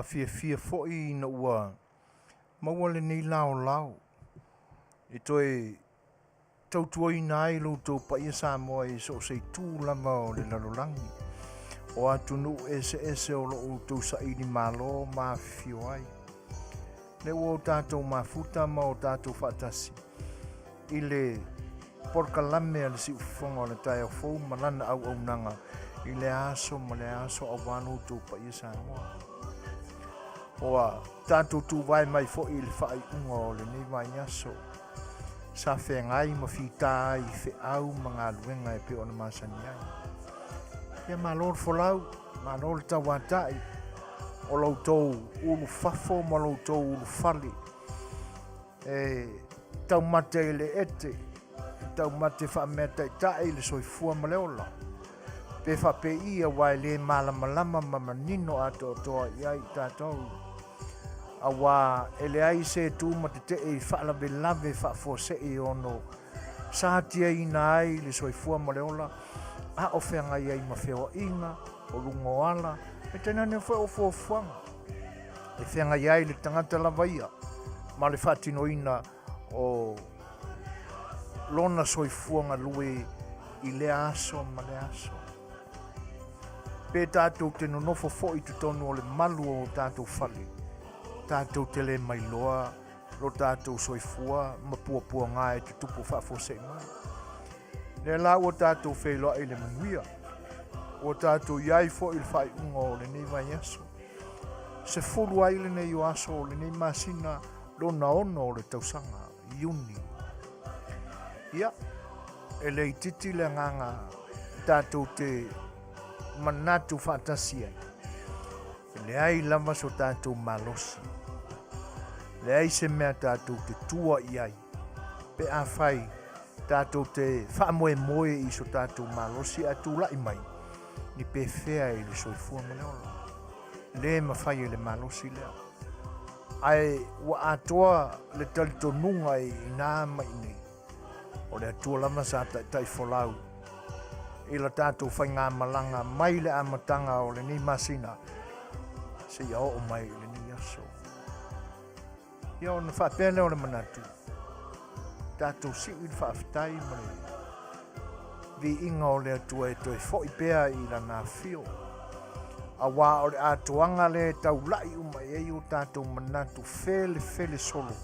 agaga fiafia foi ina ua maua lenei laolao e toe tautuaina ai lo outou paia Samoa i so o se itu lava o le lalolagi, o atunuu eseese o lo o outou saili malo ma afifio ai. Lea ua o tatou mafuta ma o tatou faatasi i le polokalame a le Siufofoga o le Taeao Fou ma lana auaunaga i lea aso ma lea aso aua lo outou paia Samoa. Ua tatou tuvae mai foi i le faaiuga o lenei vaiaso sa feagai ma fita ai i feau ma galuega e pei ona masani ai. Ia malo le folau, malo le tauatai o lo outou ulufafo ma lo outou ulufale e taumate i le ete, e taumate faameataitai i le soifua ma le ola, pe faapei aua e le malamalama ma manino atoatoa i ai i tatou, aua e leai se tu ma tetee i faalavelave faafuasei ono satiaina ai le soifua ma le ola, a o feagai ai ma feoaiga o luga o ala, e tainane foi o fuafuaga e feagai ai le tagata lava ia ma le faatinoina o lona soifua galue i lea aso ma lea aso. Pe tatou te nonofo foi i totonu o le malu o tatou fale, tatou te le mailoa lo tatou soifua ma puapuaga e tutupu faafuasei mai. Lea la ua tatou feiloai i le manuia, ua tatou i ai foi i le faaiuga o lenei vaiaso. 10 ai lenei o aso o lenei masina lona 6 o le tausaga, Iuni. Ia, e le itiiti le agaga tatou te manatu faatasi ai. E leai lava so tatou malosi. Leai se mea tatou te tua i ai pe afai tatou te faamoemoe i so tatou malosi ae tulai mai ni pefea i le soifua ma le ola. Le mafai e le malosi lea. Ae ua atoa le talitonuga i ina ma i inei, o le Atua lava sa taitai folau i la tatou faigamalaga mai le amataga o lenei masina seia oo mai i lenei aso. Ia ona faapea lea o le manatu, tatou sii le faafetai ma le viiga o le Atua e toe foi pea i lana afio, aua o le atoaga lea e taulai uma i ai o tatou manatu felefele solo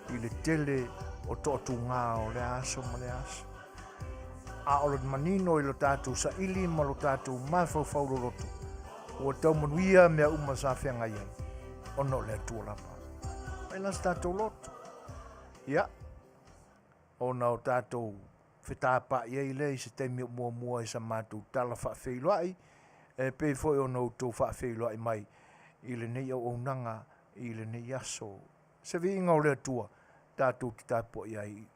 i le tele o toatuga o lea aso ma lea aso. A o le manino i lo tatou saili ma lo tatou mafaufau loloto, ua tau manuia mea uma sa feagai ai, ona o le Atua lava. Mai la se tatou loto. Ia, ona o tatou fetapa'i ai lea i se taimi o muamua i sa matou tala faafeiloai, e pei foi ona outou faafeiloai mai i lenei auaunaga i lenei aso. Se viiga o le Atua tatou te tapuai ai.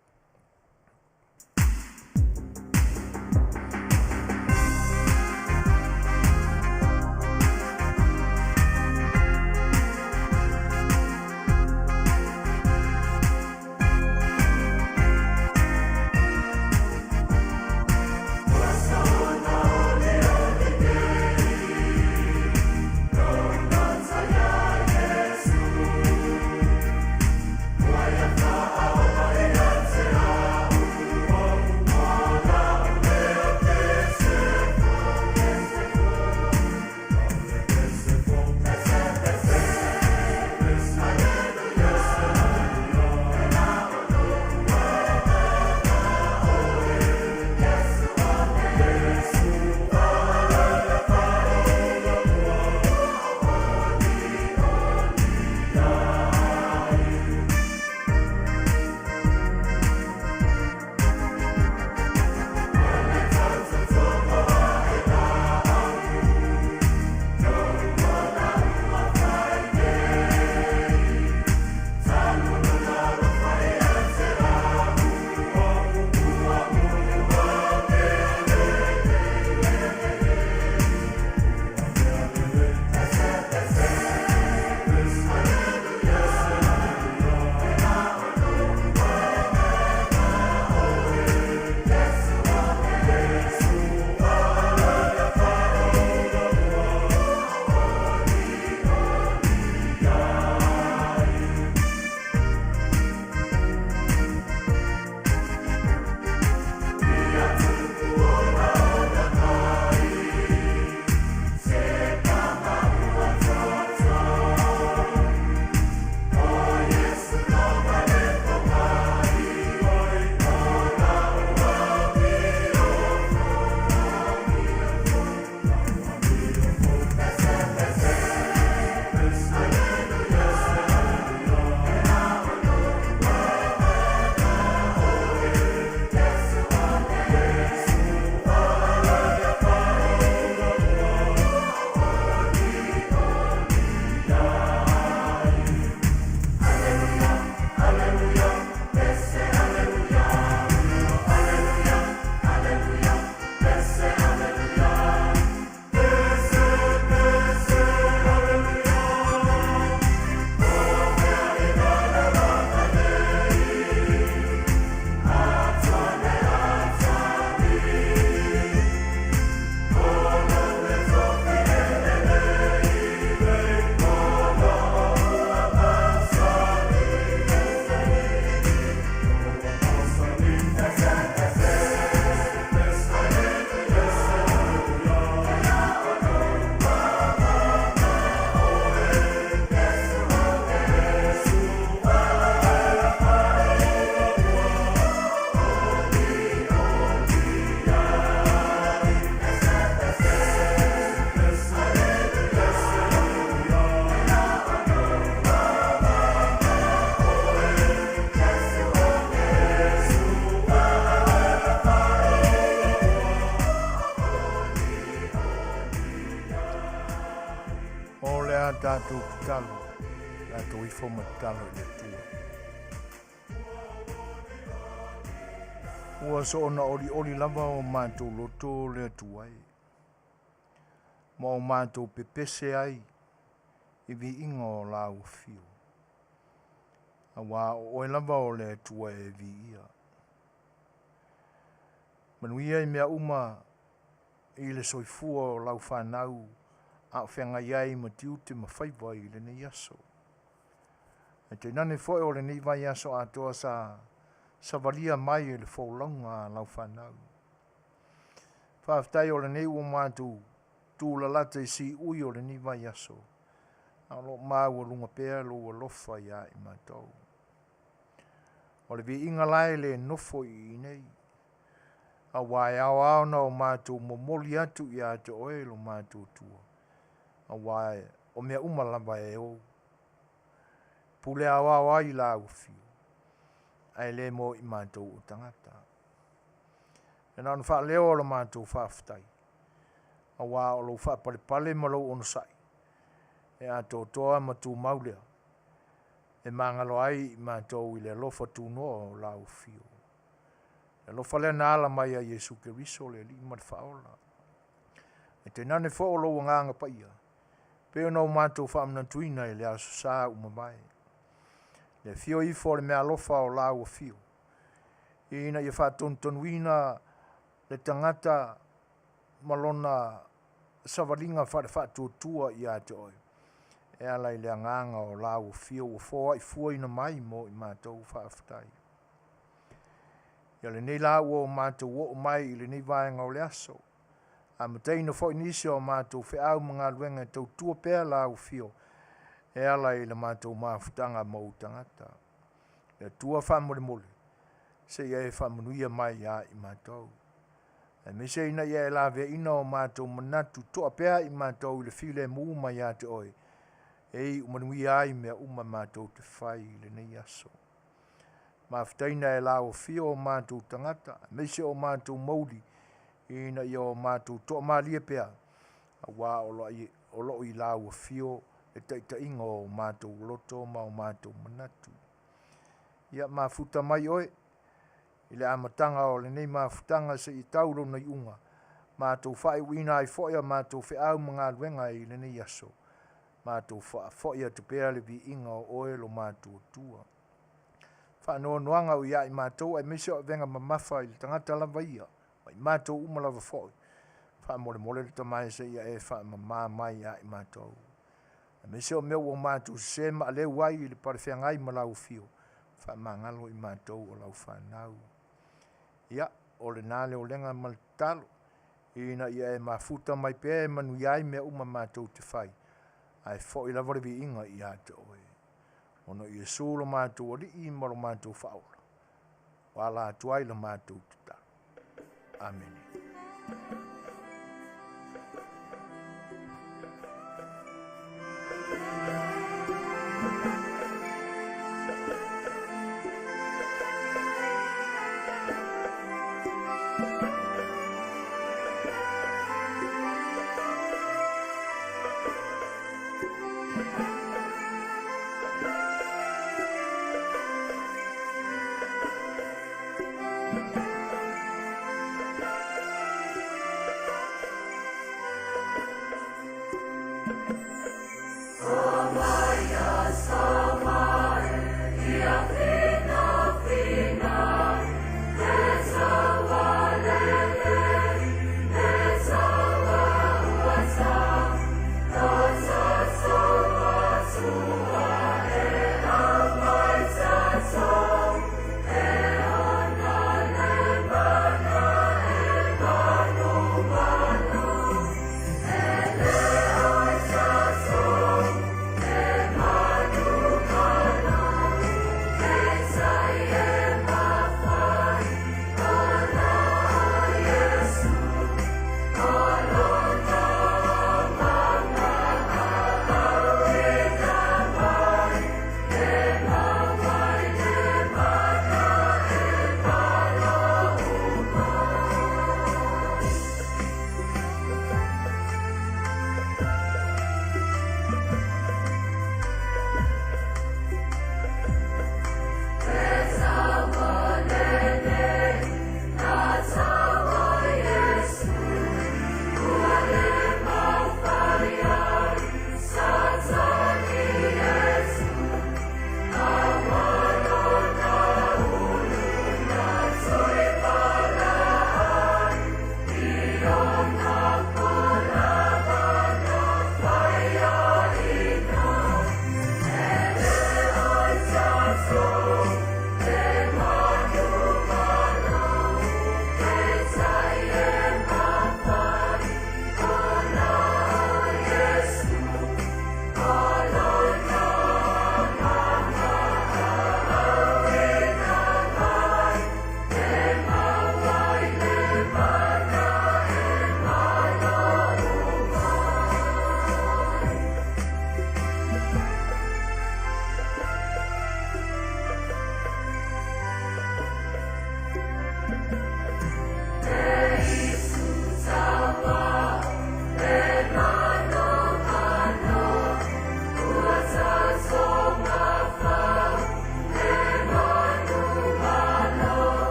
tatalo, tatou ifo ma tatalo i le Atua. Ua soona olioli lava o matou loto le Atua e, ma o matou pepese ai i viiga o lau afio. Auā o oe lava o le Atua e viia. Manuia i mea uma i le soifua o lau fanau a o feagai ai ma tiute ma faiva i lenei aso. Ae tainane foi o lenei vaiaso atoa sa savalia mai e le folauga a lau fanau. Faafetai o lenei ua matou tulalata i siui o lenei vaiaso, a o lo o maualuga pea lou alofa ia i matou. O le viiga la e le nofo i inei, auā e ao lava ona o matou momoli atu ia te oe lo matou Atua, auā o mea uma lava e ou, pule aoao ai lau afio, ae le mo i matou o tagata. E na ona faaleo o le matou faafetai, auā o lou faapalepale ma lou onosai, e atoatoa ma tumau lea, e magalo ai i matou i le alofa tunoa o lau afio. Le alofa lea na ala mai ia Iesu Keriso le Alii ma le Faaola. Ae tainane foi o lou Agaga Paia, pei ona o matou faamanatuina i le Aso Sa ua mavae. Le afio ifo o le meaalofa o lau afio, ina ia faatonutonuina le tagata ma lona savaliga faale-faatuatua ia te oe, e ala i le agaga o lau afio ua foai fuaina mai mo i matou. Faafetai. Ia lenei la ua o matou oo mai i lenei vaega o le aso, amataina foi nisi o matou feau ma galuega e tautua pea lau afio e ala i le matou mafutaga ma ou tagata. Le Atua faamolemole, se i e faamanuia mai ia i matou. Aemaise ina ia e laveaiina o matou manatu, toa pea i matou i le filemu mai ia te oe, e iu manuia ai mea uma matou te fai i lenei aso. Mafutaina e lau afio o matou tagata, aemaise o matou mauli, ina ia o matou toamalie pea, auā o lo o i lau afio le taitaiga o matou loto ma o matou manatu. Ia mafuta mai oe i le amataga o lenei mafutaga seia tau lona iuga, matou faaiuina ai foi a matou feau ma galuega i lenei aso, matou faafoi atu pea le viiga o oe lo matou Atua. Faanoanoaga o ia i matou aemaise o avega mamafa i le tagata lava ia, ma i matou uma lava foi, faamolemole le Tama e seia e faamama mai ia i matou. Aemaise o mea ua matou sese ma aleu ai i le palefeagai ma lau afio, faamagalo i matou o lau fanau. Ia, o lena le olega ma le tatalo, ina ia e mafuta mai pea e manuia ai mea uma matou te fai, ae foi lava le viiga ia te oe. Ona o Iesu lo matou Alii ma lo matou Faaola, ua ala atu ai la matou tatalo. Amene.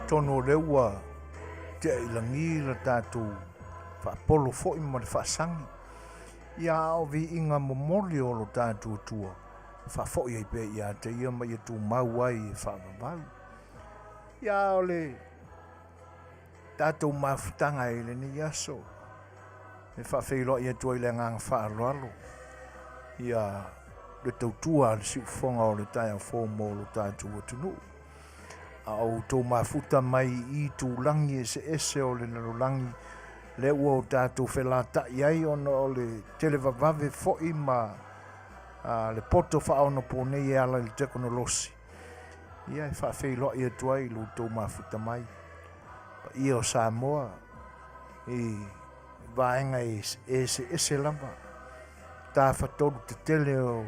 Atonu o lea ua tea i lagi le tatou faapolo foi ma le faasagi, ia a o viiga momoli o lo tatou Atua e faafoi ai pea ia te Ia ma ia tumau ai e faavavau. Ia o le tatou mafutaga i lenei aso e faafeiloai atu ai le agaga faaaloalo ia le tautua a le siufofoga o le taeao fou mo lo tatou atunuu. A o outou mafuta mai i itulagi eseese o le lalolagi lea ua o tatou felata'i ai ona o le televavave foi ma le poto faaonaponei e ala i le tekonolosi, ia e faafeiloai atu ai i lo outou mafuta mai. Paia o Samoa i vaega eseese lava, tafatolu tetele o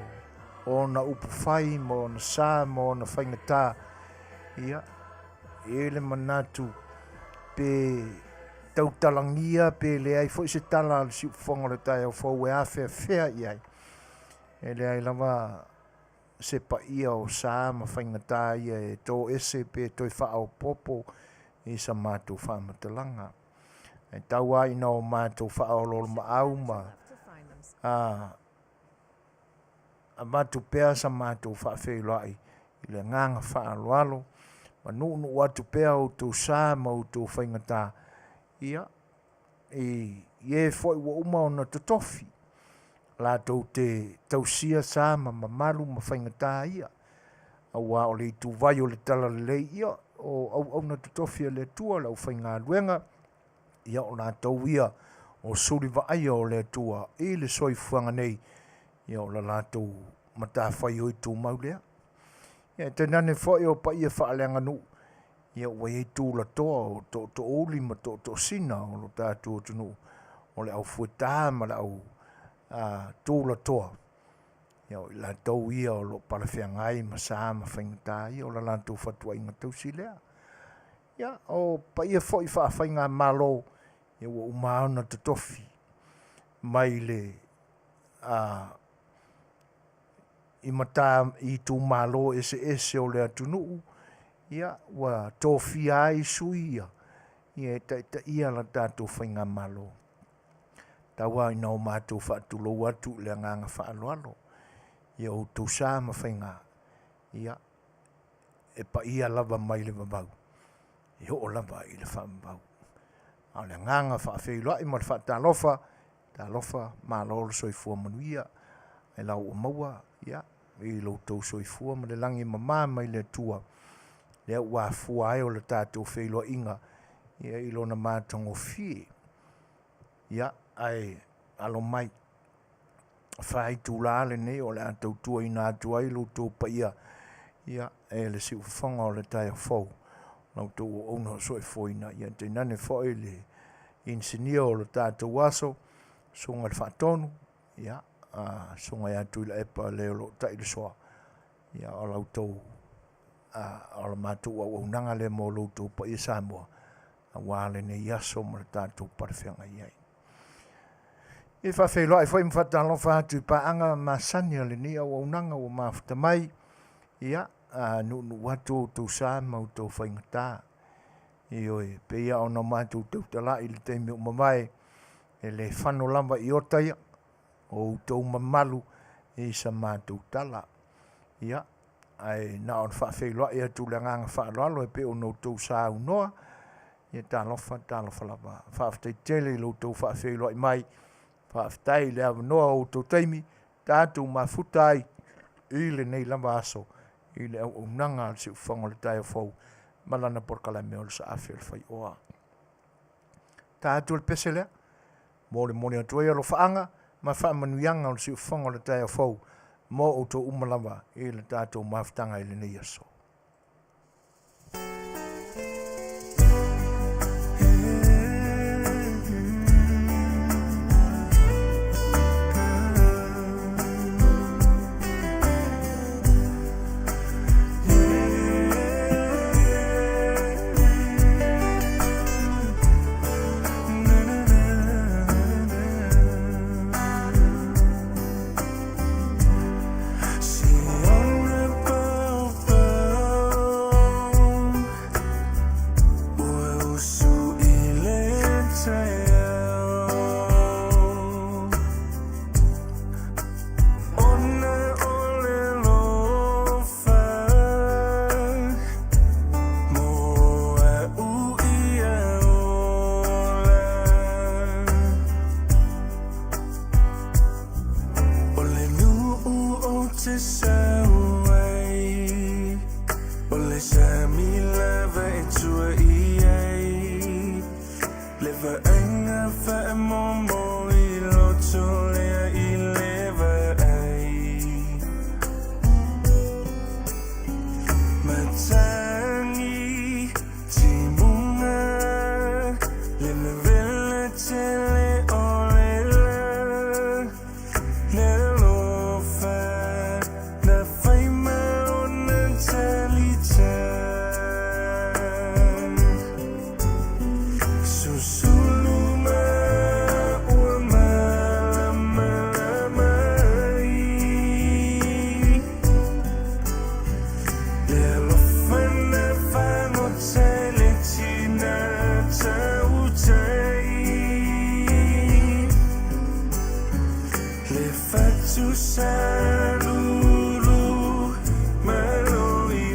ona upufai ma ona sa ma ona faigata, ia, e i ai le manatu pe tautalagia pe leai foi se tala a le siufofoga o le taeao fou e afeafea i ai, e leai lava se paia o sa ma faigata ia e toese pe toe faaopoopo i sa matou faamatalaga. E tau lava ina o matou faaoloolomaau ma avatu pea sa matou faafeiloai i le agaga faaaloalo ma nuunuu atu pea outou sa ma outou faigata, ia, i e foi ua uma ona totofi latou te tausia sa ma mamalu ma faigata ia, auā o le ituvai o le talalelei, ia, o auauna totofi a le Atua, le aufaigaluega, ia o latou ia o suli vaaia o le Atua i le soifuaga nei, ia o le latou matafaioi tumau lea. Ia e tainane foi o paia faaleaganuu, ia ua i ai tulatoa o tootoouli ma tootoosina o lo tatou atunuu, o le aufueta ma le au tulatoa, ia o i latou ia o lo o palafeagai ma sa ma faigata ia o le latou fatuaiga tausi lea. Ia, o paia foi faafaigamalo, ia ua uma lava ona totofi mai le i mata i itumalo eseese o le atunuu, ia ua tofia ai sui ia, ia e taitaia la tatou faigamalo. Tau lava ina o matou faatulou atu i le agaga faaaloalo i outou sa ma faiga, ia e paia lava mai le vavau e oo lava i le faavavau. A o le agaga faafeiloai ma le faatalofa, talofa, malo le soifua manuia, e lau ua maua ia i lo outou soifua ma le lagi e mama mai le Atua, lea ua afua ai o le tatou feiloaiga ia i lona matagofie. Ia, ae alo mai, faaitula lenei o le a tautuaina atu ai lo outou paia ia e le siufofoga o le taeao fou, la outou auauna o soifuaina, ia tainane foi le inisinia o le tatou aso, susuga i le Faatonu, ia, susuga ia Tuilaepa le o lo o Tailesoa, ia o la outou o le matou auaunaga lea mo lo outou paia Samoa aua lenei aso ma le tatou palefeagai ai. E faafeiloai foi ma faatalofa atu i paaga masani a lenei auaunaga ua mafuta mai, ia, nuunuu atu outou sa ma outou faigata. Ioe, pei lava ona matou tautala'i i le taimi ua mavae, e le fano lava i ota ia, o outou mamalu i sa matou tala. Ia, ae na ona faafeiloai atu i le agaga faaaloalo e pei ona outou saunoa, ia talofa, talofa lava. Faafetai tele i lo outou faafeiloai mai, faafetai i le avanoa o outou taimi, tatou mafuta ai i lenei lava aso i le auaunaga a le Siufofoga o le Taeao Fou ma lana polokalame o le Saafi o le Faioa. Ta atu le pese lea, molemole atu ai alofaaga ma faamanuiaga o le Siufofoga o le Taeao Fou mo outou uma lava i le tatou mafutaga i lenei aso. te sau ai O le sami lava e tua i ai Le vaaiga faamomo i loto lea i le vaai Matagi timuga le vevela tele o le la Le alofa na fai ma ona talita Susulu ma ua malamalama ai Le alofa na fagota i le tina tautai Le fatu salulu ma loimata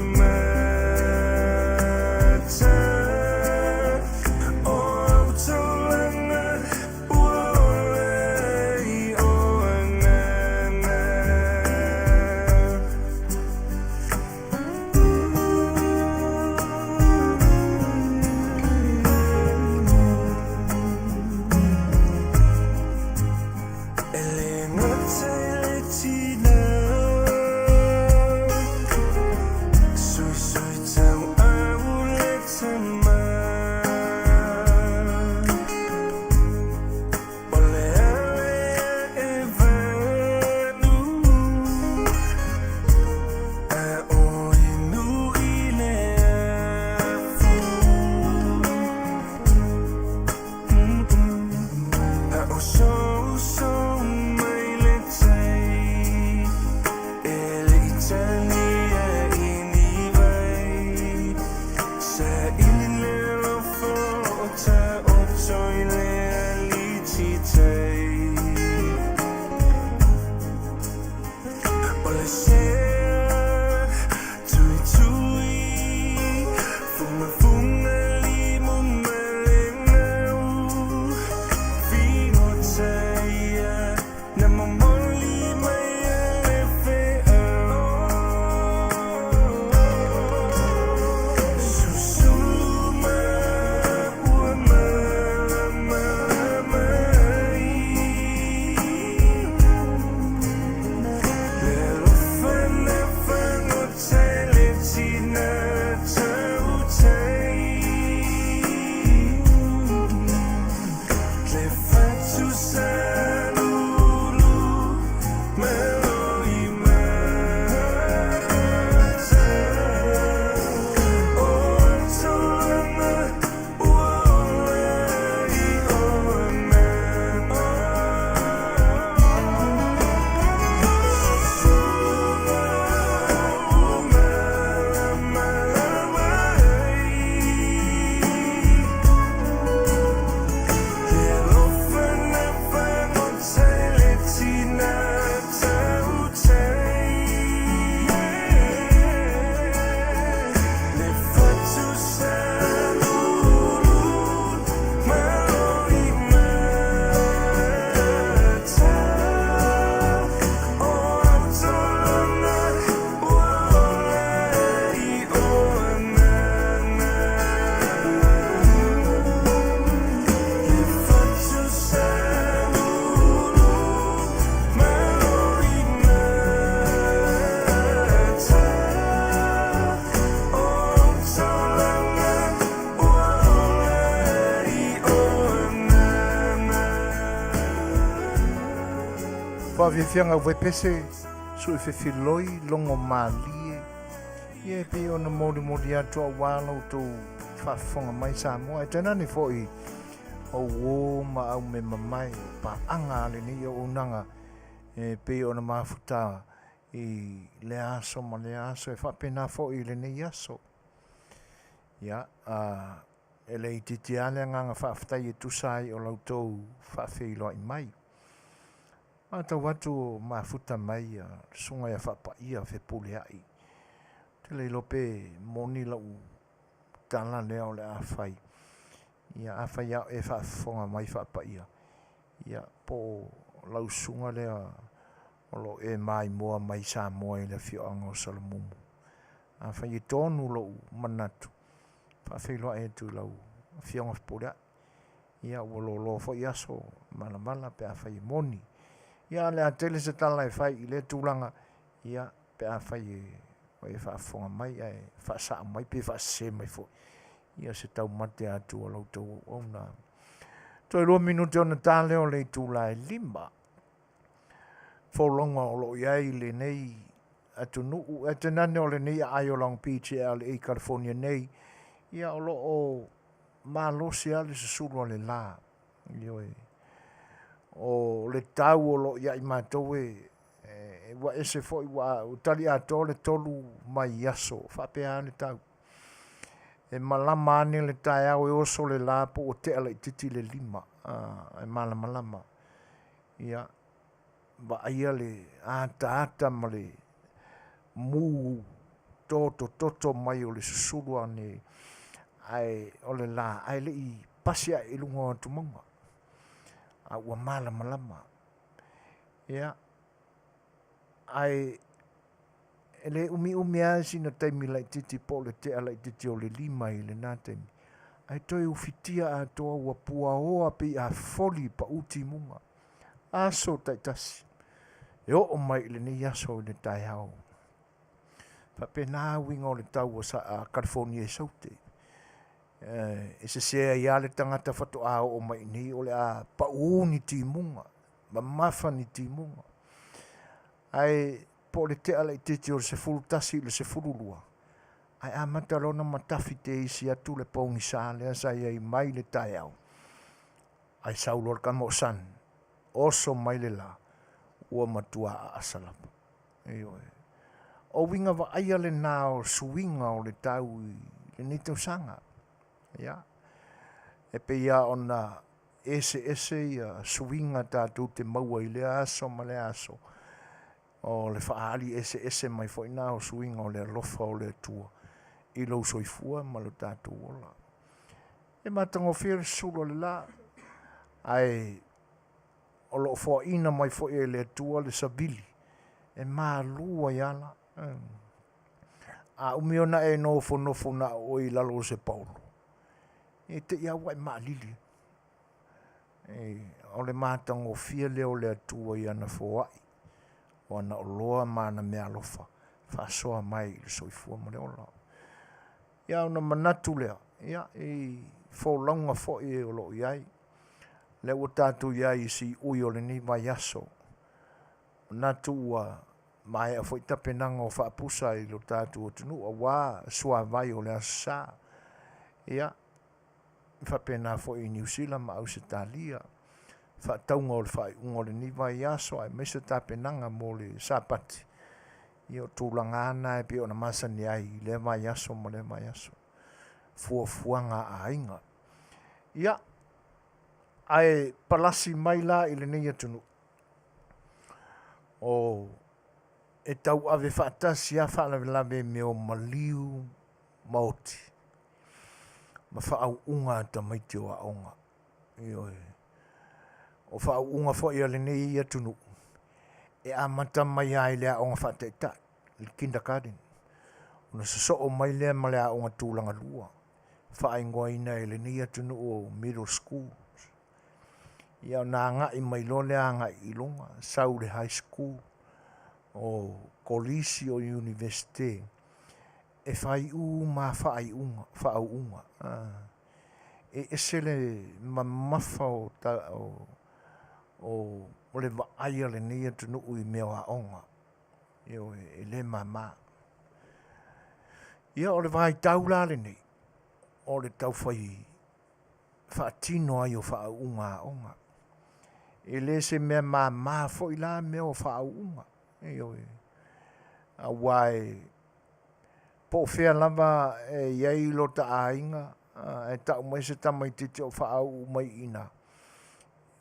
O au taulaga ua ola ai o agaga. E le gata i le tina Suisui tauau le tama O le ale e vanu A o inu i le afu A ososo mai le tai E le i talia i ni vai Saili le alofa o taoto i le alititai O le sea tuitui Fugafuga limu ma le gau Figota ia na momoli mai e le feau Susulu ma ua malamalama ai Le alofa na fagota i le tina tautai Le fatu salulu ma loimata O au taulaga ua ola ai o agaga Ua malamalama ai Le alofa na fagota i le tina tautai Le fatu salulu ma loimata O au taulaga ua ola ai o agaga Le fatu salulu ma loimata O au taulaga ua ola ai o agaga. Faafiafiaga ua pese sui fefiloi logo malie ia e pei ona molimoli atu auā la outou faafofoga mai Samoa e tainane fo'i o uō ma aumema mai o paaga a lenei auaunaga e pei ona mafuta i lea aso ma lea aso e faapena fo'i i lenei aso. Ia, a e le itiiti lava le agaga faafetai e tusa ai o la outou faafeiloai mai. Matau atu o mafuta mai le susuga ia Faapaia Fepuleai. Ou te le iloa pe moni lau tala lea o le a fai. Ia, afai lava o e faafofoga mai Faapaia, ia po o lau susuga lea O lo o e maimoa mai Samoa i le afioaga o Salamumu. Afai e tonu lou manatu, faafeiloai atu i lau Afioga Fepuleai. Ia ua loaloa foi aso malamalama pe afai e moni. Ia o le a tele se tala e fai i lea tulaga, ia pe afai e ua e faafofoga mai ae faasao mai pe faasese mai foi, ia o se taumate atu a la outou auauna. Toe 2 minute ona ta lea o le itula e 5. Folauga o lo o i ai lenei atunuu, ae tainane o lenei aai o Long Beach e LA, California nei, ia o lo o malosi lava le susulu a le la. Ioe. O le tau o lo o ia i matou e ua ese foi ua tali atoa le 3 vaiaso o faapea lava le tau. E malama ane le taeao e oso le la po ua tea laitiiti le 5 ae malamalama. Ia, vaaia le ataata ma le mu totototo mai o le susulu ane ae o le la ae le i pasi ae i luga o atumauga, a ua malamalama. Ia, ae e le umiumi lava sina taimi laitiiti po o le tea laitiiti o le 5 i lena taimi, ae toe ufitia atoa ua puaoa pei a foli pau timuga. Aso taitasi e oo mai i lenei aso i le taeao. Faapena uiga o le tau a Kalifonia i Saute. E sese ai lava le tagata faatoa oo mai i inei o le a pau ni timuga, mamafa ni timuga. Ae po o le tea laitiiti o le 11 i le 12, ae amata loa ona matafi teisi atu le pogisa lea sa i ai mai le taeao, ae sau loa le tama o Sun, oso mai le la, ua matua aasa lava. Ioe. O uiga vaaia lena o suiga o le tau i lenei tausaga. Ia, e pei lava ona eseese ia suiga tatou te maua i lea aso ma lea aso, o le faaali eseese mai foi lena o suiga o le alofa o le Atua i lou soifua ma lo tatou ola. E matagofie le susulu o le la, ae o lo o foaina mai foi e le Atua le savili e malu ai lava la. A umi ona e nofonofo na o oe i lalo o se paolo, e te i lava ua e maalili. O le matagofie lea o le Atua i ana foai, o ana oloa ma ana meaalofa faasoa mai i le soifua ma le ola. Ia ona manatu lea, ia, i folauga foi o lo o i ai, lea ua tatou i ai i siui o lenei vaiaso, manatu ua maea foi tapenaga o faapusa i lo tatou atunuu aua suavai o le Aso Sa. Ia, e faapena foi i Niu Sila ma Ausetalia, faatauga o le faaiuga o lenei vaiaso aemaise tapenaga mo le Sapati, ia o tulaga lava na e pei ona masani ai i lea vaiaso ma lea vaiaso, fuafuaga a aiga. Ia, ae palasi mai la i lenei atunuu, o e tauave faatasi lava faalavelave i mea o maliu ma oti ma faauuga a tamaiti o aoga. Ioe. O faauuga foi a lenei atunuu, e amata mai lava i le aoga faataitai, le kindergarten, ona sosoo mai lea ma le aoga tulaga lua, faaigoaina e lenei atunuu o middle school. Ia ona agai mai loa lea agai i luga, sau i le high school, o kolisi o iunivesite, e fai uma lava faaiuga, faauuga. E ese le mamafa o le vaai a lenei atunuu i mea o aoga. Ioe, e le mama. Ia o le vaitau la lenei, o le taufai faatino ai o faauuga aoga. E le se mea mama foi la mea o faauuga. Ioe. Aua e po o fea lava e i ai lo ta aiga, ae tau mai se tamaitiiti o faauu mai i ina,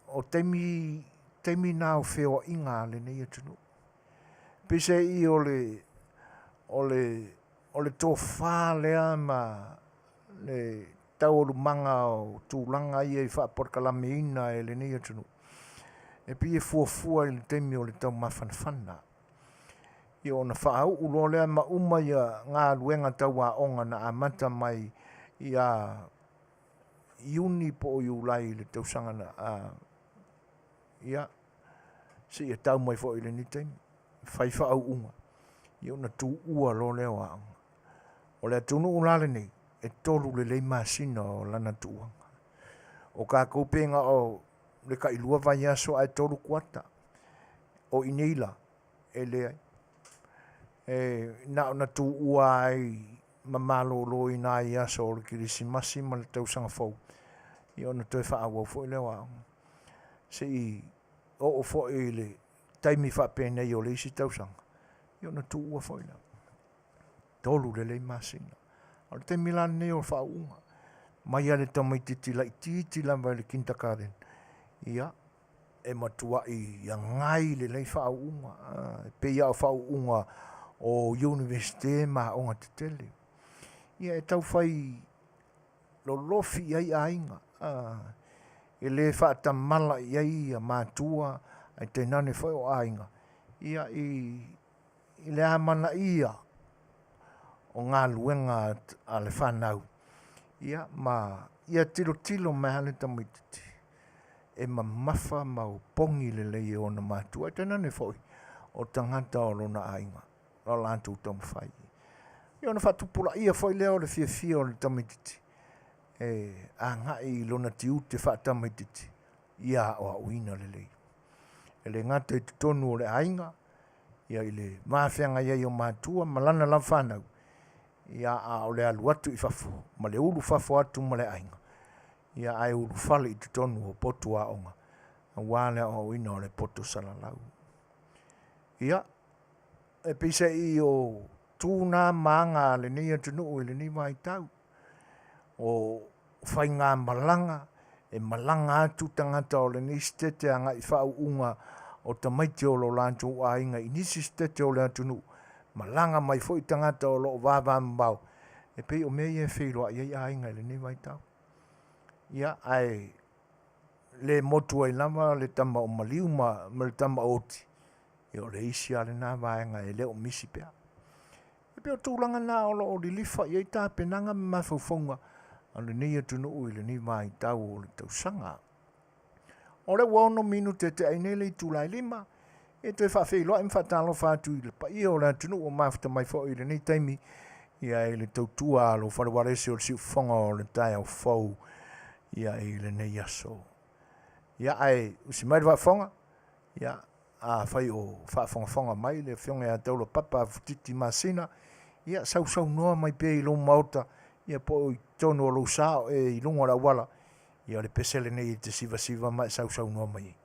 o taimi, taimi na o feoaiga a lenei atunuu. Peiseai o le, o le, o le tofa lea ma le taualumaga o tulaga ia i faapolokalameina e lenei atunuu. E pei e fuafua i le taimi o le taumafanafana. Ia ona faauu loa lea ma uma ia galuega tau aoga na amata mai ia Iuni po o Iulai i le tausaga na ia seia tau mai foi i lenei taimi, fai faauuga, ia ona tuua loa lea o aoga. O le atunuu la lenei, e tolu lelei masina o lana tuuaga. O tatou pe na o le tailua vaiaso ae tolu kuata. O i inei la, e leai. E na ona tuua ai ma maloloina ai i aso o le Kerisimasi ma le Tausaga Fou, ia ona toe faaauau foi lea o aoga. Se i oo foi i le taimi faapenei o le isi tausaga, ia ona tuua foi lea. Tolu lelei masina. O le taimi la lenei o faauuga, mai lava i le tamaitiiti laitiiti lava i le kindergarten, ia, e matuai agai lelei faauuga, e pei lava o faauuga o Iunivesite ma aoga tetele. Ia e tau fai lolofi i ai aiga, e le faatamala i ai matua ae tainane foi o aiga, ia i le amanaia o galuega a le fanau, ia ma ia tilotilo mai lava le tamaitiiti e mamafa ma opogi lelei e ona matua, ae tainane foi o tagata o lona aiga o latou taumafai. Ia ona faatupulaia foi lea o le fiafia o le tamaitiiti e agai i lona tiute faatamaitiiti ia aoaoina lelei. E le gata i totonu o le aiga, ia i le va feagai ai o matua ma lana lava fanau, ia a o le alu atu i fafo ma le ulu fafo atu ma le aiga, ia ae ulufale i totonu o potu aoga aua le aoaoina o le poto salalau. Ia, e peiseai o tu na ma aga a lenei atunuu i lenei vaitau, o faigamalaga, e malaga atu tagata o lenei sitete agai i faauuga o tamaiti o lo latou aiga i nisi sitete o le atunuu, malaga mai foi tagata o lo o vavamamao, e pei o mea ia e feiloai ai aiga i lenei vaitau. Ia, ae le motu ai lava le tama o maliu ma le tama o oti, ia o le isi lava lena vaega e le o misi pea. E pei o tulaga na o lo o lilifa i ai tapenaga ma mafaufauga a lenei atunuu i lenei vaitau o le tausaga. O lea ua ono minute e tea ai nei le itula e lima, e toe faafeiloai ma faatalofa atu i le paia o le atunuu ua mafuta mai foi i lenei taimi, ia i le tautua a lou faleualesi o le siufofoga o le taeao fou ia i lenei aso. Ia ae usi mai le faafofoga, ia afai o faafogafoga mai le afioga ia Taulapapa Futiti Masina, ia sausaunoa mai pea i lou maota, ia po o i totonu o lou sa o e i luga o le auala, ia o le pese lenei e te sivasiva ma e sausaunoa mai ai.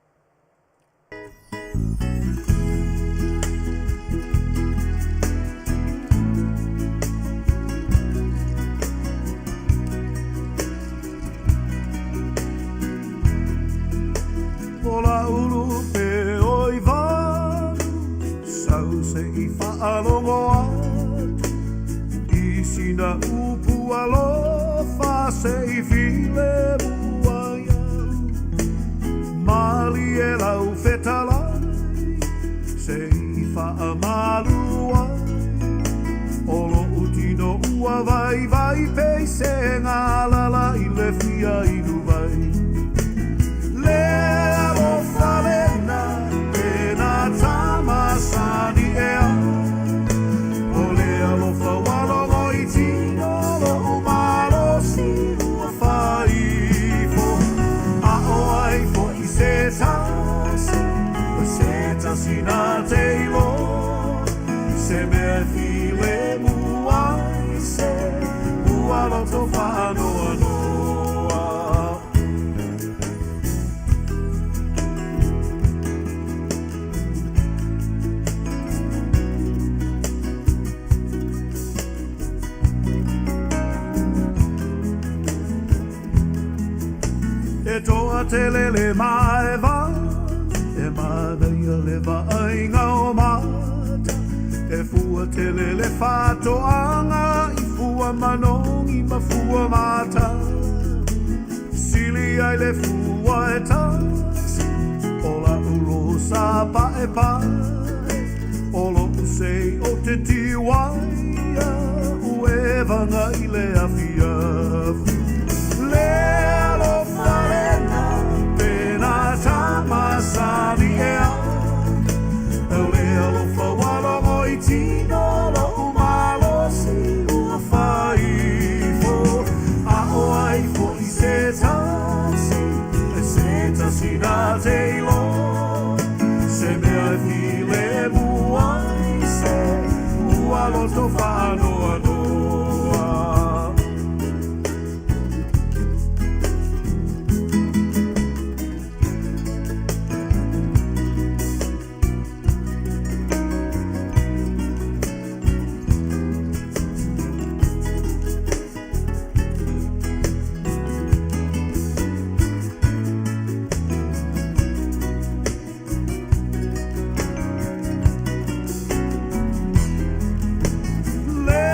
O la ulu pe oi valu, sau se i whaalogo atu, i sina upu alofa se i file mua iau. Mali e lau fetalai, se i whaamalu ai, o lo'u tino ua vaivai pei se galala i le fia inu vai. Le alofa lena e nā tama sani ea, o le alofa ua logo i tino lo'u malosi ua faaifo. A o ai fo'i se tasi, o se tasi na te iloa, se mea e filemu ai se ua loto faanoanoa. E toa te lele maeva, e manaia le vaaiga o mata, e fua te lele faatoaga i fua manogi ma fua mata. Sili ai le fua e tasi, o la'u. lo sa paepae o loʻu sei o te tiwaia uevaga i le afiafi. Le alofa lena pena tamasani ea le alofa ua logo i tino loʻu malosi ua faifo. A ʻo ai foʻi se tasi, e se tasi na te iloa, se mea e filemu ai se ua loto faanoanoa. Le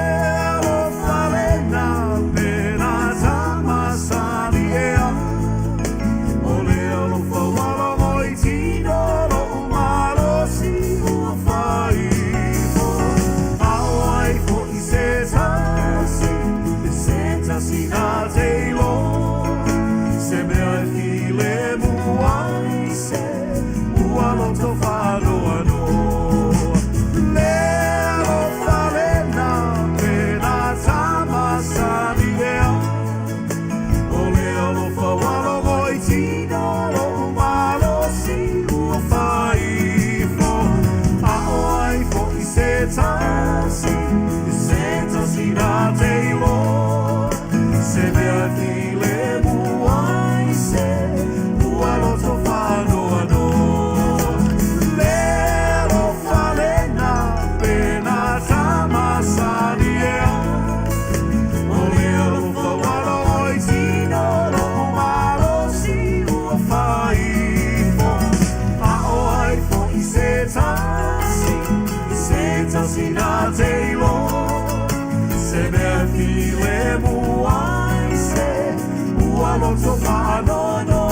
alofa lena pena tamasani ea O le alofa ua logo i tino loʻu malosi ua faifo. A ʻo ai foʻi se tasi, se tasi na te iloa, se mea e filemu ai se ua loto faanoanoa. Le alofa lena pena tamasani ea O le alofa ua logo i tino loʻu malosi ua faifo. A ʻo ai foʻi se tasi, se tasi na te iloa, se mea e filemu ai se ua loto faanoanoa. Le alofa lena pena tamasani ea O le alofa ua logo i tino loʻu malosi ua faifo. A ʻo ai foʻi se tasi, se tasi na te iloa, se mea e filemu ai se ua loto faanoanoa.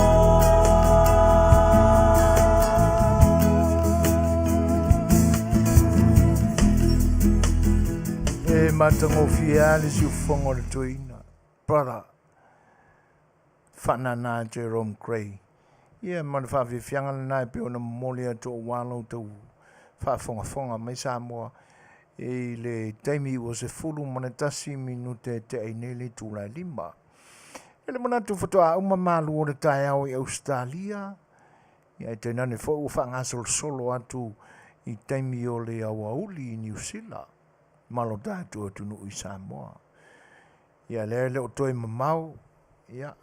E matagofie lava le siufofoga o le toeaina, brother Faanana Jerome Gray. Ia ma le faafiafiaga lena e pei ona momoli atu aua lo outou faafogafoga mai Samoa i le taimi ua 11 minute e tea ai nei le itula e 5. E le manatu faatoa uma malu o le taeao i Ausetalia, ia ae tainane foi ua faagasolosolo atu i taimi o le aoauli i Niu Sila ma lo tatou atunuu i Samoa. Ia lea e le o toe mamao, ia,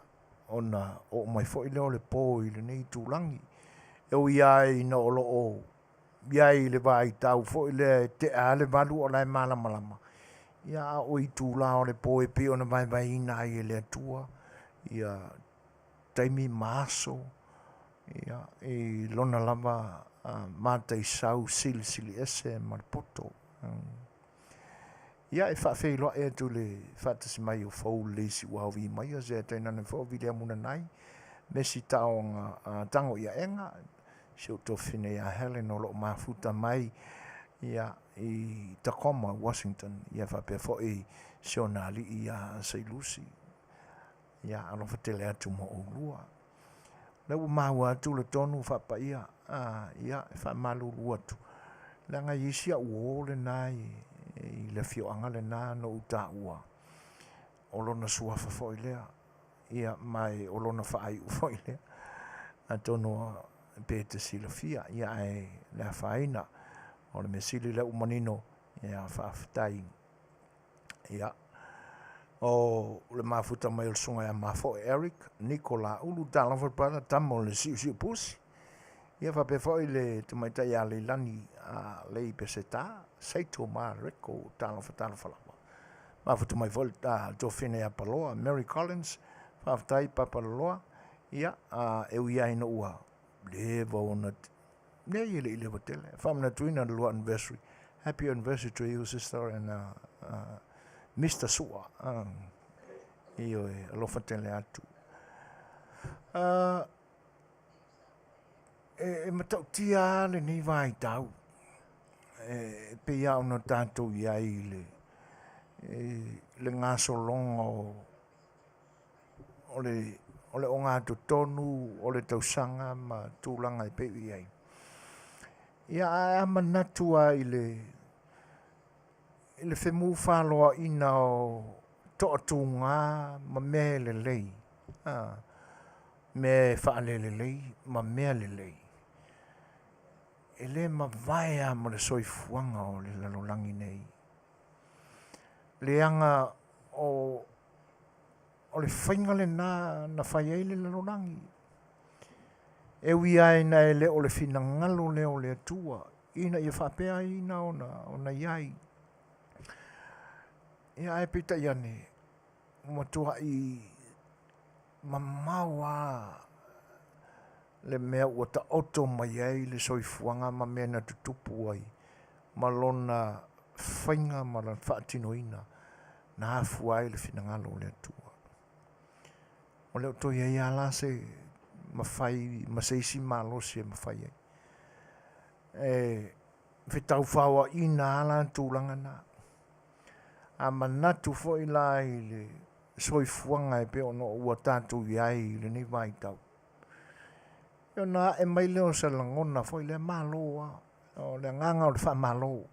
ona oo mai foi lea o le po i lenei itulagi. E ui lava ina o lo o i ai i le vaitau foi lea e tea lava le 8 o la e malamalama, ia a o itula o le po e pei ona vaevaeina ai e le Atua ia taimi ma aso, ia, i lona lava mataisau silisiliese ma le poto. Ia, e faafeiloai atu i le faatasi mai o Fou Lelei Siuaovi mai o se tainane foi o Viliamu Nanai, Mesi Taoga Tago i Aega, si ou tofine ia Helen o lo o mafuta mai ia i Tacoma, Washington, ia faapea foi si ona alii ia Sailusi. Ia alofa tele atu mo oulua. O lea ua maua atu le tonu faapaia, ia, e faamalulu atu, leaga e i ai si au uō lena i le afioaga lena na ou taua, o lona suafa foi lea, ia, ma o lona faaiu foi lea. Atonu pe te silafia, ia, ae le afaina, o le mea sili lea ua manino, ia, faafetai. Ia, o le mafuta mai o le susuga ia Mafoe Eric, Niko Laulu, Talofa brother, tama o le siusiu pusi. Ia faapea foi le tamaitai ia Leilani a Lei Peseta, Saito ma Reko, talofa talofa lava. Mafuta mai foi le tofina ia Paloa, Mary Collins, faafetai Papa Loloa. Ia, e ui lava ina ua leva ona Nei e le i leva tele. Faamanatuina le lua anniversary. Happy anniversary to you sister and Mr. Sua. Ioe, alofa tele atu. E matautia lava lenei vaitau e pei lava ona tatou i ai i le, i le gasologa o, o le, o le ogatotonu o le tausaga ma tulaga e pei i ai. Ia ae a manatu lava i le, i le femufaloaina o toatuga ma mea e lelei, a, mea e faalelelei ma mea lelei, e le mavae lava ma le soifuaga o le lalolagi nei. Leaga o, o le faiga lena na fai ai le lalolagi. E ui lava ina e le o le finagalo lea o le Atua ina ia faapea ai na ona, ona i ai. Ia ae peitai ane, ua matuai mamao lava le mea ua taoto mai ai le soifuaga ma mea na tutupu ai ma lona faiga ma lona faatinoina na afua ai le finagalo o le Atua. O le o toe i ai lava la se mafai ma se isi malosi e mafai ai. E fetaufaoaina lava la tulaga na. A manatu foi la i le soifuaga e pei ona ua tatou i ai i lenei vaitau, ona ae mai lea o se lagona foi lea, malo lava. O le agaga o le faamalo.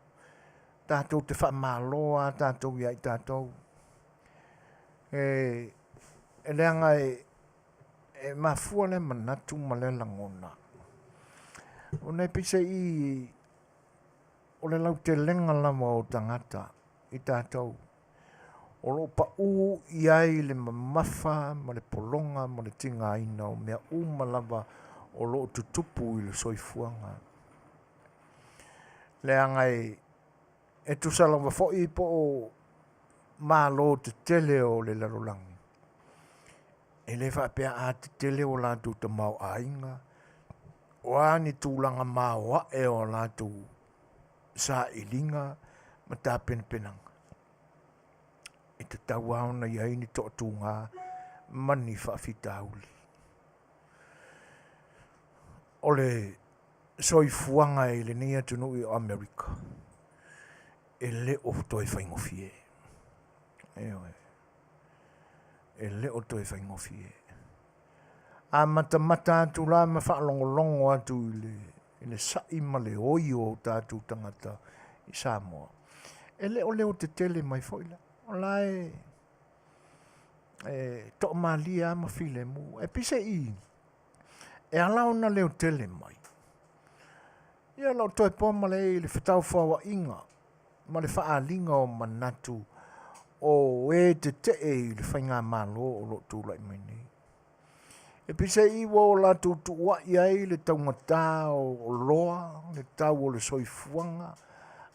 Tatou te faamalo lava tatou ia i tatou. E, e leaga e, e mafua lea manatu ma lea lagona. Ona e peiseai o le lautelega lava o tagata i tatou o lo o paʻū i ai le mamafa ma le pologa ma le tigaina o mea uma lava o lo o tutupu i le soifuaga. Leaga e, e tusa lava foi po o malo tetele o le lalolagi, e le faapea a tetele o latou tamaoaiga, o a ni tulaga maoae o latou sailiga ma tapenapenaga, e tatau lava ona i ai ni toatuga ma ni faafitauli. O le soifuaga i lenei atunuu i Amerika, e le o toe faigofie. Ioe. E le o toe faigofie. A matamata atu la ma faalogologo atu i le, i le sa'i ma le oi o tatou tagata i Samoa, e le o leo tetele mai foi la. O la e, e toamalie lava ma filemu. E peiseai e ala ona leo tele mai, ia o lo o toe poa ma le i le fetaufaoaiga ma le faaaliga o manatu o e tetee i le faigamalo o lo o tulai mai nei. E peiseai ua o latou tuuai ai le taugata o oloa, le tau o le soifuaga,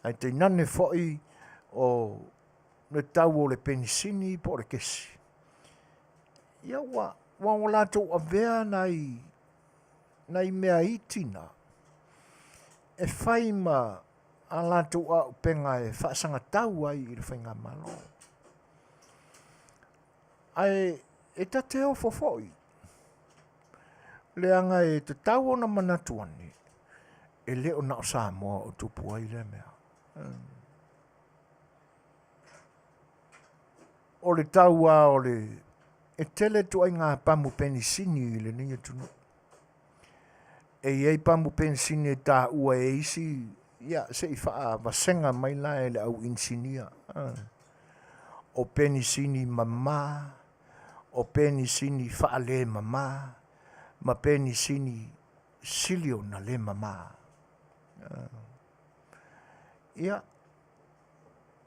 ae tainane foi o le tau o le penisini po o le kesi. Ia ua, ua o latou avea nai, nai mea iti na e fai ma a latou aupega e faasagatau ai i le faigamalo. Ae e ta te ofo foi, leaga e tatau ona manatu ane, e le o na o Samoa o tupu ai lea mea. O le tau lava o le... E tele ituaiga pamu penisini i lenei atunuu. E i ai pamu penisini e taua e isi, ia se i faavasega mai la e le au inisinia. O penisini mama, o penisini faalemama, ma penisini sili ona le mama. Ia,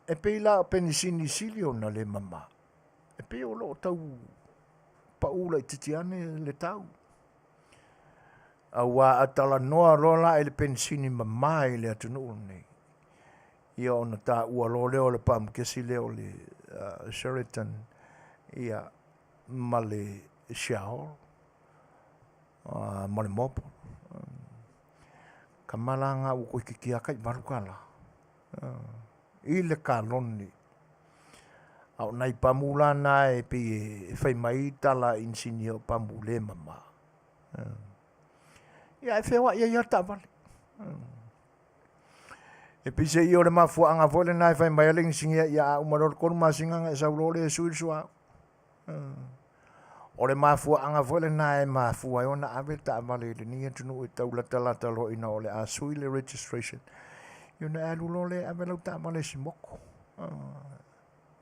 e pei la o penisini sili ona le mama, e pei o lo o tau pau laitiiti ane le tau. Aua a talanoa loa la i le penisini mama i le atunuu lenei, ia ona taua loa lea o le pamukesi lea o le Sheraton ia ma le Shell ma le Mobil. Tama la na ua toeitiiti lava tai $8 i le kalone. A o nai pamu la na e pei e fai mai tala a inisinia o pamu le mama. Ia, e feoai ai lava le taavale. E peiseai o le mafuaaga foi lena e fai mai ai le inisinia, ia a uma loa le 3 masina ona e sau loa lea e sui le suauu. O le mafuaaga foi lena e mafua ai ona ave le taavale i lenei atunuu e tau latalata loa ina o le a sui le registration, ia ona e alu loa lea e ave lau taavale e simoko.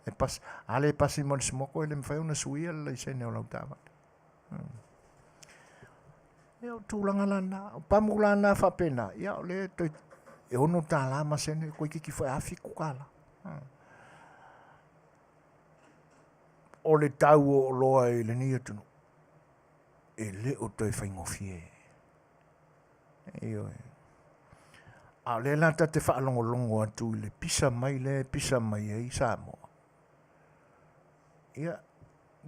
E pasi, a le pasi ma le simoko e le mafai ona suia le laisene o lau taavale. Ia o tulaga la na, o pamu la na faapena, ia o lea toe e $6 ma sene, toeitiiti foi $1,000. O le tau o oloa i lenei atunuu, e le o toe faigofie. Ioe. A o lea la ta te faalogologo atu i le pisa mai lea e pisa mai ai Samoa, ia,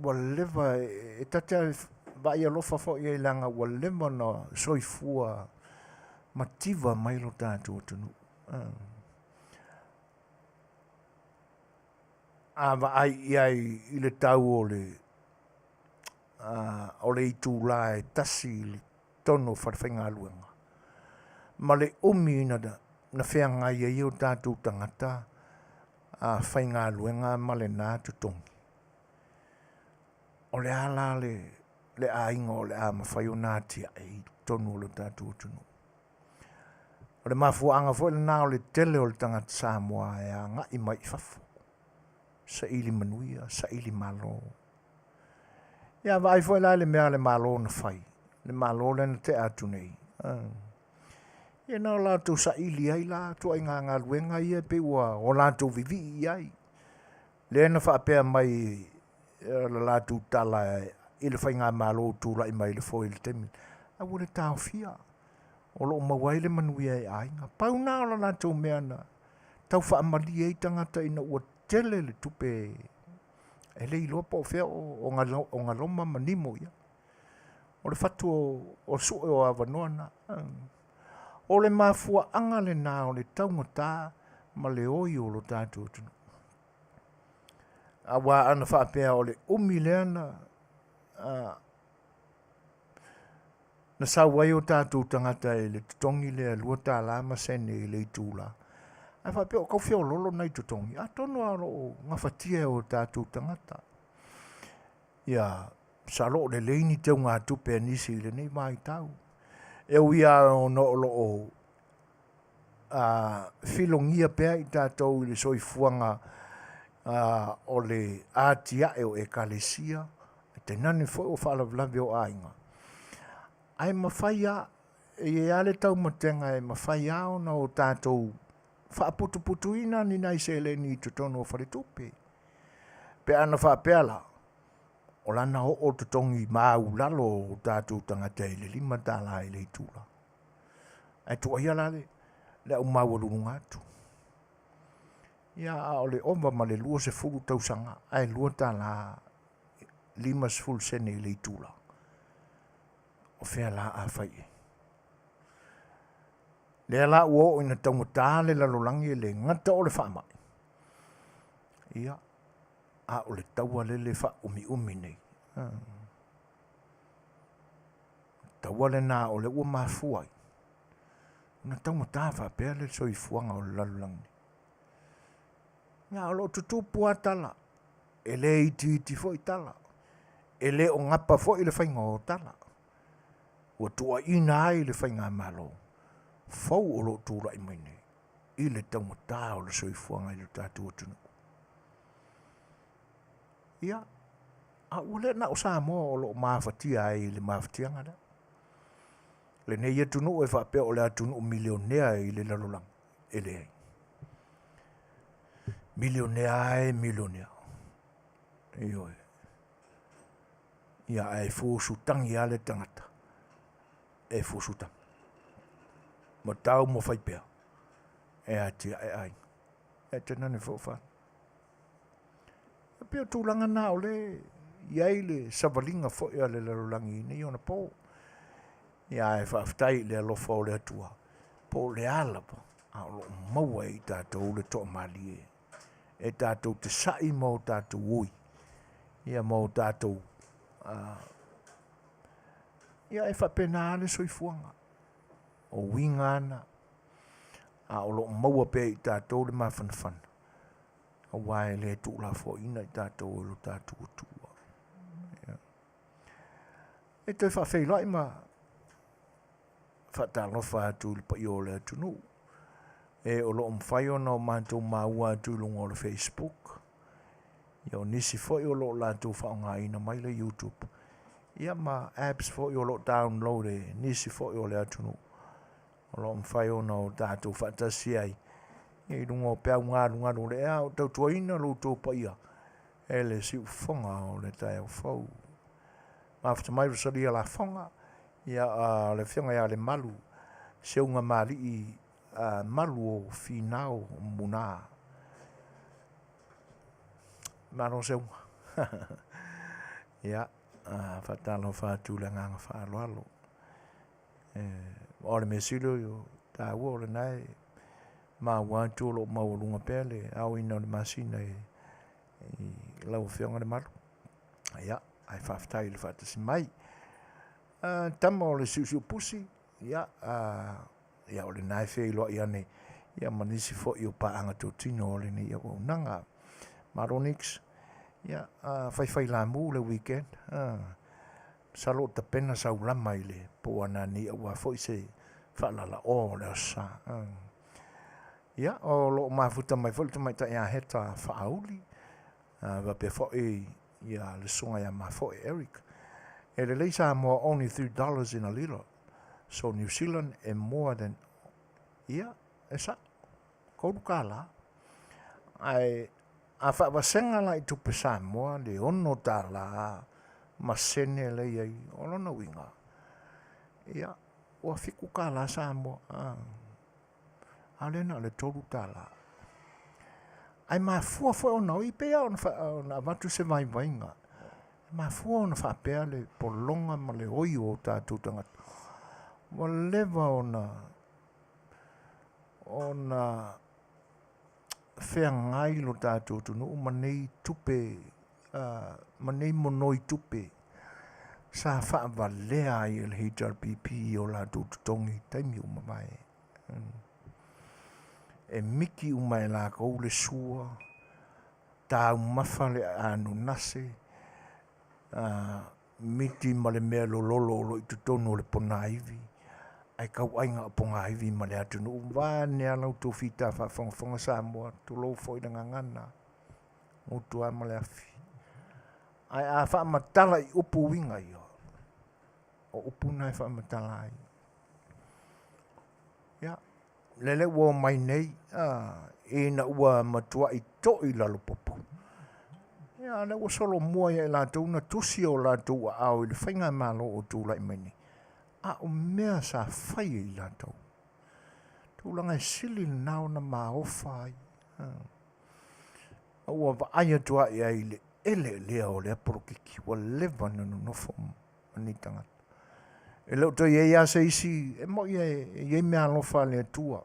ua leva e ta te vaai alofa foi i ai leaga ua leva ona soifua mativa mai lo tatou atunuu. A vaai i ai i le tau o le o le itula e 1 i le totonu o falefaigaluega ma le umi na feagai ai o tatou tagata faigaluega ma lena totogi, o le a la le aiga o le a mafai ona atiae i totonu o le tatou atunuu? O le mafuaaga foi lena o le tele o le tagata Samoa e agai mai i fafo, saili manuia, saili malo. Ia vaai foi la i le mea a le Malo na fai, le Malo lea na tea atu nei, ia na o latou saili ai la ituaiga galuega ia pei ua o latou vivii i ai. Lea na faapea mai le latou tala i le faigamalo o tulai mai i le foe i le taimi, aua le taofia, o lo o maua ai le manuia e aiga. Pau na o le latou mea na tau faamalie ai tagata ina ua tele le tupe e le iloa po o fea o galoma ma nimo i ai. O le fatu o sue o avanoa na. O le mafuaaga lena o le taugata ma le oi o lo tatou atunuu. Aua ana faapea o le umi lea na na sau ai o tatou tagata i le totogi lea $2 ma sene i le itula, ae faapea o tau feololo nai totogi, atonu lava o lo o gafatia e o tatou tagata. Ia, masalo o lelei ni teugatupe a nisi i lenei vaitau. E ui lava ona o lo o filogia pea i tatou i le soifuaga o le atiae o ekalesia, tainane foi o faalavelave o aiga, ae mafai lava, e i ai lava le taumatega e mafai lava ona o tatou faaputuputuina ni nai seleni i totonu o faletupe. Pe ana faapea la, o lana oo totogi maulalo o tatou tagata i le $5 i le itula. Ae tuuaia la le au maualuluga atu. Ia, a o le ova ma le 20 tausaga ae $2 50 sene i le itula. O fea la a fai i ai? Lea la ua oo ina taugata le lalolagi e le gata o le faamai, ia, a o le taua lele e faaumiumi nei. Taua lena o lea ua mafua ai ona taugata faapea le soifuaga o le lalolagi nei. Ia, o lo o tutupu lava tala, e le itiiti foi tala, e le o gapa foi le faiga o tala. Ua tuuaiina ai le faigamalo fou o lo o tulai mai nei i le taugata o le soifuaga i le tatou atunuu. Ia, a ua le na o Samoa o lo o mafatia ai i le mafatiaga lea. Lenei atunuu e faapea o le atunuu milionea i le lalolagi, e leai. Milionea lava e milionea. Ioe. Ia, ae fusutagi lava le tagata. E fusutagi. Ma taumafai pea e atiae aiga. E tainane foi o fanau. E pei o tulaga na o lea e i ai le savaliga foi a le lalolagi i nei ona po. Ia ae faafetai i le alofa o le Atua, po o le a lava, a o lo o maua e i tatou le toamalie e tatou te sa'i ma o tatou oi, ia ma o tatou, ia e faapena lava le soifuaga. O uiga na, a o lo o maua pea i tatou le mafanafana, aua e le tuulafoaiina i tatou e lo tatou Atua. Ia. E toe faafeiloai ma faatalofa atu i le paia o le atunuu, e o lo o mafai ona o matou maua atu i luga o le Facebook, ia o nisi foi o lo o latou faaaogaina mai le YouTube, ia ma apps foi o lo o download e nisi foi o le atunuu, o lo o mafai ona o tatou faatasi ai i luga o peau galugalu o le ea, o tautuaina lo outou paia e le siufofoga o le taeao fou. Mafuta mai Rosalia Lafoga, ia le afioga ia Lemalu, Seugamalii Malu o Finao Muna. Malo Seuga. Ia, faatalofa atu i le agaga faaaloalo. O le mea sili o taua o lena e maua atu o lo o maualuga pea le aoina o le masina i lau Afioga Lemalu. Ia, ae faafetai i le faatasi mai. Tama o le siusiupusi, ia, ia o lena e feiloai ane ia ma nisi foi o paaga totino o lenei auaunaga. Malo Nix, ia, faifai lamu le weekend, masalo o tapena sau lama i le po anani aua foi se faalalao o le Aso Sa. Ia, o lo o mafuta mai foi le tamaitai ia Heta Faauli, faapea foi ia le susuga ia Mafoe Eric. E lelei Samoa only $3 in a litre. So New Zealand e more than ia, e sa'o, $3. Ae a faavasega la i tupe Samoa le $6 ma sene lea e i ai, o lona uiga, ia, ua $7 Samoa, a o lea na o le $3. Ae mafua foi ona oi, pei lava ona avatu se vaivaiga, e mafua ona faapea le pologa ma le oi o tatou tagata. Ua leva ona feagai lo tatou atunuu ma nei tupe, ma nei monoi tupe sa faavalea ai e le HRPP i o latou totogi i taimi ua mavae. E miki uma e lakou le sua, taumafa le anonase, miti ma le mea lololo o lo o i totonu o le ponaivi, ae tauai na o ponaivi ma le atunuu, vaeane lava la outou fita faafogafoga Samoa, tulou foi le gagana, gutu lava ma le afi. Ae a faamatala i upu uiga ia, o upu na e faamatala ai. Ia, lele ua omai nei, ina ua matuai toi lalo popo. Ia, a lea ua solomua ia i latou na tusi o latou aao i le faigamalo o tulai mai nei, a o mea sa fai e i latou. Tulaga e sili lena ona maofa ai. A ua vaai atu lava i ai i le eleelea o lea polokiki, ua leva ona nonofo ma nei tagata. E le o toe i ai lava se isi, e moni e i ai meaalofa a le Atua,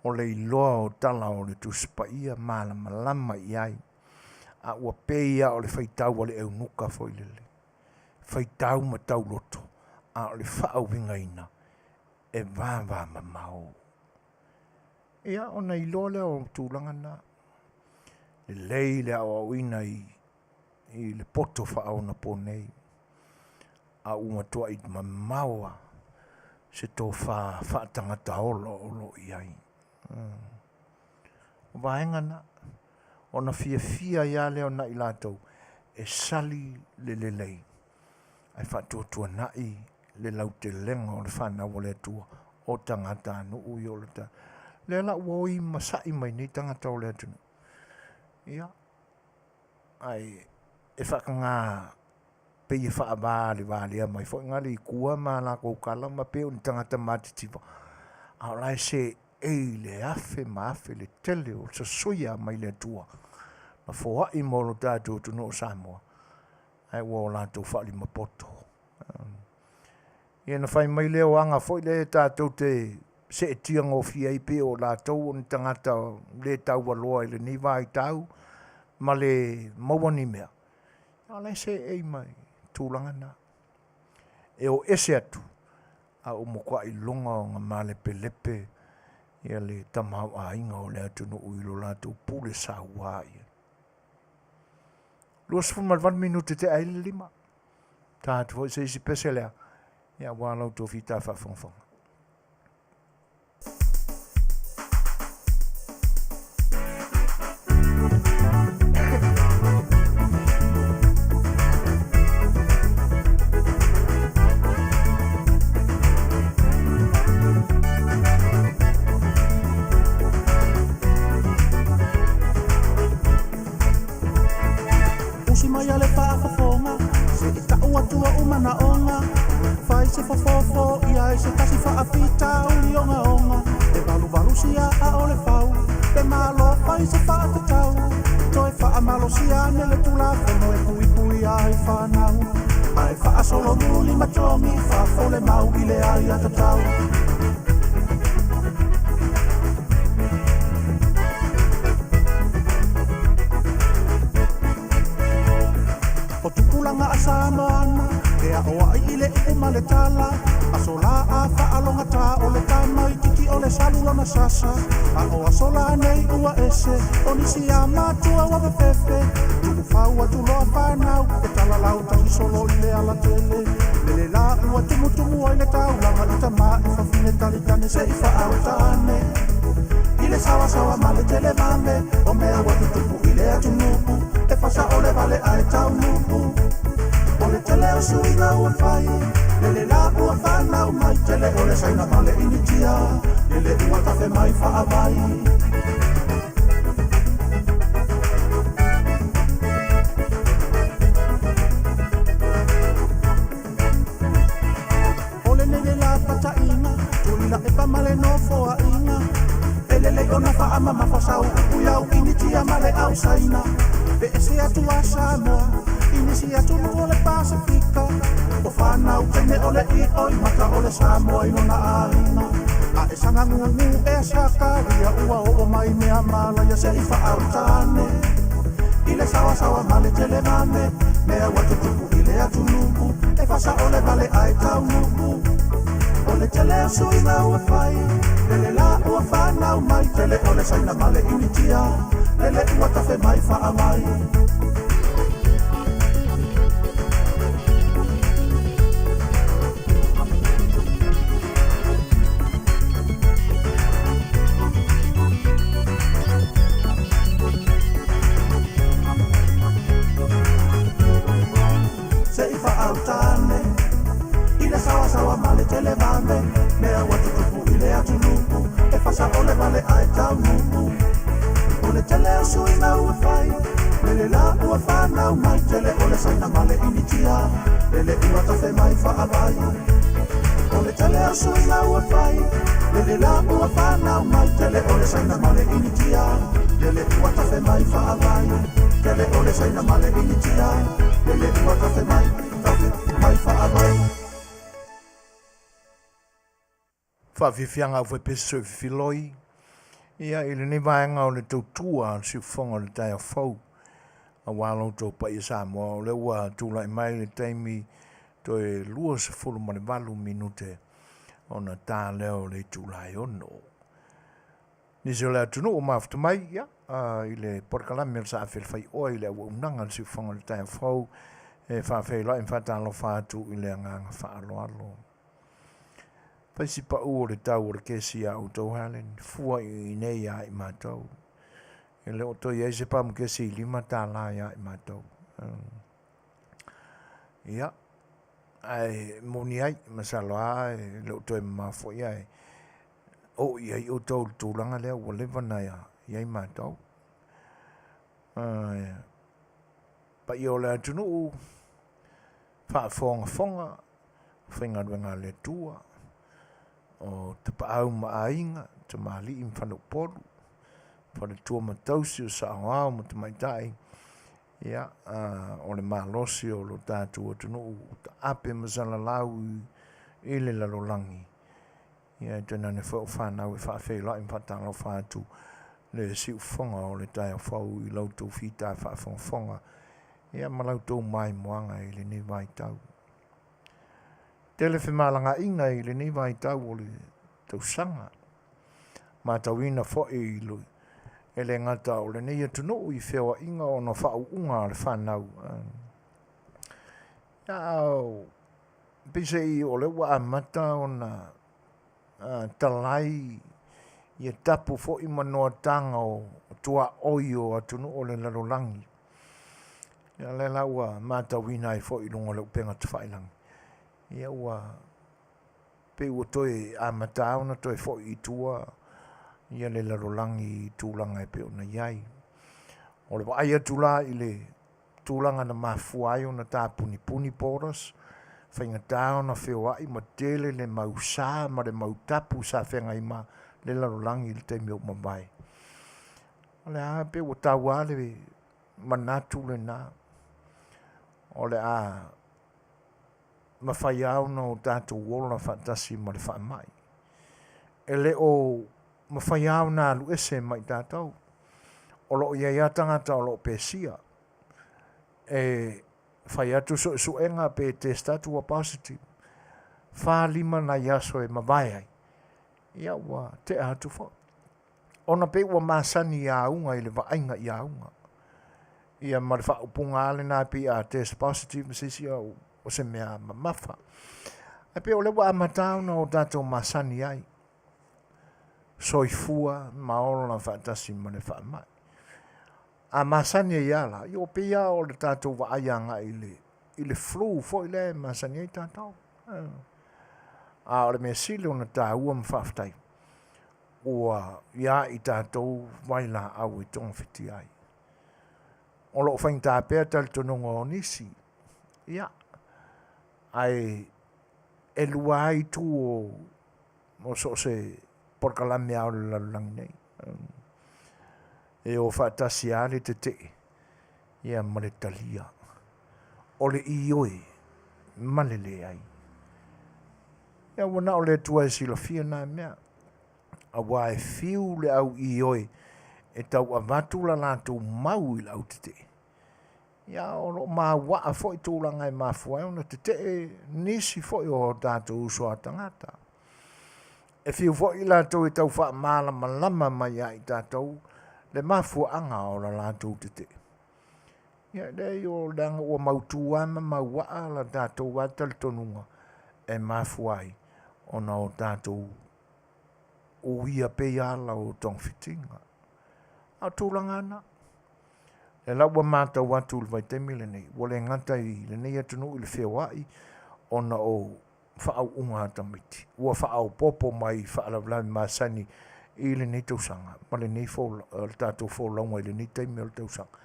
o le iloa o tala o le Tusi Paia malamalama i ai, a ua pei lava o le faitau a le eunuka foi lele, faitau ma tauloto, a o le faauigaina e vavamamao. Ia, ona iloa lea o tulaga na. Lelei le aoaoina i le poto faaonaponei, a ua matuai mamao lava se tofa faatagata ola o lo o i ai. O vaega na, ona fiafia ai lava lea o nai latou e sali le lelei, ae faatuatuanai le lautelega o le fanau a le Atua o tagatanuu ia o le ta. Lea la ua oi masa'i mai nei tagata o le atunuu. Ia, ae e faataga pei e faavalevalea mai foi na le i tua ma latou tala ma pei o ni tagata matitiva, a o la e seei le afe ma afe le tele o sosoia mai le Atua na foai mo lo tatou atunuu o Samoa, ae ua o latou faalimapoto. Ia na fai mai lea o aga foi lea tatou te seetia gofie ai pei o latou o ni tagata le taualoa i lenei vaitau ma le maua ni mea, a o la e seei mai tulaga na. E o ese atu, A ua matuai iloga ona malepelepe ia le tamaoaiga o le atunuu i lo latou pule saua i ai. 28 minute tea ai le 5. Ta atu foi se isi pese lea, ia aua la outou fita faafogafoga. Usi mai a le faafofoga se i tau atu ou manaoga Fai se fofo ia ai se tasi faafitauli ogaoga E valuvalusia a o le fau Pe malo fai se faatatau Toe faamalosia ane le Tulafono e puipuia ai fanau Ae faasolomuli ma togi faafole mau i le aiatatau O tupulaga a Samoana e aoai i le upu ma le tala Aso la a faalogata o le tamaititi o le salu lona sasa A o aso la nei ua ese o nisi a matua ua fefefe Tuufau atu loa fanau e talalau tasi solo i le alatele Lele la ua tumutumu ai le taulaga i tama i fafine talitane se i faaauta ane I le sawasawa ma le televave o mea ua tutupu i le atunuu e fasaole vale ae taunuu O le tele o suiga ua fai lele la ua fanau mai tele o le Saina ma le Initia lele ua tafe mai faavai O lenei le lapataiga Tuilaepa ma le nofoaiga E lelei ona faamamafa sau upu i au Initia ma le au Saina E ese atu a Samoa i nisi atunuu o le Pasefika O fanau teine o le ioimata o le Samoa i lona aiga A e saga gugu ea Sakaria ua oo mai mea malaia se i faauta ane I le sawasawa ma le televave mea ua tutupu i le atunuu e fasaole vale ae taunuu O le tele o suiga ua fai lele la ua fanau mai tele o le Saina ma le Initia lele ua tafe mai faavai Se i faauta ane i le sawasawa ma le televave mea ua tutupu i le atunuu e fasaole vale ae taunuu O le tele o suiga ua fai lele la ua fanau mai tele o le Saina ma le Initia lele ua tafe mai faavai O le tele o suiga ua fai lele la ua fanau mai tele o le Saina ma le Initia lele ua tafe mai faavai Tele o le Saina ma le Initia lele ua tafe mai tafe mai faavai Faafiafiaga au faipese soififiloi ia i lenei vaega o le tautua a le siufofoga o le taeao fou aua lo outou paia Samoa o lea ua tulai mai le taimi toe 28 minute ona ta lea o le itula e 6. Nisi o le atunuu ua mafuta mai ia, i le polokalame o le Saafi o le Faioa i le auaunaga a le siufofoga o le taeao fou e faafeiloai ma faatalofa atu i le agaga faaaloalo. Fai si pau o le tau o le kesi iā outou Helen, fua i inei iā i matou. E le o toe i ai se pamu kesi i $5 iā i matou. Ia, ae moni ai, masalo lava e le o toe mamao foi ae oo i ai outou i le tulaga lea ua leva ona i ai matou. Paia o le atunuu, faafogafoga, faigaluega a le Atua, o tapaau ma aiga, tamalii ma faleupolu, faletua ma tausi, o saoao ma tamaitai, ia, o le malosi o lo tatou atunuu ua taape ma salalau i le lalolagi. Ia, e tainane foi o fanau e faafeiloai ma faatalofa atu le siufofoga o le taeao fou i la outou fita faafogafoga, ia ma la outou maimoaga i lenei vaitau. Tele femalagaaiga i lenei vaitau o le tausaga. Matauina foi e le gata o lenei atunuu i feoaiga ona o faauuga a le fanau. A peiseai o lea ua amata ona talai ia tapu foi ma noataga o tuaoi o atunuu o le lalolagi. Ia lea la ua matauina ai foi i luga o le upega tafailagi, ia ua pei ua toe amata lava ona toe foi i tua ia le lalolagi i tulaga e pei ona i ai. O le vaai atu la i le tulaga na mafua ai ona tapunipuni borders, faigata ona feoai ma tele le mau sa ma le mau tapu sa feagai ma le lalolagi i le taimi ua mavae. O le a pei ua tau lava le manatu lena o le a mafai lava ona o tatou ola faatasi ma le faamai. E le o mafai lava ona alu ese ma i tatou. O lo o i ai lava tagata o lo o pesia e fai atu suesuega pe test atu ua positive, 4, 5 nai aso e mavae ai, ia ua tea atu foi. Ona pei ua masani i auga i le vaaiga i auga. Ia ma le faaupuga lava lena pei a test positive ma se isi o se mea mamafa. Ae pei o lea ua amata ona o tatou masani ai, soifua ma ola faatasi ma le faamai. A masani ai lava la, ia ua pei lava o le tatou vaai agai i le flu foi lea e masani ai tatou. A o le mea sili ona taua ma faafetai, ua ia i tatou vailaau e togafiti ai. O lo o faigata pea talitonuga o nisi, ia, ae e lua lava itu o so o se polokalame lava o le lalolagi nei. E o faatasi lava le tetee ia ma le talia. O le ioe ma le leai. Ia ua na o le Atua e silafia na mea, aua e fiu le au ioe e tau avatu la latou mau i le au tetee. Ia o lo o mauaa foi tulaga e mafua ai ona tetee nisi foi o tatou uso a tagata. E fiu foi i latou e tau faamalamalama mai ia i tatou le mafuaaga o la latou tetee. Ia leai o leaga ua mautu lava ma mauaa la tatou lava talitonuga e mafua ai ona o tatou uia pea ala o togafitiga. A o tulaga na, lea la ua matau atu i le vaitaimi lenei, ua le gata i lenei atunuu i le feoai ona o faauuga a tamaiti, ua faaopoopo mai faalavelave masani i lenei tausaga ma lenei le tatou folauga i lenei taimi o le tausaga.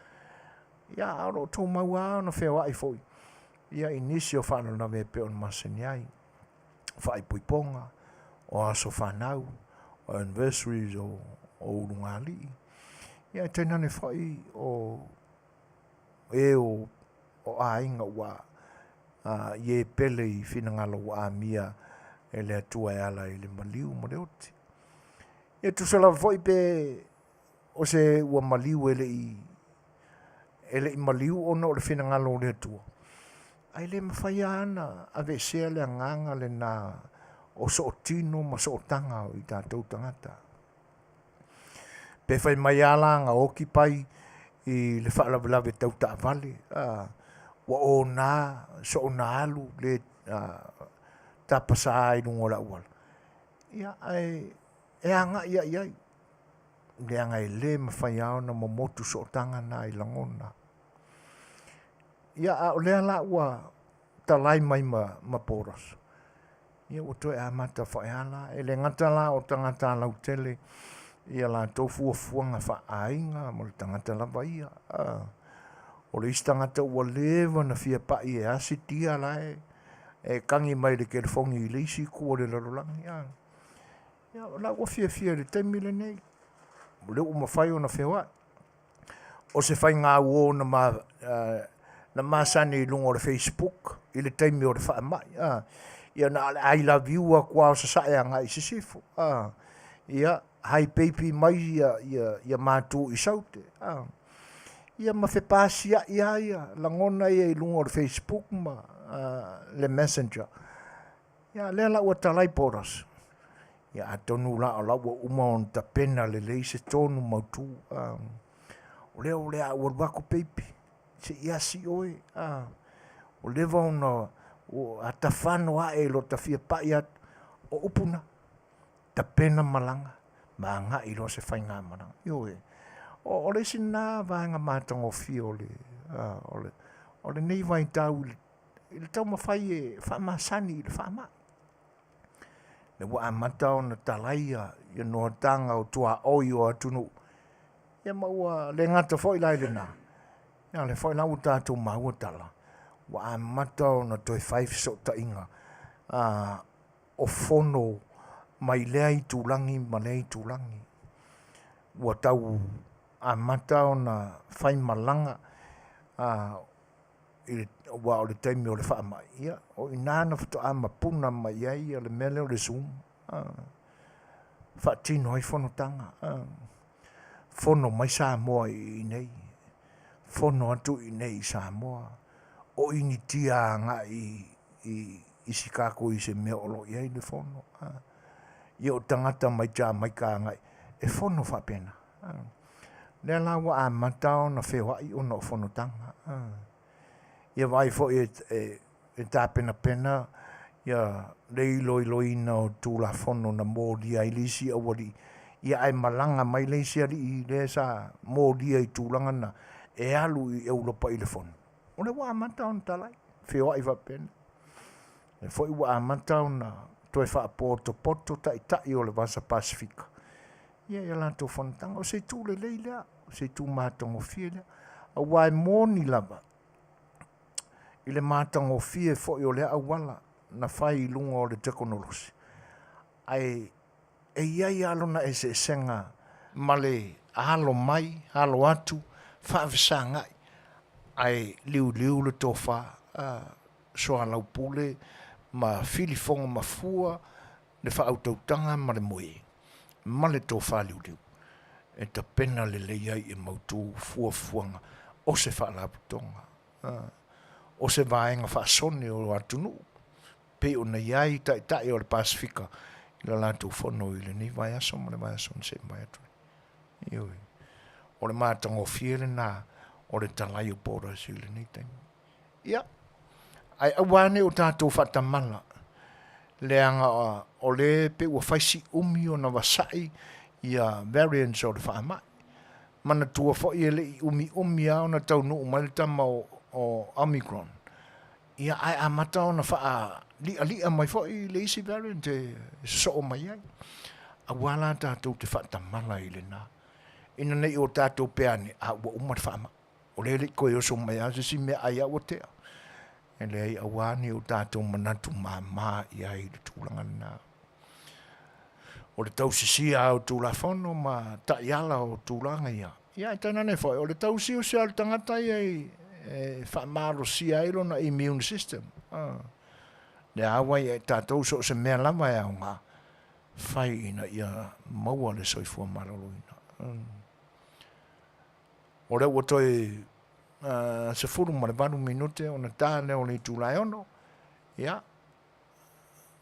Ia, a o lo o tumau lava ona feoai foi ia i nisi o faalavelave e pei ona masani ai, faaipoipoga, o aso fanau, o anniversaries o ulugalii, ia e tainane foi o e o aiga ua i e pele i finagalo ua amia e le Atua e ala i le maliu ma le oti. Ia tusa lava foi pe o se ua maliu e le i maliu ona o le finagalo o le Atua, ae le mafai lava ona aveesea le agaga lena o sootino ma sootaga o i tatou tagata. Pe fai mai lava la na oti pai i le faalavelave tau taavale, ua ona soona alu le tapasa i luga o le auala, ia ae e agai lava i ai, leaga e le mafai lava ona momotu sootaga na i lagona. Ia, a o lea la ua talai mai ma borders, ia ua toe amata foi lava la. E le gata la o tagata lautele ia latou fuafuaga faaaiga mo le tagata lava ia. O le isi tagata ua leva na fia pai e asi tia la e kagi mai le telefoni i le isi itu o le lalolagi. Ia, o la ua fiafia i le taimi lenei, o lea ua mafai ona feoai. O se faigauo na masani i luga o le Facebook i le taimi o le faamai. Ia na o le I love you atu lava o sasae agai i sisifo. Ia, hi baby mai ia matu i Saute. Ia ma fepasiai lava ia lagona ia i luga o le Facebook ma le Messenger. Ia, lea la ua talai borders. Ia, atonu la o la ua uma ona tapena lelei se tonu mautu. O lea o le a ou alu atu baby, se i asi oe. Ua leva ona atafano ae i lo ta fia pai atu. O upu na, tapena malaga ma agai loa se faigamalaga. Ioe. O le isi lena vaega matagofie o le, o lenei vaitau i le taumafai e faamasani i le faamai. Le ua amata ona talai ia noataga o tuaoi o atunuu, ia ma ua le gata foi la i lena, ia o lea foi la ua tatou maua tala, ua amata ona toe fai fesootaiga o fono mai lea itulagi ma lea itulagi. Ua tau amata ona fai malaga aua o le taimi o le faamai, ia, o i ina na faatoa mapuna mai ai le mea lea o le Zoom, faatino ai fonotaga, fono mai Samoa i inei, fono atu i inei i Samoa, o Initia agai i Sikako i se mea o lo o i ai le fono. Ia o tagata mai Jamaika agai, e fono faapena. Lea la ua amata ona feoai ona o fonotaga. Ia vaai foi e tapenapena ia le iloiloina o Tulafono na molia ai le isi aualii, ia ae malaga mai le isi alii lea sa molia i tulaga na e alu i Europa i le fono. O lea ua amata ona talai, feoai faapena. Lea foi ua amata ona toe faapotopoto taitai o le Vasa Pasefika ia i a latou fonotaga. O se itu lelei lea, o se itu matagofie lea. Aua e moni lava i le matagofie foi o lea auala na fai i luga o le tekonolosi, ae e i ai lava lona eseesega ma le alo mai, alo atu, faafesagai, ae liuliu le tofa, soalaupule ma filifogo mafua le faautautaga ma le moe ma le tofa liuliu e tapena lelei ai e mautu fuafuaga o se faalapotopotoga, o se vaega faasone o atunuu pei ona i ai taitai o le Pasefika i le latou fono i lenei vaiaso ma le vaiaso na se'i mai atu nei. Ioe. O le matagofie lena o le talai o borders i lenei taimi. Ia, ae aua ne i o tatou faatamala, leaga o lea pei ua fai si umi ona vasa'i ia variants o le faamai. Manatua foi e le i umiumi lava ona taunuu mai le tama o Omicron, ia ae amata ona faali'ali'a mai foi le isi variant e sosoo mai ai. Aua la tatou te faatamala i lena, ina ne i o tatou pea ane, a ua uma le faamai. O lea e le i toe oso mai lava se isi mea ai ua tea. E leai, aua ne i o tatou manatu mama i ai i le tulaga lena. O le tausisia o Tulafono ma taiala o tulaga ia, ia ae tainane foi, o le tausiusi lava o le tagata ia e faamalosia ai lona immune system. Lea ua ia i tatou so o se mea lava e aoga, fai ina ia maua le soifua maloloina. O lea ua toe 18 minute ona ta lea o le itula e 6, ia,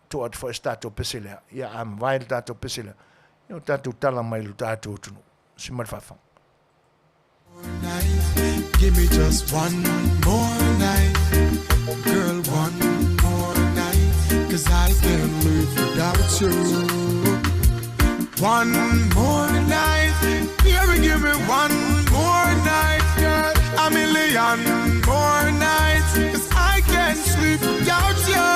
tuu atu foi se tatou pese lea. Ia, a mavae le tatou pese lea, ia o tatou tala mai i lo tatou atunuu. Si mai le faafofoga. Give me just one more night, girl, one more night, 'cause I can't live without you. One more night, baby, give me one more night, girl, a million more nights, 'cause I can't sleep without you.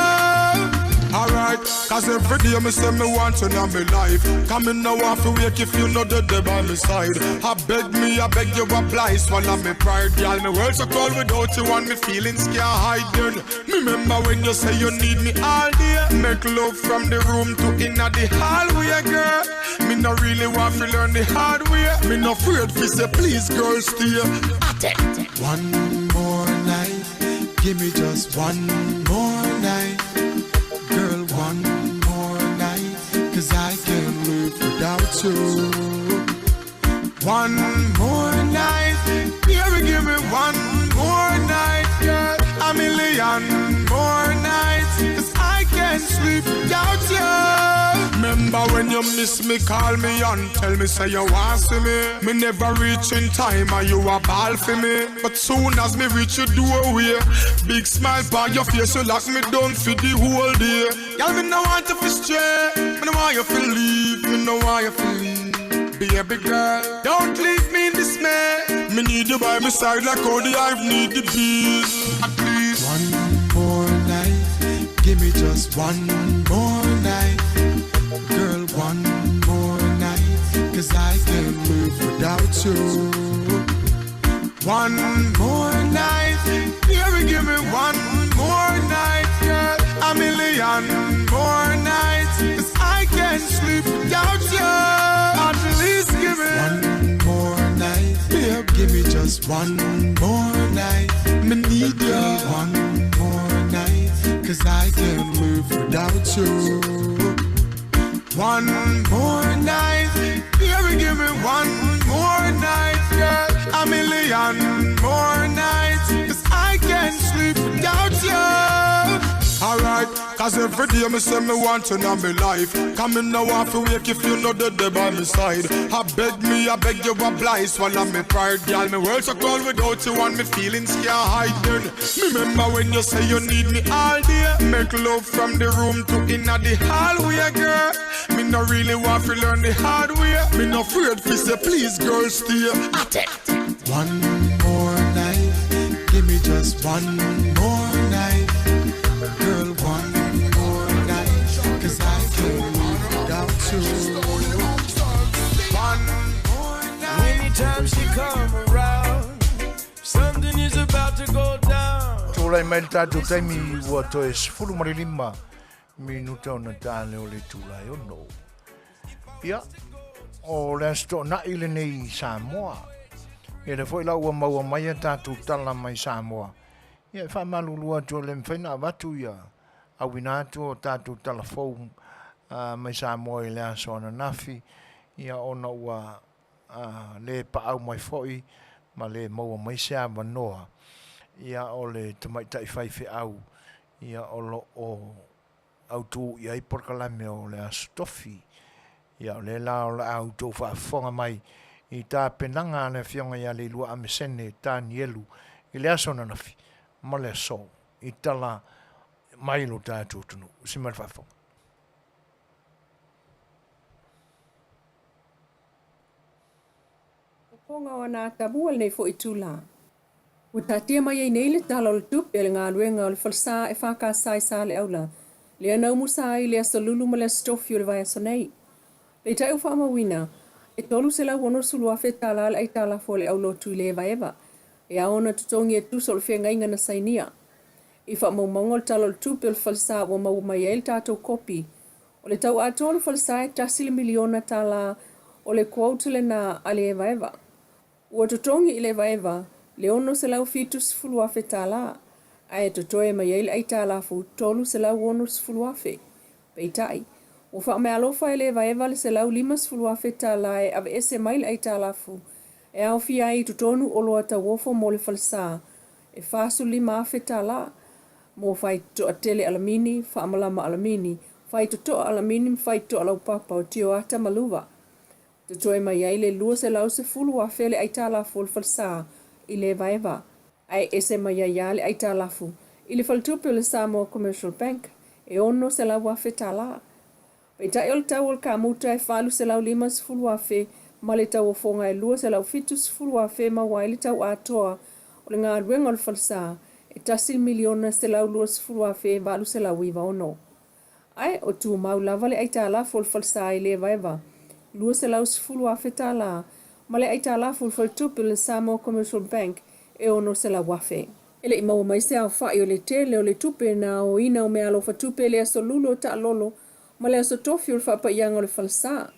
Alright, 'cause every day me say me want you in my life. Come in now want to wake if you know the day by my side. I beg me, I beg you apply, swallow me pride, girl. Me world so cold without you and me feelings can't hide then. Me remember when you say you need me all day. Make love from the room to inna the hallway, girl. Me no really want to learn the hard way. Me no afraid fi say please, girl, stay. One more night, give me just one more night, girl, one more night, 'cause I can't live without you. One more night, baby, give me one more night, girl, a million more nights, 'cause I can't can't sleep without you. Remember when you miss me, call me and tell me say you want see me. Me never reach in time and you a ball for me. But soon as me reach your doorway, big smile by your face, you lock me down for the whole day. Girl, me no want to feel stray, me no want you to leave, me no want you to leave. Baby girl, don't leave me in dismay. Me need you by my side like how the hive need the bees. At least one more night, give me just one more night. Girl, one more night, cause I can't live without you. One more night, baby, give me one more night, girl. A million more nights, cause I can't sleep without you. At least give me one more night, babe, give me just one more night. Me need you one more night, cause I can't live without you. One more night, baby, give me one more night, girl. A million more nights, cause I can't sleep without you. Alright, cause every day me say me want you in my life. Come in now want to wake if you know the day by my side. I beg me, I beg you a blind, swallow me pride. Girl, me world so cold without you and me feelings can't hide then. Me remember when you say you need me all day. Make love from the room to inna the hallway, girl. Me no really want to learn the hard way. Me no afraid fi say please, girl, stay. At it. One more night, give me just one more night. Girl, one more night, cause I can't live without you. One more night. Anytime she come around, something is about to go down. Tulai mai le tatou taimi ua toe 15 minuta ona ta le o le itula e 6. Ia, o le Aso Toonai lenei i Samoa. Ia lea foi la ua maua mai a tatou tala mai Samoa. Ia e faamalulu atu e le mafai ona avatu ia auina atu o tatou tala fou mai Samoa i le aso ananafi, ia ona ua le paau mai foi ma le maua mai se avanoa. Ia o le tamaitai faifeau ia o lo o autu i ai polokalame o le Aso Tofi. Ia o lea la o le a outou faafofoga mai i tapenaga a le Afioga ia Leilua Amesene Tanielu i le aso ananafi ma le aso i tala mai lo tatou atunuu. Si mai le faafofoga. Fofoga o ana atamua lenei foi itulā. Ua taatia mai ai nei le Tala o le Tupe a le Galuega o le Falesa e FKS i Saleaula, lea na umusa ai i le Aso Lulu ma le Aso Tofi o le vaiaso nei. Peitai ua faamauina, e $360,000 tala le aitalafu a le aulotu i le evaeva, e ao ona totogi e tusa o le feagaiga na sainia. I faamaumauga o le Tala o le Tupe o le Falesa ua maua mai ai le tatou kopi, O le tau atoa o le falesa e tasi le miliona tala o le quote lena a le evaeva. Ua totogi i le evaeva le $670,000 tala, ae totoe mai ai le aitalafu $360,000. Peitai, ua faameaalofa e le evaeva le $150,000 tala e aveese mai le aitalafu e aofia ai i totonu oloa tauofo mo le falesa e $45,000 tala mo faitotoa tele alamini, faamalama alamini, faitotoa alamini ma faitotoa laupapa o tioata ma luva. Totoe mai ai le $210,000 le aitalafu o le falesa i le evaeva, ae ese mai ai lava le aitalafu i le faletupe o le Samoa Commercial Bank e $600,000. Peitai o le tau o le kamuta e $850,000 ma le tauofoga e $270,000 maua ai le tau atoa o le galuega o le falesa e $1,120,896. Ae o tumau lava le aitalafu o le falesa i le evaeva $210,000 ma le aitalafu o le faletupe o le Samoa Commercial Bank e $600,000. E le i maua mai se aofai o le tele o le tupe na aoina o meaalofa tupe i le Aso Lulu o Taalolo ma le Aso Tofi o le Faapaiaga o le Falesa.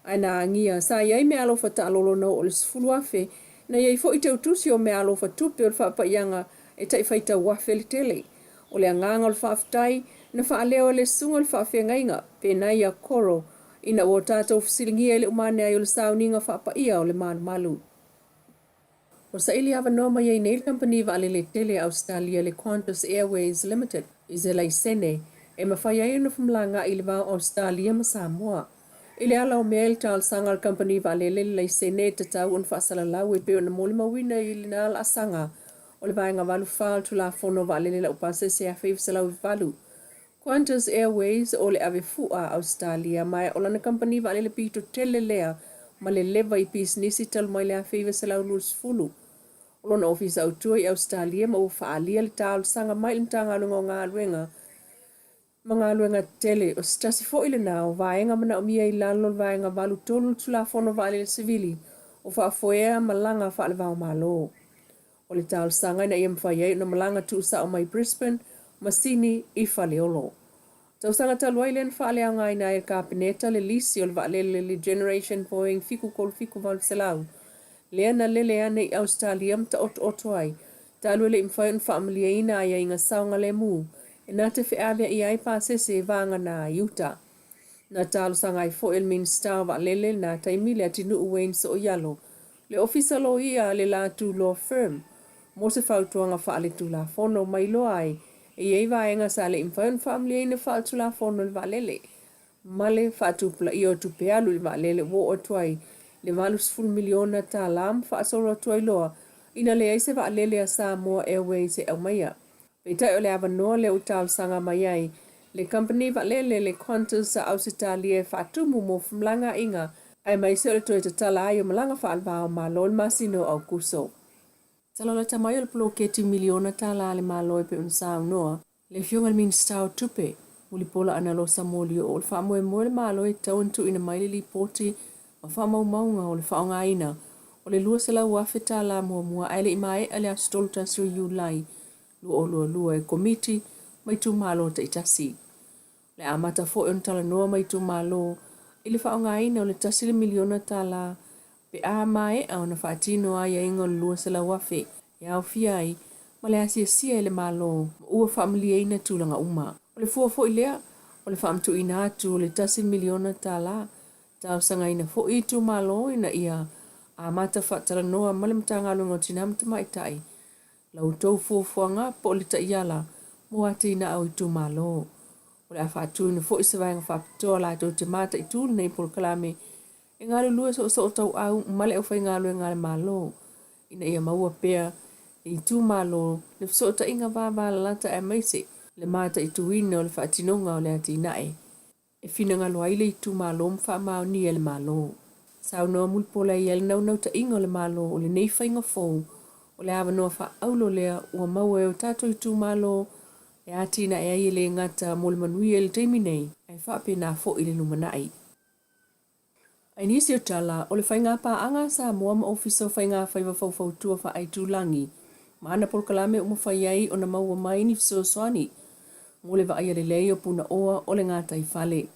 Ae na agia, sa i ai meaalofa taalolo na oo i le 10,000, na i ai foi teutusi o meaalofa tupe o le faapaiaga e tai faitau afe le tele. O le agaga o le faafetai, na faaleo e le susuga o le faafeagaiga, Penaia Koro, ina ua tatou fesiligia i le umane ai o le sauniga faapaia o le malumalu. Ua saili avanoa mai ai nei le kamupani vaalele tele a Ausetalia le Qantas Airways Limited i se laisene e mafai ai ona femalagaai i le va o Ausetalia ma Samoa. I le ala o mea i le talosaga a le kamupani vaalele le laisene e tatau ona faasalalau e pei ona molimauina i lena laasaga o le Vaega 84 o le Tulafono o Vaalele Laupasese 1998. Qantas Airways o le ave fua a Ausetalia ma o lana kamupani vaalele pito tele lea ma le leva i pisinisi talu mai le 1920. O lona ofisa autua i Ausetalia ma ua faaalia le talosaga mai i le Matagaluega o Galuega ma Galuega Tetele. O se tasi foi lena o vaega manaomia i lalo o le Vaega 83 o le Tulafono Vaalele Sivili o faafoea malaga faale-va-o-Malo. O le talosaga ina ia mafai ai ona malaga tuusao mai Brisbane ma Sini i Faleolo. Tausaga talu ai lea na faaleaogaina ai e le Kapeneta le lisi o le vaalele le Generation Boeing 737 800 lea na lele ane i Ausetalia ma taotooto ai talu e le i mafai ona faamalieina aiaiga saogalemu e na te feaveaia ai pasese e vagana ai uta. Na talosaga ai foi e le Minisita o Vaalele i lena taimi Leatinuu Wayne Sooialo le Ofisa Loia a le Latu Law Firm mo se fautuaga faaletulafono ma iloa ai e i ai vaega sa le i mafai ona faamalieina faaletulafono i le vaalele ma le faatupulaia o tupe alu i le vaalele ua oo atu ai le $80 miliona tala ma faasolo atu ai loa ina leai se vaalele a Samoa Airways e aumaia. Peitai o le avanoa lea ua talosaga mai ai le kamupani vaalele le Qantas a Ausetalia e faatumu mo femalagaaiga aemaise o le toe tatala ai o malaga faale-va o Malo i le masina o Aokuso. Tala lata mai o le poloketi miliona tala a le Malo e pei ona saunoa le Afioga i le Minisita o Tupe, Mulipola Anarosa Molioo, o le faamoemoe o le Malo e tatau ona tuuina mai le lipoti ma faamaumauga o le faaaogaina o le $200,000 tala muamua ae le i maea le aso 31 o Iulai 2022 e Komiti ma itumalo taitasi. O le amata foi ona talanoa ma itumalo i le faaaogaina o le $1 miliona tala pe a maea ona faatino aiaiga o le $200,000 e aofia ai ma le asiasia e le Malo ma ua faamalieina tulaga uma. O le fua foi lea o le faamatuuina atu o le $1 miliona tala Talosagaina foi itumalo ina ia amata faatalanoa ma le Matagaluega o Tina ma Tamaitai la outou fuafuaga po o le taiala mo atinae o itumalo. O le a faatuina foi se vaega faapitoa latou te mataitu lenei polokalame e galulue soosootauau ma le aufaigaluega a le Malo ina ia maua pea e itumalo le fesootaiga vavalalata aemaise le mataituina o le faatinoga o le atinae e finagalo ai le itumalo ma faamaonia e le Malo. Saunoa Mulipola e i ai le naunautaiga o le Malo o lenei faiga fou o le avanoa faaulo lea ua maua e o tatou itumalo e atinae ai e le gata mo le manuia i le taimi nei ae faapena foi i le lumanai. I nisi o tala, o le faiga paaga a Samoa ma Ofisa o Faiga Faiva Faufautua Faaitulagi ma ana polokalame ua mafai ai ona maua mai ni fesoasoani mo le vaaia lelei o punaoa o le gataifale.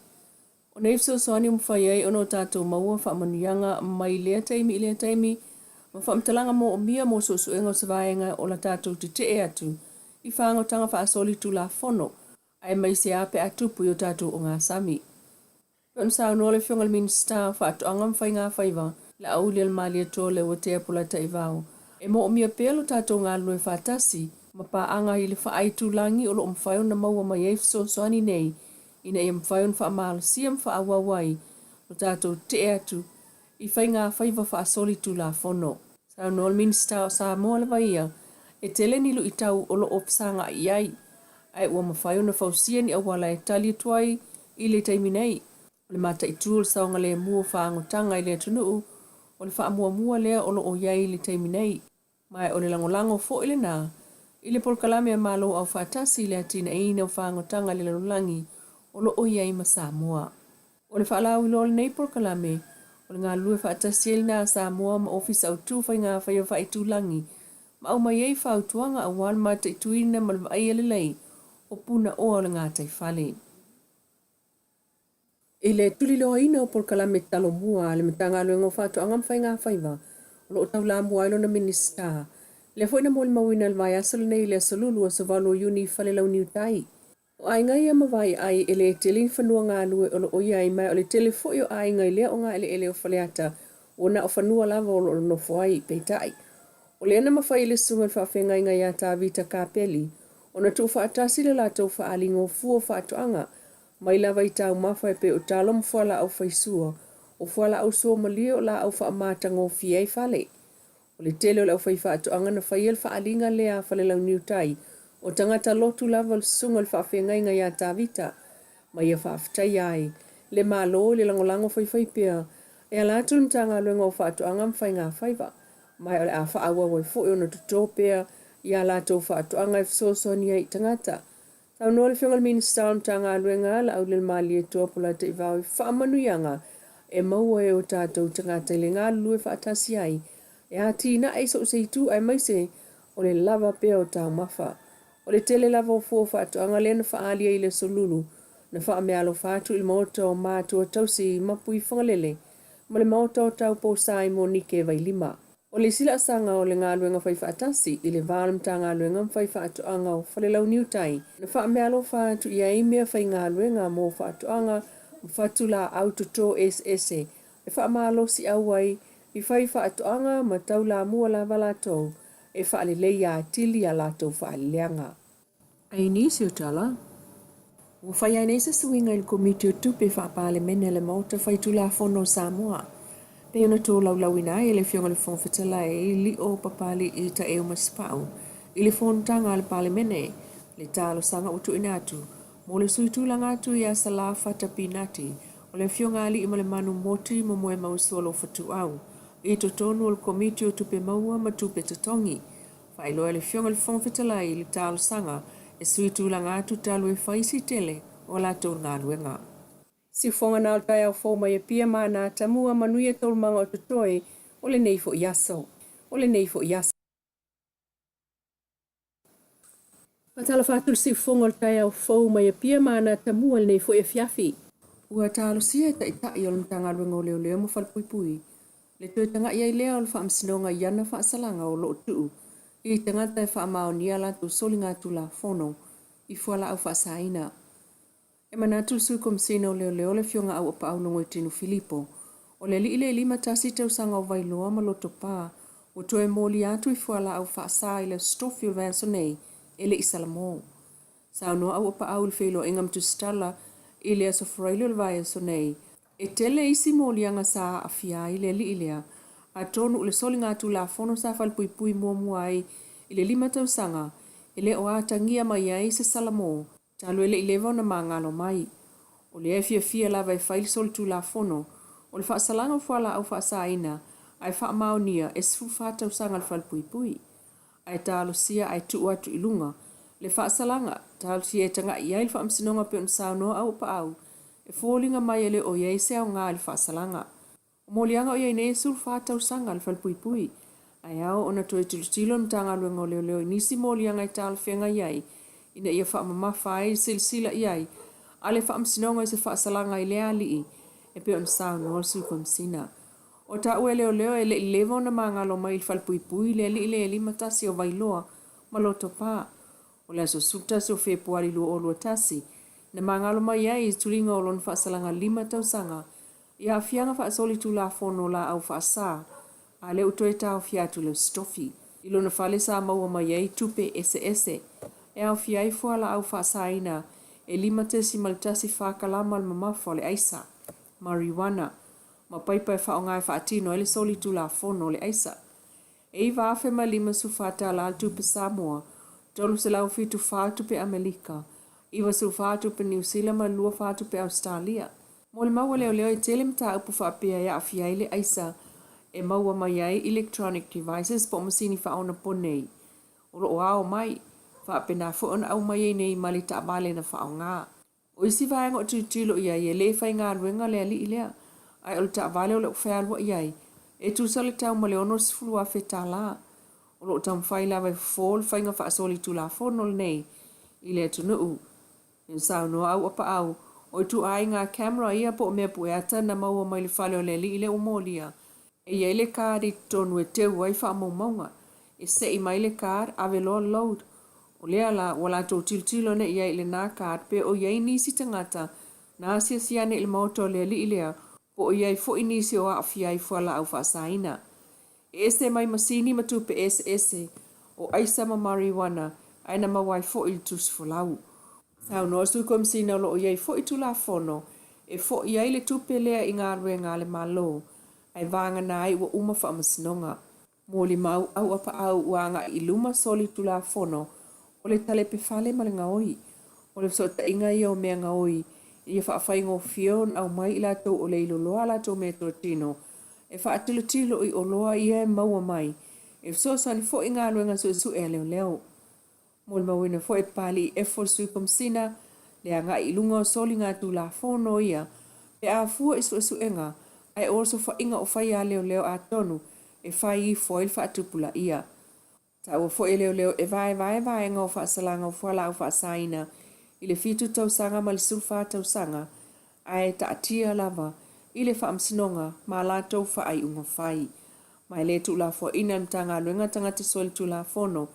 O nei fesoasoani ua mafai ai ona o tatou maua faamanuiaga mai lea taimi i lea taimi ma faamatalaga moomia mo suesuega o se vaega o la tatou tetee atu i fagotanga faasolitulafono aemaise a pe a tupu i o tatou ogasami. Pei ona saunoa le Afioga i le Minisita o Faatoaga ma Faiga Faiva, Laaulialemalietoa Leuatea Polataivao, e moomia pea lo tatou galulue faatasi ma paaga i le faaitulagi o lo o mafai ona maua mai ai fesoasoani nei ina ia mafai ona faamalosia ma faaauau ai lo tatou tetee atu i faiga faiva faasolitulafono. Saunoa le Minisita o Samoa lava ia, e tele ni luitau o lo o fesagai i ai, ae ua mafai ona fausia ni auala e tali atu ai i le taimi nei. O le mataitu o le saogalemu o faagotaga i le atunuu, o le faamuamua lea o lo o i ai i le taimi nei. Ma o le lagolago foi lena i le polokalame a Malo Aufaatasi i le atinaeina o faagotaga i le lalolagi o lo o i ai ma Samoa. O le faalauiloa o lenei polokalame, o le galulue faatasi ai lena a Samoa ma Ofisa Autu Faiga Faiva Faaitulagi ma aumai ai fautuaga aua le mataituina ma le vaaia lelei o punaoa o le gataifale. I le tuliloaina o polokalame Talomua a le Matagaluega o Faatoaga ma Faiga Faiva o lo o taulamua ai lona Minisita, lea foi na molimauina i le vaiaso lenei i le aso Lulu aso 8 o Iuni i Falelauniu Tai. O aiga ia ma vaiaai e le tele ni fanua galue o lo o i ai ma o le tele foi o aiga i lea ogaeleele o Faleata ua na o fanua lava o lo o nonofo ai. Peitai, o lea na mafai e le susuga i le faafeagaiga ia Tavita Kapeli ona tuufaatasi le latou faaaliga o fua o faatoaga mai lava i taumafa e pei o talo ma fualaau faisua, o fualaau suamalie o laau faamatagofie ai fale. O le tele o le aufaifaatoaga na faia le faaaliga lea a Falelauniu Tai, o tagata lotu lava o le susuga i le faafeagaiga ia Tavita, ma ia faafetaia ai le Malo i le lagolago faifaipea e ala atu i le Matagaluega o Faatoaga ma Faigafaiva, ma o le a faaauau ai foi ona toto pea i a latou faatoaga e fesoasoani ai i tagata. Saunoa le Afioga i le Minisita o le Matagaluega, Laaulialemalietoa Polataivao i faamanuiaga e maua e o tatou tagata i le galulue faatasi ai e atinae i so o se itu aemaise o le lava pea o taumafa. O le tele lava o fua o faatoaga lea na faaali ai i le Aso Lulu na faameaalofa atu i le Maota o Matua Tausi i Mapuifagalele ma le Maota o Taupousa i Monike Vailima. O le isi laasaga o le galuega faifaatasi i le va o le Matagaluega ma Faifaatoaga o Falelauniu Tai na faameaalofa atu i ai mea faigaluega mo faatoaga ma fatulaau toto eseese e faamalosiau ai i faifaatoaga ma taulamua lava latou e faaleleia atili a latou faaleleaga. I nisi o tala, ua fai ai nei se suiga i le Komiti o Tupe Faa-Palemene a le Maota Faitulafono o Samoa, pei ona tolaulauina ai e le Afioga i le Fofoga Fetalai Lio Papali'i Taeu Masepau i le fonotaga a le Palemene le talosaga ua tuuina atu mo le sui tulaga atu ia Salā Fata Pinati o le Afioga Aliimalemanu Moti Momoemausu Alofa Tuau i totonu o le Komiti o Tupe Maua ma Tupe Totogi. Faailoa e le Afioga i le Fofoga Fetalai le talosaga e sui tulaga atu talu e fai si tele o a latou galuega. Siufoga na o le taeao fou mai Apia ma ana atamua manuia taualumaga o totoe o lenei foi aso. O lenei foi aso. Faatalofa atu le siufoga o le taeao fou mai Apia ma ana atamua i lenei foi afiafi. Ua talosia e Taitai o le Matagaluega o Leoleo ma Falepuipui le toe taga'i ai lea o le Faamasinoga i ana faasalaga o lo o tuu i tagata e faamaonia a latou soligatulafono i fualaau faasaina. E manatu le Sui Komesina o Leoleo le Afioga Auapaau Logoitino Filipo, o le alii le 51 tausaga o Vailoa ma Lotopa ua toe molia atu i fualaau faasa i le Aso Tofi o le vaiaso nei e le i salamo. Saunoa Auapaau i le feiloaiga ma Tusitala i le Aso Faraile o le vaiaso nei, E tele isi moliaga sa aafia ai le alii lea, atonu o le soligatulafono sa falepuipui muamua ai i le 5 tausaga e le o atagia mai ai se salamo talu e le i leva ona magalo mai. O lea e fiafia lava e fai le solitulafono o le faasalaga o fualaau faasaina ae faamaonia e 14 tausaga le falepuipui. Ae talosia ae tuu atu i luga le faasalaga, talosia e taga'i i ai le Faamasinoga pei ona saunoa Auapaau, e foliga mai e le o i ai se aoga i le faasalaga. O moliaga o i ai nei e 14 tausaga le falepuipui, ae ao ona toe tilotilo le Matagaluega o Leoleo i nisi moliaga e talafeagai ai ina ia faamamafa ai le silasila i ai a le Faamasinoga i se faasalaga i lea alii e pei ona saunoa le Sui Komesina. O taua e leoleo e le i leva ona magalo mai i le falepuipui le alii le 51 o Vailoa ma Lotopa. O le aso 11 o Fepuari 2021, na magalo mai ai i tuliga o lona faasalaga 5 tausaga i aafiaga faasolitulafono laau faasa, a lea ua toe taofia atu le Aso Tofi. I lona fale sa maua mai ai tupe eseese e aofia ai fualaau faasaina e 5.14 kalama le mamafa o le aisa, marijuana, ma paipa e faaaoga e faatino ai le solitulafono o le aisa. E $9,054 tala le tupe Samoa, 374 tupe Amelika, 94 tupe Niu Sila ma le 24 tupe Ausetalia. Mo le mau a leoleo e tele mataupu faapea e aafia ai le aisa e maua mai ai electronic devices po o masini faaonaponei o lo o ao mai, faapena foi ona aumai ai nei ma le taavale na faaaoga. O isi vaega o tilotilo i ai, e le faigaluega le alii lea, ae o le taavale o lo o fealuai ai, e tusa le tau ma le $60,000. O lo o taumafai lava e fofo le faiga faasolitulafono lenei i le atunuu. Ina saunoa Auapaau, o ituaiga camera ia po o mea pueata na maua mai le fale o le alii lea ua molia, E i ai le card i totonu e teu ai faamaumauga. E sei mai le card, ave loa load. O lea la, ua latou tilotilo ane i ai i lena card pe o i ai nisi tagata na asiasi ane i le maota o le alii lea po o i ai foi nisi o aafia ai fualaau faasaina. E ese mai masini ma tupe eseese o aisa ma marijuana. ae na maua ai foi le tusi folau. Saunoa Sui Komesina o lo o i ai foi Tulafono e fo'i ai le tupe lea i galuega a le Malo ae vagana ai ua uma faamasinoga. Molimau Auapaau ua agai i luma soli Tulafono o le talepe fale ma le gaoi. O le fesootaiga ia o mea gaoi ina ia faafaigofie ona aumai i latou o le iloloa a latou meatotino e faatilotilo i oloa ia e maua mai e fesoasoani foi i galuega suesue a leoleo. Molimauina foi e Papalii Efo le Sui Komesina le agai i luga o soligatulafono ia pe a fua i suesuega ae o osofaiga o faia a leoleo atonu e fai ifo ai le faatupulaia. Taua foi e leoleo e vaevae vaega o faasalaga o fualaau faasaina i le 7 tausaga ma le 14 tausaga ae taatia lava i le Faamasinoga ma a latou faaiuga fai. Ma e le tuulafoaina e le Matagaluega tagata solitulafono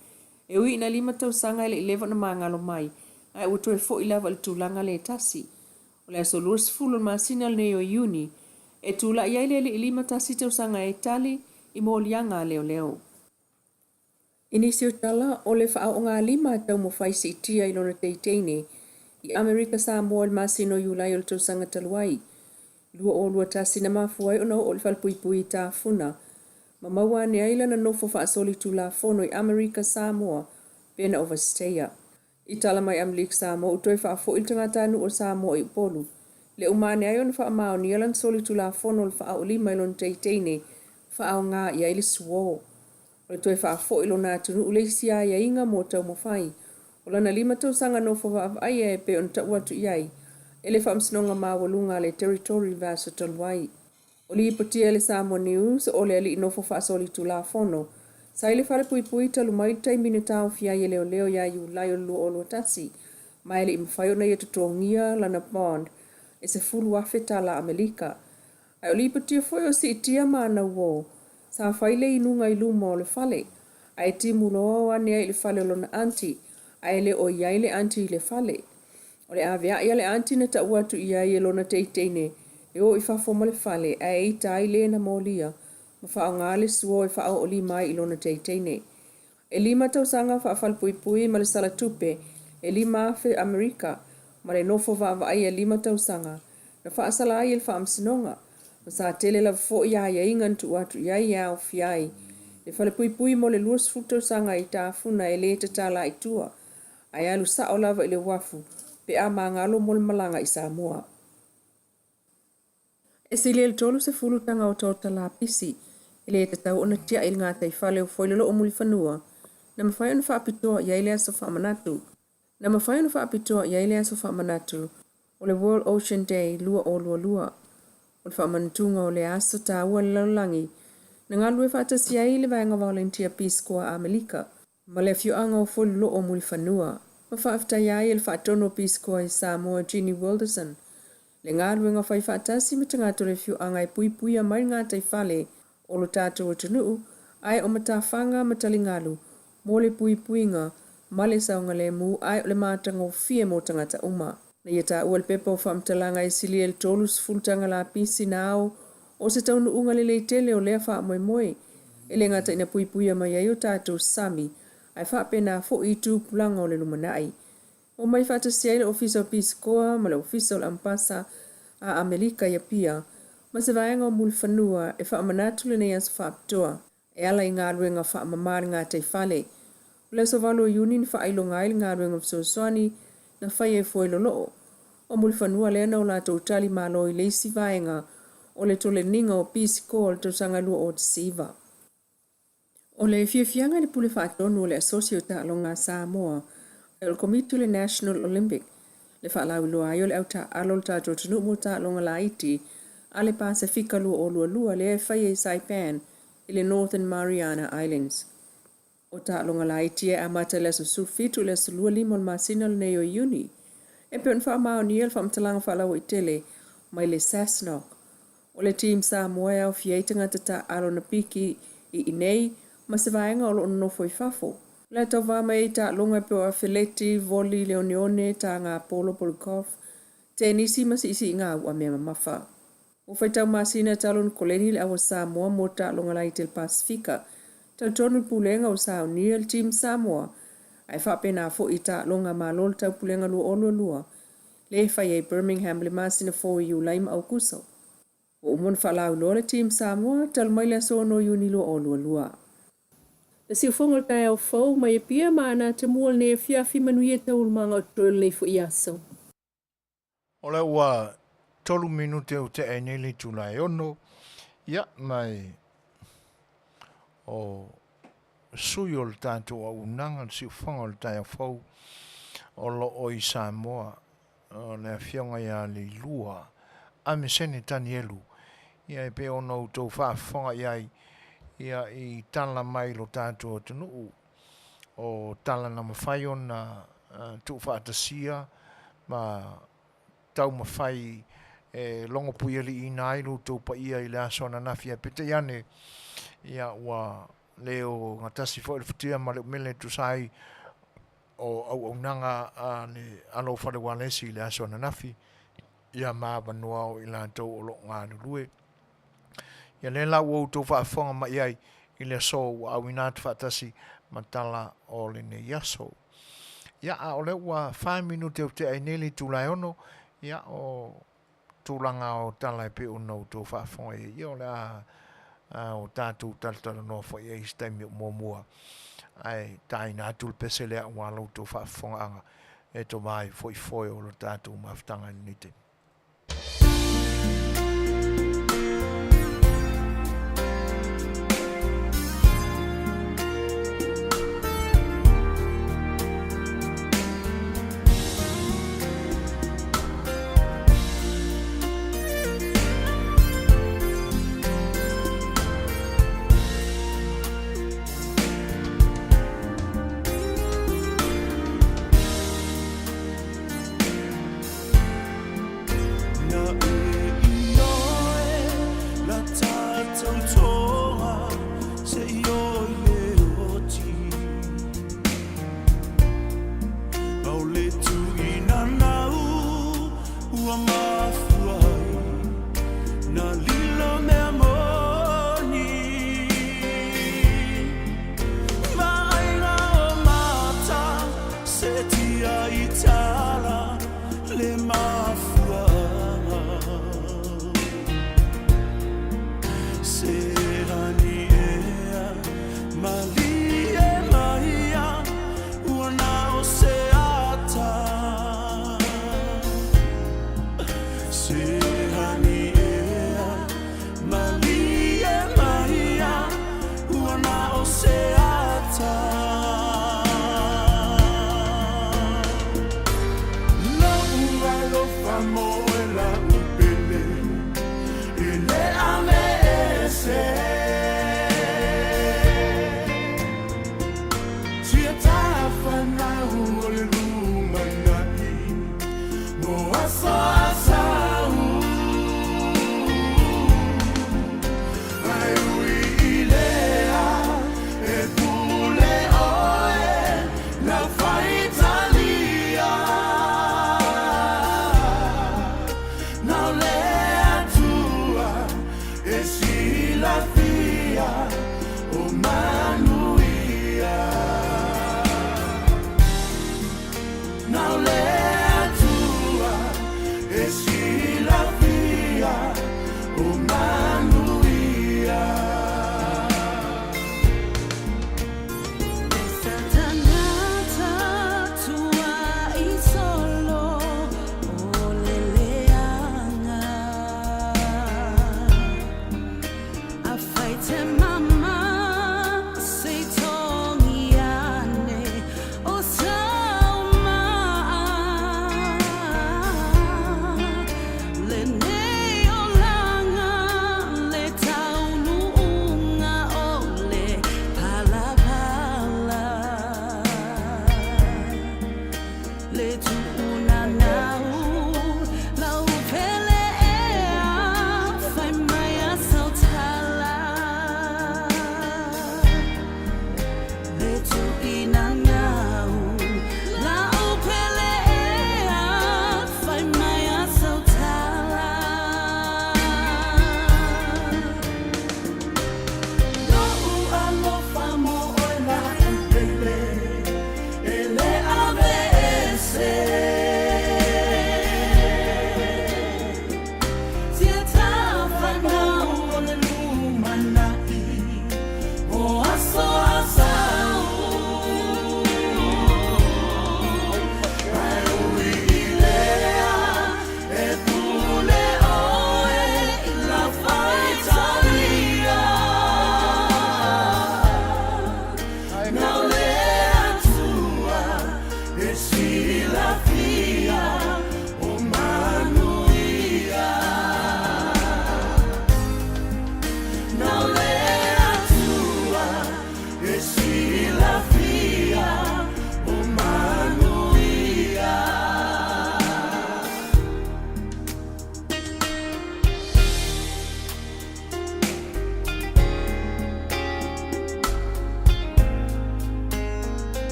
e ui ina 5 tausaga e le i leva ona magalo mai ae ua toe foi lava i le tulaga le tasi. O le aso 20 o le masina lenei o Iuni e tulai ai le alii 51 tausaga e tali i moliaga a leoleo. I nisi o tala, o le faaoogalima a taumafai siitia i lona teiteine i Amerika Samoa i le masina o Iulai o le tausaga talu ai, 2021 na mafua ai ona oo i le falepuipui i Tafuna ma maua ane ai lana nofo faasolitulafono i Amerika Samoa pe na overstayer. I tala mai Amerika Samoa ua toe faafoi le tagatanuu o Samoa i Upolu, le uma ane ai ona faamaonia lana solitulafono o le faaoolima i lona teiteine faaaoga i ai le suo. O le toe faafoi lona atunuu le isi aiaiga mo taumafai o lana 5 tausaga nofo vaavaaia e pei ona tau atu i ai e le Faamasinoga Maualuga a le Territory i le vaiaso talu ai. O lipotia e le Samoa News o le alii nofo faasolitulafono sa i le falepuipui talu mai le taimi na taofia ai e leoleo ia Iulai o le 2021 ma e le i mafai ona ia totogia lana bond e $10,000 tala Amelika. Ae o lipotia foi o siitia ma ana uo sa fai le inuga i luma o le fale ae timu loa o ane ai i le fale o lona aunty ae le o i ai le aunty i le fale. O le avea'i a le aunty na tau atu i ai e lona teiteine e o i fafo ma le fale ae ita ai le na molia ma faaaoga le suo e faaoolima ai i lona teiteine. E 5 tausaga faafalepuipui ma le sala tupe e 5,000 Amerika ma le nofo vaavaaia 5 tausaga na faasala ai e le Faamasinoga, ma sa tele lava foi aiaiga na tuu atu i ai e aofia ai le falepuipui mo le 20 tausaga i Tafuna e le tatala i tua, ae alu sao lava i le uafu pe a magalo mo le malaga i Samoa. E sili ai le 30 taga otaota lapisi e le tatau ona tiai i le gataifale o Fuailoloo Mulifanua na mafai ona faapitoa i ai le aso faamanatu. Na mafai ona faapitoa i ai le aso faamanatu o le World Ocean Day 2022. O le faamanatuga o lea aso taua i le lalolagi na galulue faatasi ai le Vaega Volunteer Peace Corps a Amelika ma le afioaga o Fuailoloo Mulifanua ma faafetaia ai e le Faatonu o Peace Corps i Samoa Jeannie Wilderson le galuega fai faatasi ma tagata o le afioaga e puipuia mai le gataifale o lo tatou atunuu ae o matafaga ma taligalu mo le puipuiga ma le saogalemu ae o le matagofie mo tagata uma. Na ia taua le pepa o faamatalaga e silia i le 30 taga lapisi na ao o se taunuuga lelei tele o lea faamoemoe e le gata ina puipuia mai ai o tatou sami ae faapena foi i tupulaga o le lumanai. Omai faatasi ai le Ofisa o Pisikoa ma le Ofisa o le Amepasa a Amelika i Apia ma se vaega o Mulifanua e faamanatu lenei aso faapitoa e ala i galuega faamama le gataifale. O le aso 8 o Iuni na faailoga ai le galuega fesoasoani na faia i Fuailoloo o Mulifanua lea na o latou tali malo i le isi vaega o le toleniga o Pisikoa o le tausaga 2019. O le fiafiaga i le Pule Faatonu o le Asosi o Taaloga a Samoa ae o le Komiti o le National Olympic le faalauiloa ai o le au taaalo o le tatou atunuu mo taaloga laiti a le Pasefika 2022 lea e faia i Saipan i le Northern Mariana Islands. O taaloga laiti e amata i le aso 17 i le aso 25 o le masina lenei o Iuni. E pei ona faamaonia le faamatalaga faalauaitele mai le SASNOC O le Team Samoa e aofia ai tagata taaalo na piki i inei ma se vaega o lo o nonofo i fafo. O le a tauva mai ai taaloga e pei o afeleti, voli, leoneone, taga polo po o le golf, tenisi ma siisiiga au'a mea mamafa. Ua faitau masina talu ona koleni le Aua Samoa mo taaloga laiti a le Pasefika. Talitonu le Pulega ua saunia le Team Samoa Ae faapena foi i taaloga Malo o le Taupulega 2022 lea e fai ai i Birmingham i le masina fou i Iulai ma Aukuso. Ua uma ona faalauiloa le Team Samoa talu mai le aso 6 Iuni 2022. Le siufogo o le taeao fou mai Apia ma Anatemua lenei afiafi manuia taualumaga o totoe o lenei foi aso. O lea ua tolu minute ua tea ai nei le itula e ono, ia, ma e o sui o le tatou auaunaga, le siufofoga o le taeao fou o lo o i Samoa, o le afioga ia Leilua Amesene Tanielu, ia e pei ona outou faafofoga i ai, ia i tala mai lo tatou atunuu, o tala na mafai ona tuufaatasia ma taumafai e logopuialiiina ai lo outou paia i le aso ananafi, ae peitai ane, ia ua le o gatasi foi le futia ma le umele e tusa ai o auaunaga a le alo o fale ualesi i le aso ananafi, ia ma avanoa o i latou o lo o galulue. Ia lea la ua outou faafofoga mai ai i le aso ua auina atu faatasi ma tala o lenei aso. Ia, a o lea ua fa minute ua tea ai nei le itula e ono, ia o tulaga o tala e pei ona outou faafofoga i ai, ia o le a o tatou talatalanoa foi i ai i se taimi o muamua, ae taina atu le pese lea aua lo outou faafofogaaga e tova ai foi foe o le tatou mafutaga i lenei taimi.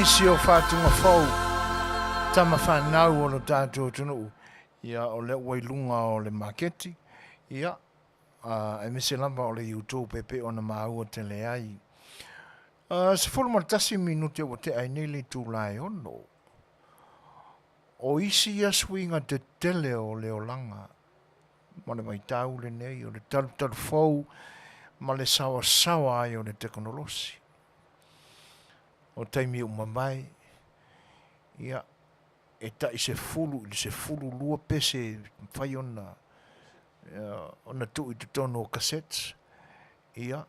nisi o faatuga fou, tama fanau o lo tatou atunuu, ia o lea ua i luga o le maketi, ia, aemaise lava o le YouTube e pei ona maua tele ai. 11 minute ua tea ai nei le itula e 6. O isi ia suiga tetele o le olaga ma le vaitau lenei o le talutalu fou ma le saoasaoa ai o le tekonolosi. O taimi ua mavae, ia, e tai 10 i le 12 pese e mafai ona ona tuu i totonu o cassettes, ia,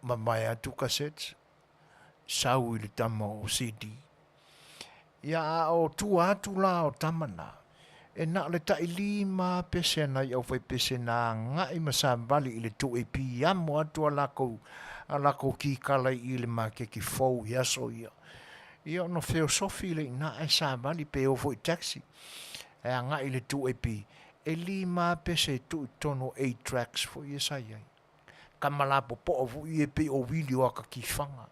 mavae atu cassettes, sau i le tama o CD. Ia, a o tua atu la o tama na, e na o le tailima pese a nai aufaipese na agai ma savali i le 2AP i amo atu a lakou a lakou kikala i i le makeki fou i aso ia. Ia ona feosofi lea i ina ae savali pe o foi i taxi e agai i le 2AP, e lima pese e tuu i totonu o eight tracks foi ia sa i ai. Tama lapopoa foi ia e pei o wili o aka kifaga.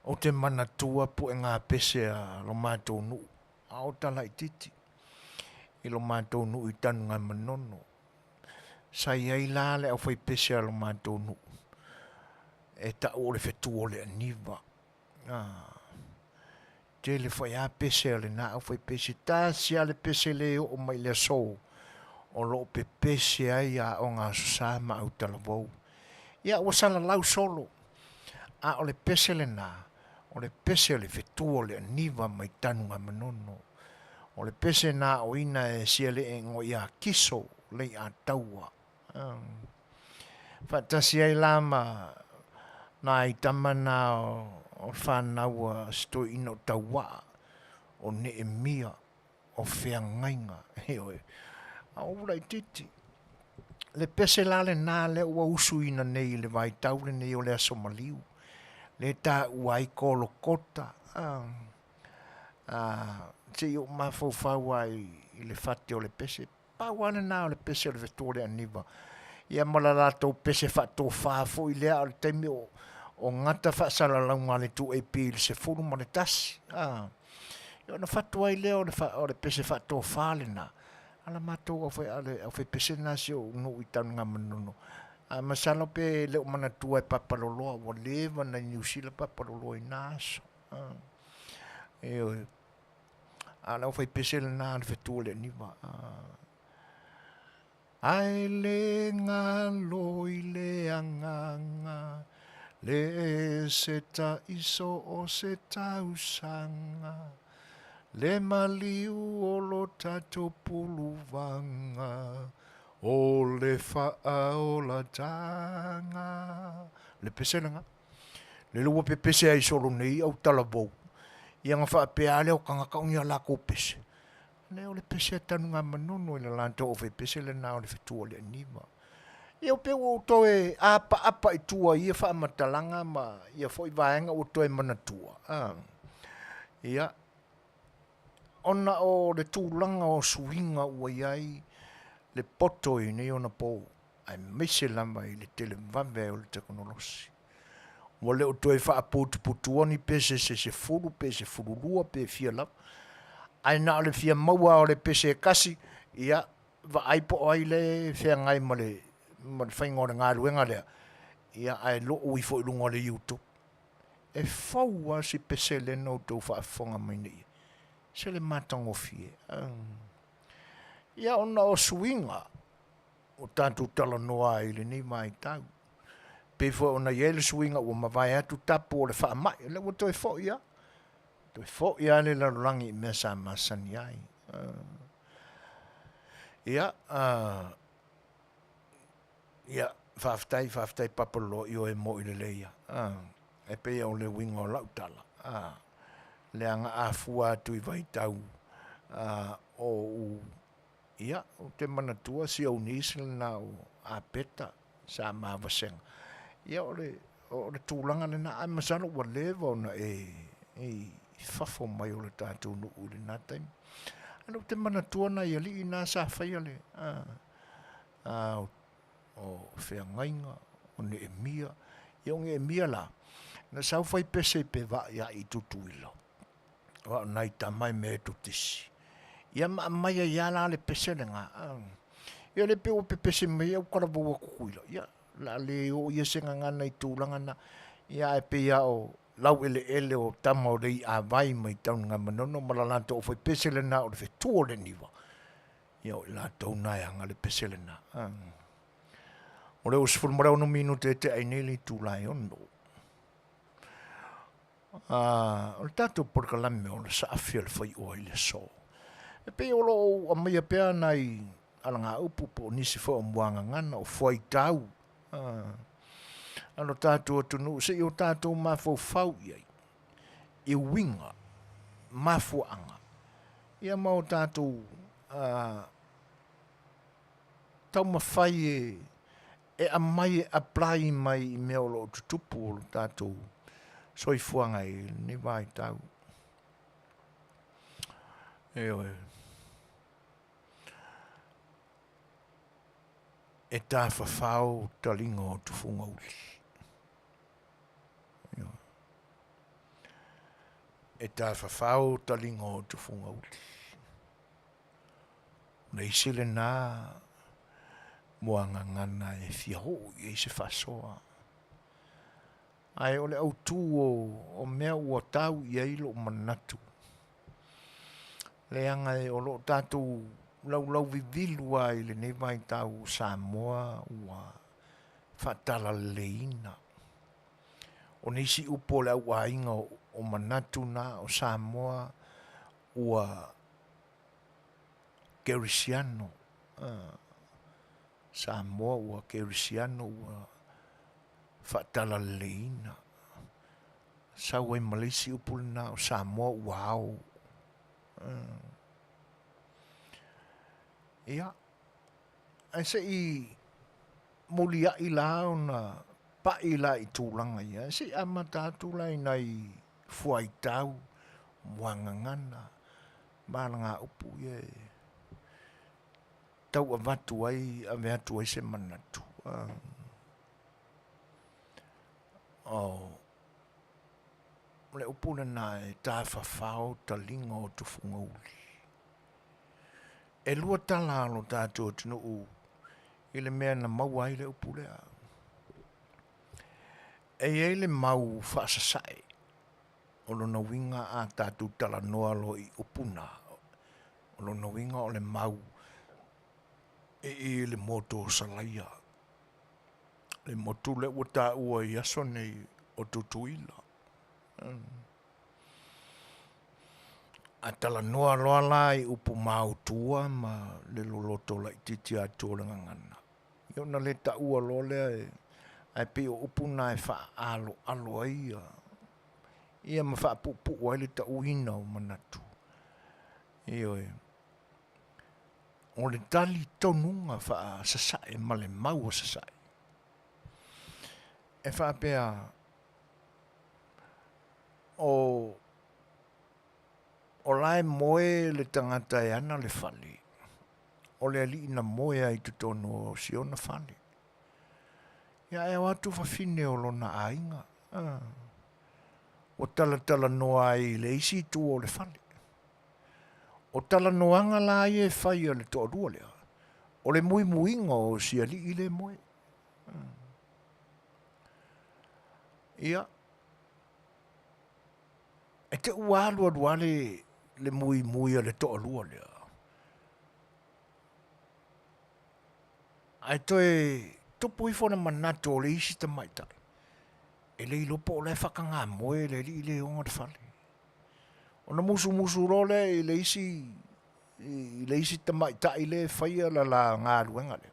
Ou te manatua puega pese a lo matou nuu, a o Talaititi, i lo matou nuu i Tanugamanono. Sa i ai la le aufaipese a lo matou nuu, e tau o le fetu o le aniva. Tele foi a pese a lena aufaipese, tasi a le pese le oo mai le aso o lo o pepese ai aoga Aso Sa ma autalavou. Ia ua salalau solo, a o le pese lena, o le pese o le fetu o le aniva mai Tanugamanono. O le pese na aoina e Sialeego ia Kiso Leiataua. Faatasi ai la ma nai tama na o fanau a si toeaina o Tauaa, o Neemia, o Feagaiga, ioe, a o Ulaititi. Le pese la lena lea ua usuina nei i le vaitau lenei o le Aso Maliu, lea e taua ai Kolokota, se i ou mafaufau lava i le fate o le pese. Pau lava lena o le pese o le fetu o le aniva, ia ma le latou pese faatofa foi lea, a o le taimi o gata faasalalauga a le 2AP i le 11, a, ia ona fatu ai lea o le, o le pese faatofa lena, a la matou au, a le aufaipese lena a si ou nuu i Tanugamanono. A masalo pe le o manatua e Papaloloa, ua leva ona i Niu Sila Papaloloa i na aso. Ioe. A o le aufaipese lena a le fetu o le aniva. Ae le galo i le agaga, le se taiso o se tausaga, le maliu o lo tatou puluvaga, o le faaolataga. Le pese lena. Lele ua pepese ai solo nei au talavou, ia na faapea lava lea o tagata o ni a lakou pese. Le o le pese a Tanugamanono i le latou aufaipese lena o le fetu o le aniva. Ia pei ua ou toe apaapa i tua i ia faamatalaga ma ia foi vaega ua toe manatua, a. Ia, ona o le tulaga o suiga ua i ai le poto i nei ona po, aemaise lava i le televave ai o le tekonolosi. Ua le o toe faaputuputua ni pese se 10 pe 12 pe fia lava, ae na o le fia maua lava o le pese e tasi, ia, vaai po o ai lea e feagai ma le ma le faiga o le galuega lea, ia ae lou ifo i luga o le YouTube. E fou lava si pese lea na outou faafofoga mai nei, se le matagofie. Ia ona o suiga ua tatou talanoa ai i lenei vaitau. Pei foi ona i ai le suiga ua mavae atu tapu o le faamai, o lea ua toe foi lava. Toe foi lava le lalolagi i mea sa masani ai. Ia, ia, faafetai, faafetai Papaloloa, ioe moi lelei lava. E pei o le uiga o lau tala, leaga a fua atu i vaitau o ou Ia, ou te manatua si ou niece lena o Apeta sa ma vasega. Ia, o le, o le tulaga lena, ae masalo ua leva ona e i fafo mai o le tatou nuu i lena taimi. Ae ou te manatua nai alii na sa faia le, a, a, o Feagaiga, o Neemia. Ia o Neemia la, Na sau fai pese i Pevaai i Tutuila, aua o nai tama e Metotisi. Ia ma aumai ai lava la le pese lena. Ia le pei ua pepese mai ai au talavou a Tutuila, ia o le a le oo ia se gagana i tulaga na, ia ae pei lava o laueleele o tama o Leiavai mai Tanugamanono ma le latou aufaipese lena o le fetu o le niva, ia o i latou na e ana le pese lena. O lea ua 16 minute e tea ai nei le itula e 6. O le tatou polokalame o le saafi o le faioa i le aso. E pei o lo o ou aumaia pea nai alagaupu po o nisi foi o muagagana o fuaitau a lo tatou atunuu se i o tatou mafaufau i ai i uiga, mafuaaga, ia ma o tatou taumafai e aumai e apply mai i mea o lo o tutupu o lo tatou soifuaga i lenei vaitau. Ioe. E tafafao taliga o tufuga uli. Ioe. E tafafao taliga o tufuga uli. O le isi lena muagagana e fia oo i ai se faasoa. Ae o le autu o mea ua tau i ai lou manatu, leaga o lo o tatou laulauvivilu lava i lenei vaitau o Samoa ua faatalaleleiina. O nisi upu o le auaiga o manatu na o Samoa ua kerisiano, Samoa ua kerisiano ua faatalaleleiina. Sau ai ma le isi upu lena o Samoa ua ao. Ia, ae se i muliai la ona pai la i tulaga ia, se i amata atu la i nai fuaitau, muagagana ma alagaupu ia e tau avatu ai, ave atu ai se manatu. O le upu lena e tafafao taliga o tufugauli. E lua tala a lo tatou atunuu i le mea na maua ai le upu lea. E i ai le mau faasasae, o lona uiga a tatou talanoa loa i upu na, o lona uiga o le mau i i le motu o Salaia, le motu lea ua taua i aso nei o Tutuila. A talanoa loa la i upu maotua ma le loloto laitiiti atu o le gagana, ia ona le taua loa lea e, ae pei o upu na e faaaloalo ai ia, ia ma faapuupuu ai le tauina o manatu. Ioe. O le talitonuga faasasae ma le mau a sasae, e faapea, o o la e moe le tagata e ana le fale, o le alii na moe ai i totonu o si ona fale. Ia ae o atu fafine o lona aiga, ua talatalanoa ai i le isi itu o le fale. O talanoaga la ia e fai a le toalua lea, o le muimuiga o si alii lea e moe. Ia, e te ua alualu lava le muimui a le toalua lea, ae toe tupu ifo le manatu o le isi tamaitai, e le iloa po o la e faatagamoe le alii lea e ona le fale. Ona musumusu loa lea i le isi i le isi tamaitai lea e faia le la galuega lea,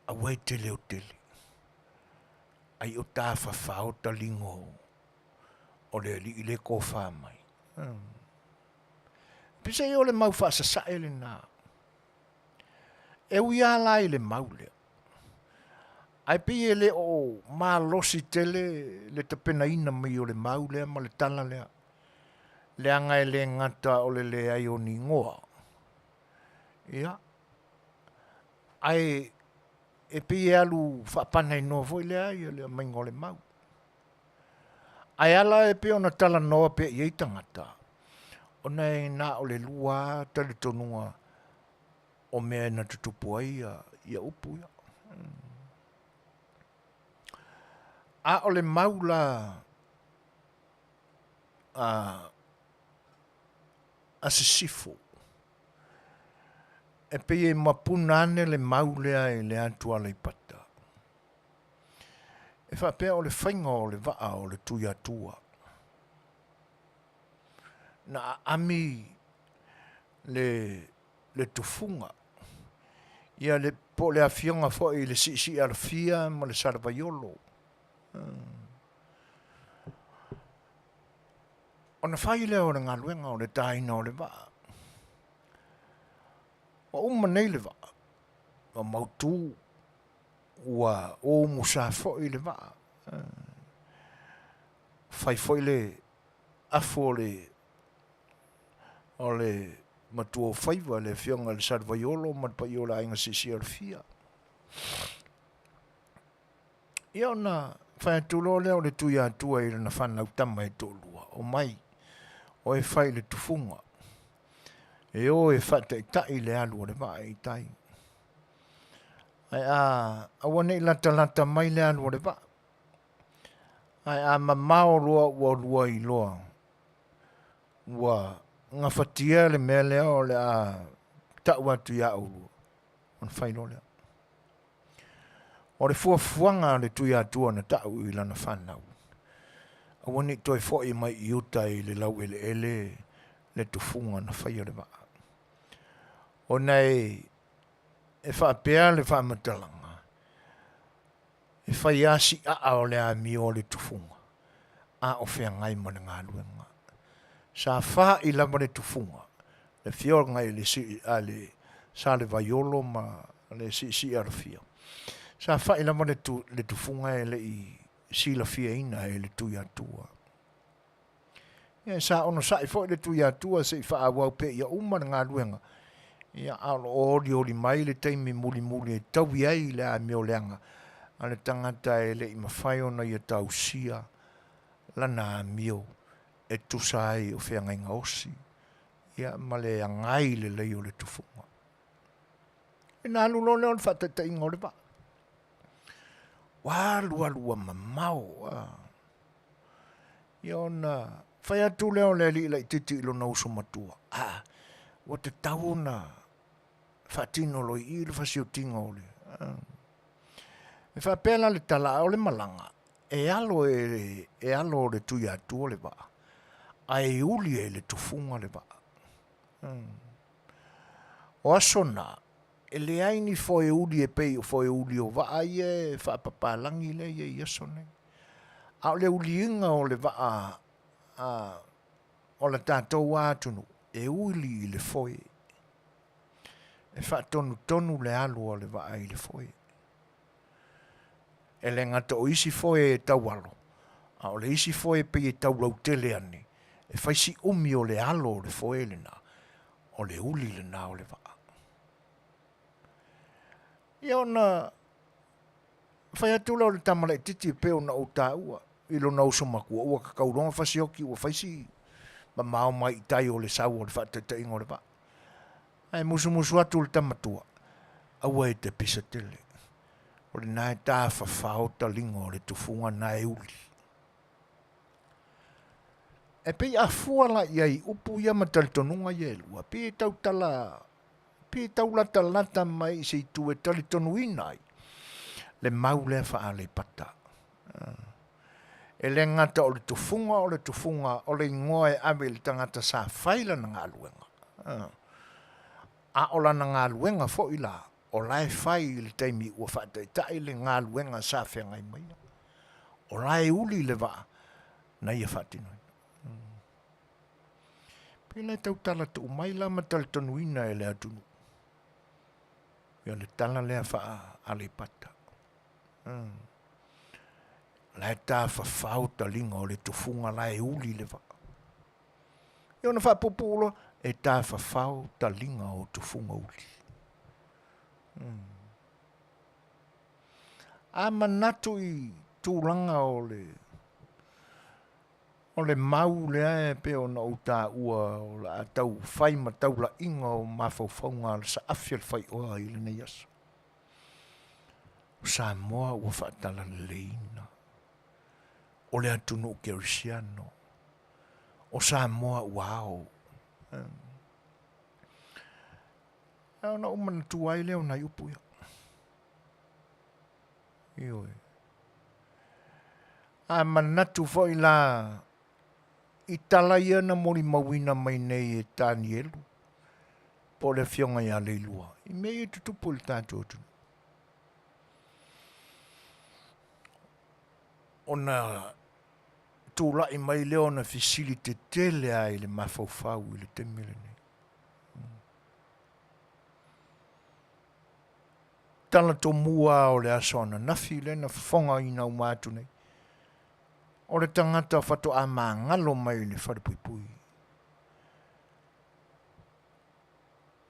aua e te leotele, ai o tafafao taliga o le alii lea e tofa mai. Peiseai o le mau faasasae lena. E ui lava la i le mau lea, ae pei e le o malosi tele le tapenaina mai o le mau lea ma le tala lea, leaga e le gata o le leai o ni igoa, ia, ae e pei e alu faapanainoa foi lea le aumaiga o le mau. Ae ala e pei ona talanoa pea i ai tagata, ona e na o le lua lava talitonuga o mea na tutupu ai ia upu ia. A o le mau la a Sisifo, e pei e mapuna ane le mau lea i le atu Aleipata, e faapea o le faiga o le vaa o le Tuiatua, na aami le le tufuga, ia le, po o le afioga foi i le Siisiialafia ma le Salevaiolo. Ona fai lea o le galuega o le taina o le vaa. Ua uma nei le vaa, ua mautu, ua umusa foi le vaa. Fai foi le afu o le o le matuaofaiva le afioga i le Salevaiolo ma le paia o le Aiga Siisialafia. Ia ona fai atu loa lea o le Tuiatua i lana fanau tama e toalua, omai, o e fai le tufuga, e o e faataitai le alu o le vaa i tai. Ae a aua ne i latalata mai le alu o le vaa, ae a mamao loa ua lua iloa, ua gafatia le mea lea o le a tau atu ia oulua, ona fai loa lea. O le fuafuaga a le Tuiatua na tau i lana fanau, aua ne i toe foi mai i uta i le laueleele le tufuga na faia le vaa. Ona e faapea le faamatalaga, E fai lava si aa o le amio a le tufuga a o feagai ma le galuega. Sa fa'i lava le tufuga, le afioga i le a le Salevaiolo ma le Siisiialafia, sa fa'i lava le tufuga e le i silafiaina e le Tuiatua. Ia sa onosai foi le Tuiatua se i faaauau pea ia uma le galuega, ia a o lo o olioli mai le taimi mulimuli e taui ai le amioleaga a le tagata e le i mafai ona ia tausia lana amio e tusa ai o feagaiga osi ia ma le agai lelei o le tufuga. Ona alu loa lea o le faataitaiga o le vaa. Ua alu alu ua mamao. Ia ona fai atu lea o le alii laitiiti i lona uso matua, A, ua tatau ona faatino loa i i le fasiotiga o le... E faapea la le tala, o le malaga, e alo e, e alo o le Tuiatua le vaa, ae uli e le tufuga le vaa. O aso na, e leai ni foeuli e pei o foeuli o vaa ia e faapapalagi lea e i ai i aso nei. A o le uliina o le vaa a, o le tatou lava atunuu, e uli i le foe. E faatonutonu le alu a le vaa i le foe. E le gata o isi foe e taualo, a o le isi foe e pei e taulautele ane, e fai si umi o le alo o le foe lena, o le uli lena o le vaa. Ia ona fai atu lea o le tama laitiiti e pei ona ou taua i lona uso matua, ua tatau loa ona fasioti ua fai si mamao mai i tai o le sau o le faataitaiga o le vaa. Ae musumusu atu le tama matua, aua e te pisa tele, o lena e tafafao taliga o le tufuga na e uli. E pei a fua la i ai upu ia ma talitonuga ia e lua, pei e tautala, pei e taulatalata mai i se itu e talitonuina ai le mau lea faa-Aleipata. E le gata o le tufuga o le tufuga o le igoa e ave i le tagata sa fai lana galuega, a o lana galuega foi la, o la e fai i le taimi ua faataitai le galuega sa feagai ma ia. O la e uli le vaa na ia faatinoina. Pei la e tautala tuu mai la ma talitonuina e le atunuu ia le tala lea faa-Aleipata. La e tafafao taliga o le tufuga la e uli le vaa. Ia ona faapuupuu loa, e tafafao taliga o tufuga uli. A manatu i tulaga o le... O le mau lea e pei ona ou taua o le a tau fai ma taulaiga o mafaufauga a le saafi a le faioa i lenei aso. O Samoa ua faatalaleiina. O le atunuu kerisiano. O Samoa ua ao. Ona ou manatua ai lea o nai upu ia. Ioe. A manatu foi la i tala ia na molimauina mai nei e Tanielu po o le afioga ia Leilua i mea ia e tutupu i le tatou atunuu. Ona tulai mai lea ona fesili tetele lava i le mafaufau i le taimi lenei. Tala tomua o le aso ananafi lea na fofogaina uma atu nei, o le tagata faatoa magalo mai i le falepuipui,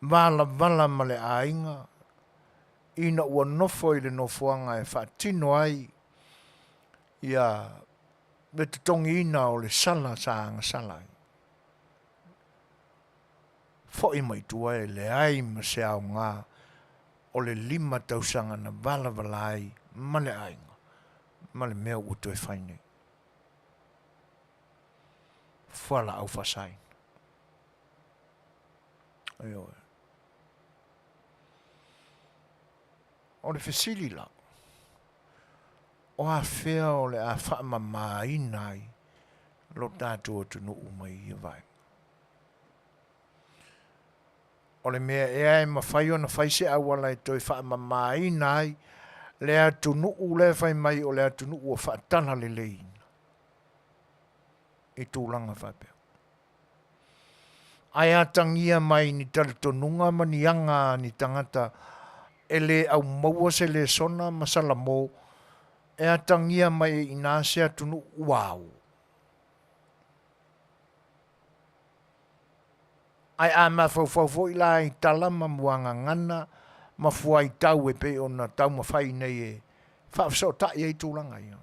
valavala ma le aiga ina ua nofo i le nofoaga e faatino ai ia le totogiina o le sala sa agasala ai. Foi mai tua e leai ma se aoga o le lima tausaga na valavala ai ma le aiga ma le mea ua toe fai nei. Fualaau faasaina. Ioe. O le fesili la, o afea o le a faamamaina ai lo tatou atunuu mai ia vaega? O le mea ea e mafai ona fai se auala e toe faamamaina ai le atunuu lea e fai mai o le atunuu ua faatalaleiina i tulaga faapea. Ae atagia mai ni talitonuga ma ni aga a ni tagata e le aumaua se lesona ma salamo e atagia mai ai i ina se atunuu ua ao. Ae a mafaufau foi la i tala ma muagagana ma fuaitau e pei ona taumafai nei e faafesootai ai tulaga ia,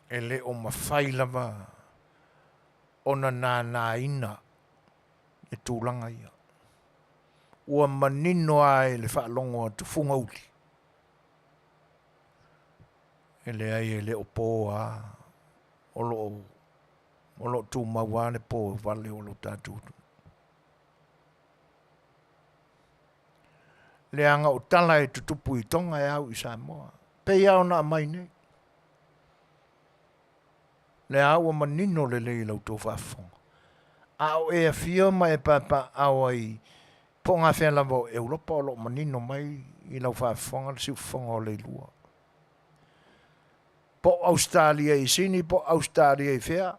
e le o mafai lava ona nānāina le tulaga ia. Ua manino lava i le faalogo a Tufugauli, e leai e le o po lava, o lo o O lo o tumau lava le po vale o lo tatou atunuu. Leaga o tala e tutupu i Tonga e au i Samoa. Pei lava ona aumai nei. Lea ua manino lelei i la outou faafofoga. A o e afio ma e papaaao ai po o gafea lava o Europa o lo o manino mai i lau faafofoga le siufofoga o Leilua. Po o Ausetalia i Sini po o Ausetalia i fea,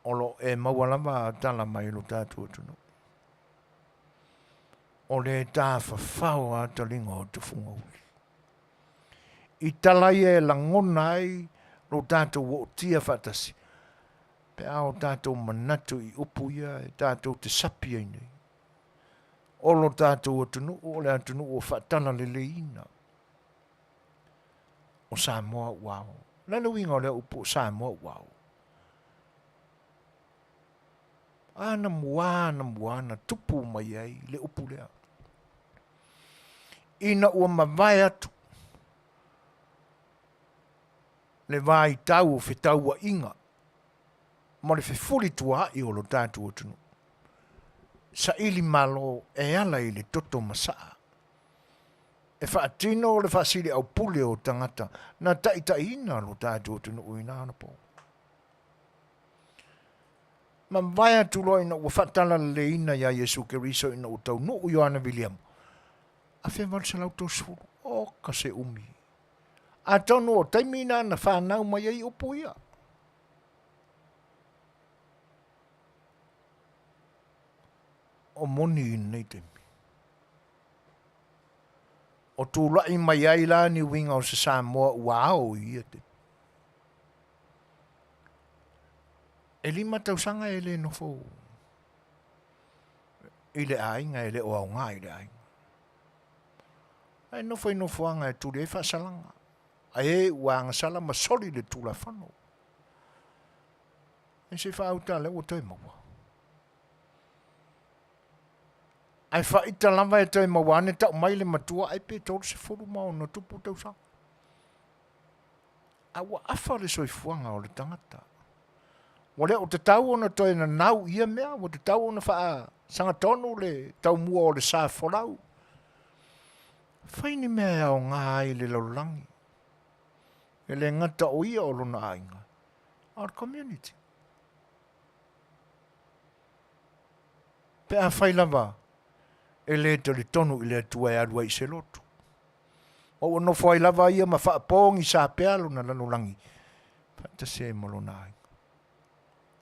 o lo o e maua lava tala mai lo tatou atunuu. O le tafafao a taliga o Tufugauli. I tala ia e lagona ai lo tatou ootia faatasi, pe a o tatou manatu i upu ia e tatou te sapi ai nei. O lo tatou atunuu o le atunuu ua faatalaleiina. O Samoa ua ao. O le a le uiga o lea upu o Samoa ua ao? A na muā na muā na tupu mai ai le upu lea. Ina ua mavae atu le vaitau o fetauaiga ma le fefulituaai o lo tatou atunuu, saili malo e ala i le toto masaa e faatino le faasiliaupule o tagata na taitaiina lo tatou atunuu i na anapo. Mavae atu loa ina ua faatalaleiina iā Iesu Keriso ina ua taunuu Ioane Viliamo, 1830, oka se umi. Atonu o taimi na na whanau mai ai upu ia. O moni i lenei taimi. O tulai mai ai la ni uiga o se Samoa ua ao i ia taimi. E lima tausaga e le nofo i le aiga, e le o aoga i le aiga. Ae nofo i nofoaga e tuli ai faasalaga. a e ua agasala ma soli le Tulafono. Ae se i faauta lea ua toe maua. Ae faaita lava e toe maua ane tau mai le matua ai pe 36 tausaga. A ua afa le soifuaga o le tagata. Ua le o tatau ona toe nanau i ia mea, ua tatau ona faasagatonu le taumua o le sa folau. Fai ni mea e aoga ai le lalolagi. E le gata o ia o lona aiga, a o le community. Pe a fai lava e le talitonu i le Atua e alu ai i se lotu. Ma ua nofo ai lava ia ma faapogisa pea lona lalolagi faatasi ai ma lona aiga.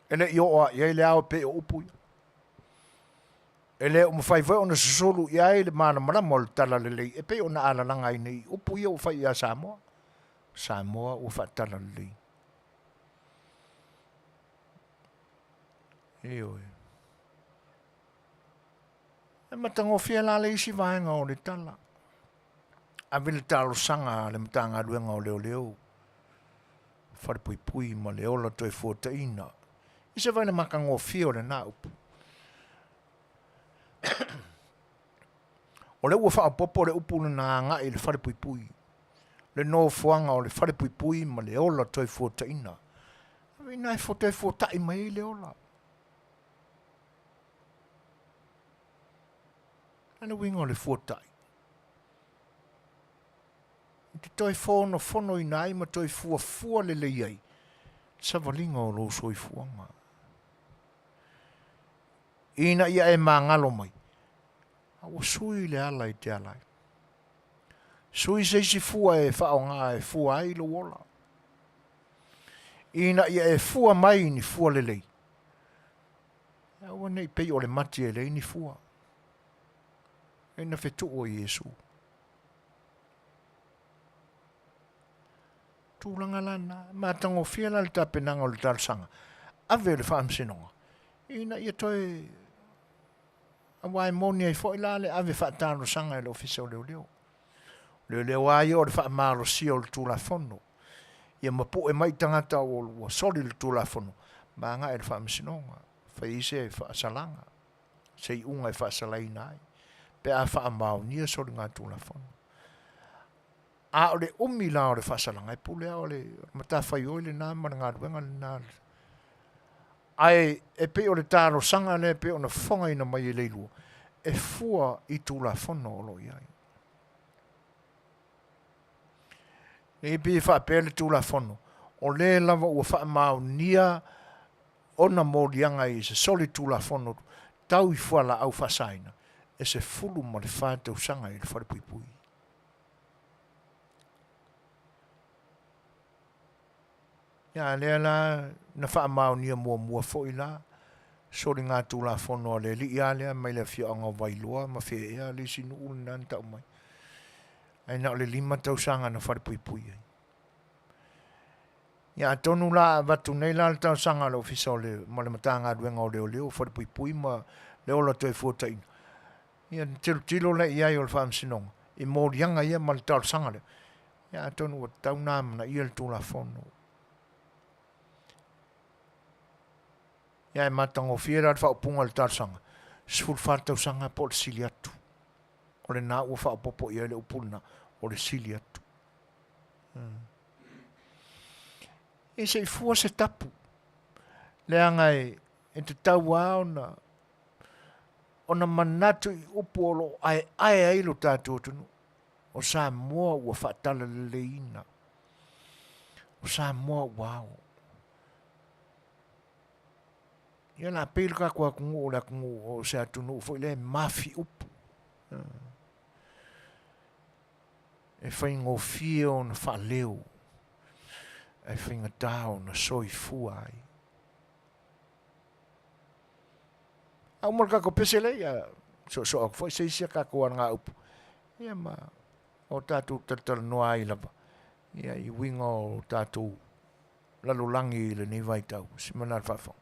E le i oo lava i ai le ao e pei o upu ia. E le o mafai foi ona susulu i ai le malamalama o le talalelei e pei ona alalaga ai nei i upu ia ua fai ia Samoa. Samoa ua faatalalelei. Ioe. E matagofie la le isi vaega o le tala. Ave le talosaga a le Matagaluega o Leoleo, Falepuipui ma le Ola Toefuataina i se vaila matagofie o lena upu. O lea ua faaopoopo le upu lena agai i le falepuipui, le nofoaga o le falepuipui ma le ola toefuataina. Ina e toefuatai mai ai le ola. A le uiga o le fuatai? E te toe fonofonoina ai ma toe fuafua lelei ai savaliga o lou soifuaga. Ina ia e magalo mai, a ua sui le ala i te ala ai. Sui se isi fua e faaaoga e fua ai lou ola. Ina ia e fua mai ni fua lelei, aua ne i pei o le mati e leai ni fua. E na fetuu o Iesu. Tulaga la na, matagofie la le tapenaga o le talosaga, ave le faamasinoga, ina ia toe aua e moni ai foi la le ave faatalosaga e le Ofisa o Leoleo. Leoleo lava ia o le faamalosia o le Tulafono, ia mapu'e mai tagata ua soli le Tulafono ma agai i le faamasinoga, fai ai se faasalaga, se iuga e faasalaina ai, pe a faamaonia soligatulafono. A o le umi la o le faasalaga, e pule lava o le matafaioi lena ma le galuega lena. Ae e pei o le talosaga lea e pei ona fofogaina mai e Leilua, e fua i Tulafono o lo o i ai. Nei pei e faapea le Tulafono, o lea lava ua faamaonia ona moliaga i se solitulafono tau i fualaau faasaina e 14 tausaga i le falepuipui. Ia, a lea la na faamaonia muamua foi la soligatulafono a le alii lava lea mai le afioaga o Vailoa ma Feea le isi nuu lena na tau mai. Ae na o le 5 tausaga na falepuipui ai. Ia atonu la a avatu nei la le talosaga a le Ofisa o le, ma le Matagaluega o Leoleo, Falepuipui ma le Ola Toefuataina, ia na tilotilo lea i ai o le Faamasinoga i moliaga ia ma le talosaga lea, ia atonu ua tatau ona amanaia le Tulafono. Ia e matagofie la le faaupuga o le talosaga, 14 tausaga po o le sili atu. O lena ua faaopoopo i ai le upu lena, o le sili atu. Ia se i fua se tapu, leaga e tatau lava ona ona manatu i upu o lo o aeae ai lo tatou atunuu. O Samoa ua faatalaleleiina. O Samoa ua ao. Ia la pei le tatou atunuu o le atunuu o se atunuu foi lea e mafi upu. E faigofie ona faaleo ae faigata ona soifua ai. A uma le tatou pese lea, ia soosoo atu foi se isi a tatou alagaupu, ia ma o tatou talatalanoa ai lava, ia i uiga o tatou lalolagi i lenei vaitau. Simana le faafofoga.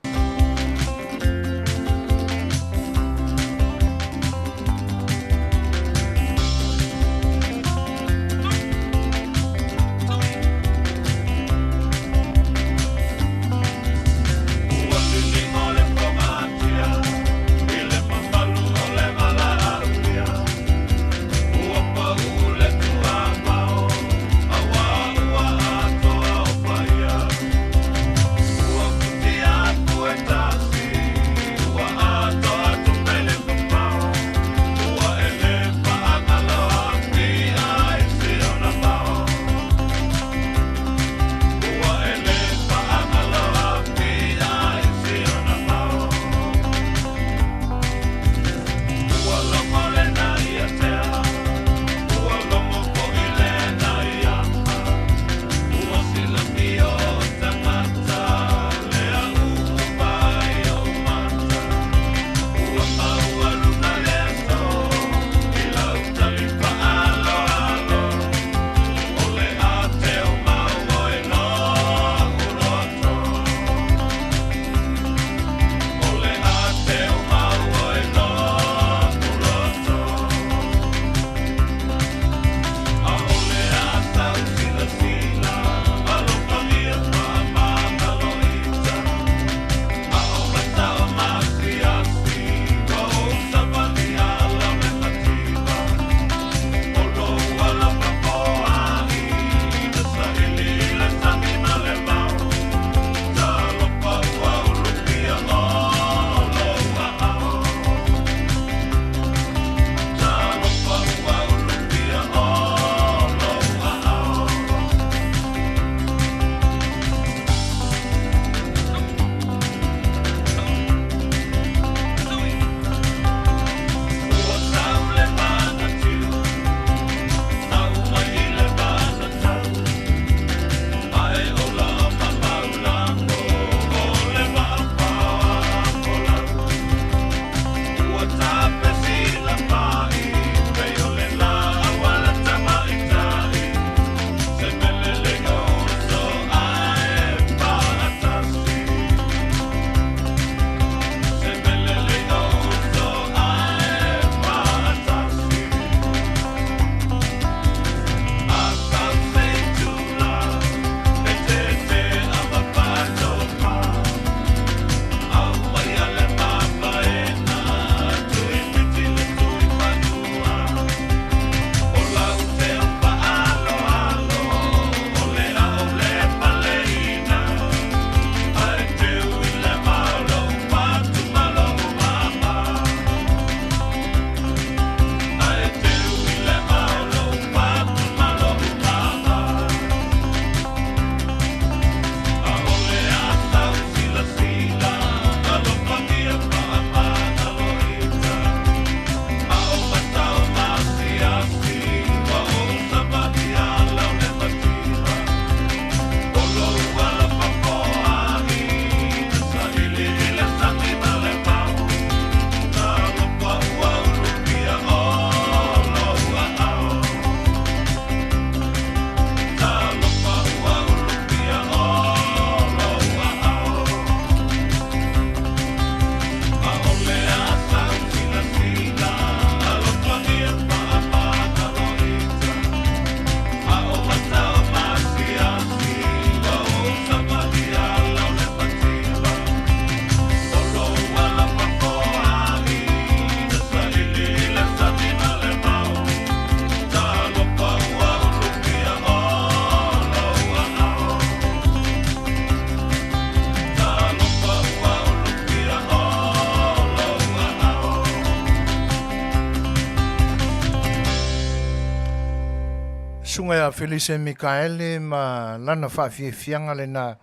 Susuga ia Felise Mikaele ma lana faafiafiaga lena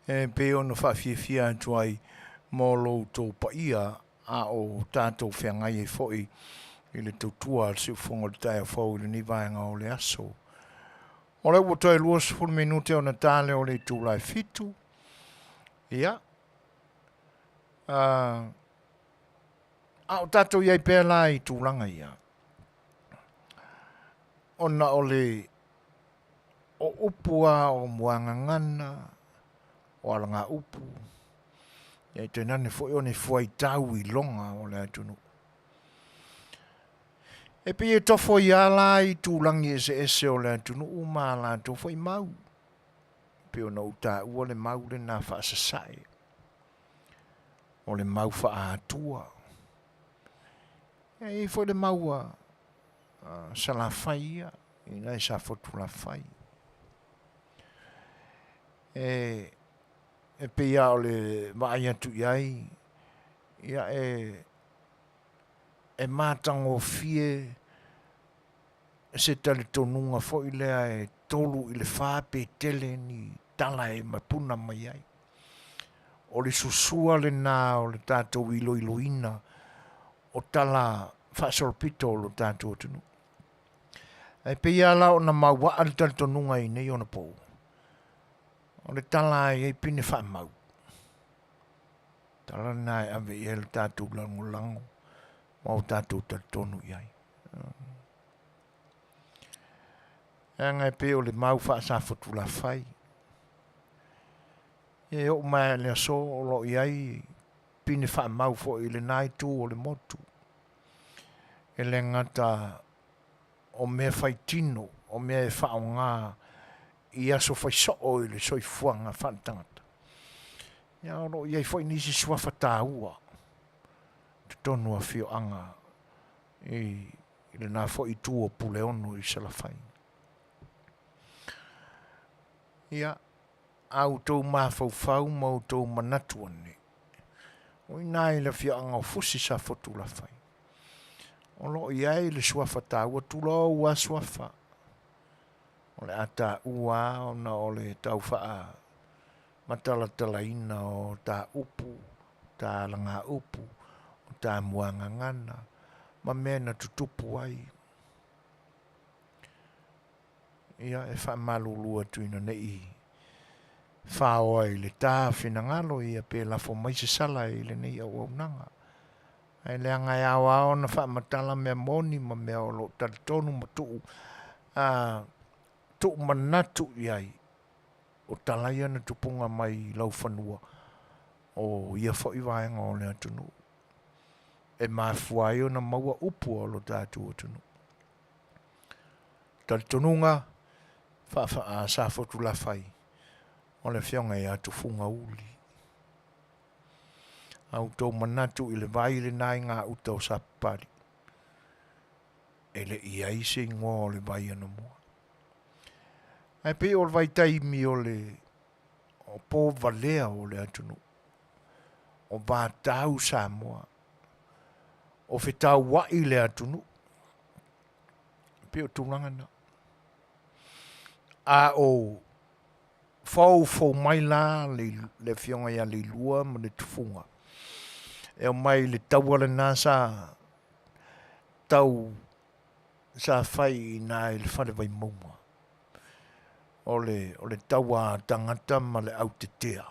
e pei ona faafiafia atu ai mo lo outou paia a o tatou feagai ai foi i le tautua a le Siufofoga o le Taeao Fou i lenei vaega o le aso. O lea ua toe 20 minute ona ta lea o le itula e 7. Ia, a o tatou i ai pea la i tulaga ia, ona o le o upu a o muagagana, o alagaupu, ia e tainane foi o ni fuaitau iloga o le atunuu. E pei e tofo ai lava la i tulagi eseese o le atunuu ma a latou foi mau, e pei ona ou taua le mau lena faasasae, o le mau faaatua. E i ai foi le mau a Salafai ia, ina e Safotulafai. E, e pei lava o le vaai atu i ai, ia e, e matagofie se talitonuga foi lea e 3 i le 4 pe tele ni tala e mapuna mai ai. O le susua lena o le tatou iloiloina o tala faasolopito o lo tatou atunuu. Ae pei lava la ona mauaa le talitonuga i nei ona pou, o le tala e i ai pine faamau. Tala lena e ave i ai le tatou lagolago ma o tatou talitonu i ai. Leaga e pei o le mau faasafotulafai. E oo mai lava i le aso o lo o i ai pine faamau foi i lena itu o le motu. E le gata o mea faitino, o mea e faaaoga i aso faisoo i le soifuaga faaletagata, ia o lo o i ai foi nisi suafa taua i totonu o afioaga i lena foi itu o Puleono i Salafai. Ia, a outou mafaufau ma outou manatu ane, o i ina i le afioaga o Fusi Safotulafai, o lo o i ai le suafa taua, tulou lava suafa, o le a taua lava ona o le tau faamatalatalaina o ta upu, ta alagaupu, o ta muagagana, ma mea na tutupu ai. Ia, e faamalulu atu ina ne i faoa i le ta finagalo ia pe lafo mai se sala i lenei auaunaga. Ae leaga e ao lava ona faamatala mea moni ma mea o lo o talitonu ma tuu, a, tuu manatu i ai o tala ia na tupuga mai i laufanua o ia foi vaega o le atunuu e mafua ai ona maua upu o lo tatou atunuu. Talitonuga Safotu-lafai o le Afioga ia Tufugauli. A outou manatu i le vai lena i gauta o Sapapali, e le i ai se igoa o le vai anamua. Ae pei o le vaitaimi o le o povalea o le atunuu, o vatau Samoa, o fetauai le atunuu, e pei o tulaga na. A o foufou mai la le, le afioga ia Leilua ma le Tufuga, e omai i le taua lena sa tau sa fai i ina i le fale Vaimauga. O le, o le taua a tagata ma le autetea.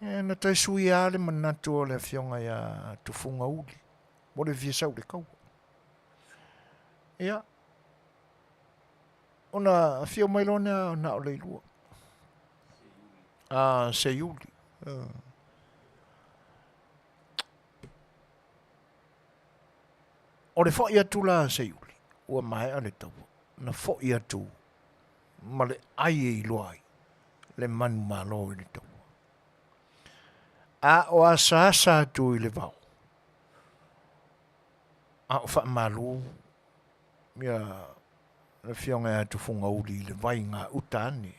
E, na toe suia lava le manatu o le afioga ia Tufugauli, mo le fia sau i le taua. Ia, ona afio mai loa lea na o Leilua. A, Seiuli. O le foi atu la a Seiuli, ua maea le taua, na foi atu ma le ai e iloa ai le manumalo i le taua. A o asaasa atu i le vao, a o faamalu ia le afioga ia Tufugauli i le vai gauta ane.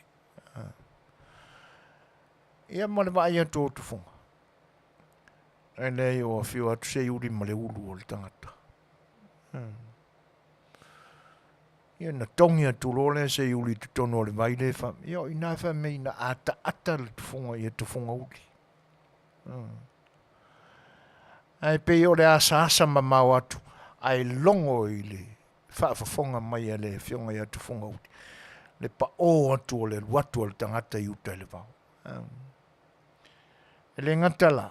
Ia ma le vaai atu o Tufuga, e leai o afio atu Seiuli ma le ulu o le tagata. Ia na togi atu loa lea seiuli i totonu o le vai lea fa, ia o i ina fai mai na ataata le tufuga ia Tufugauli. Ae pei o le asaasa mamao atu ae logo i le faafofoga mai a le afioga ia Tufugauli le paʻō atu o le alu atu a le tagata i uta i le vao. E le gata la,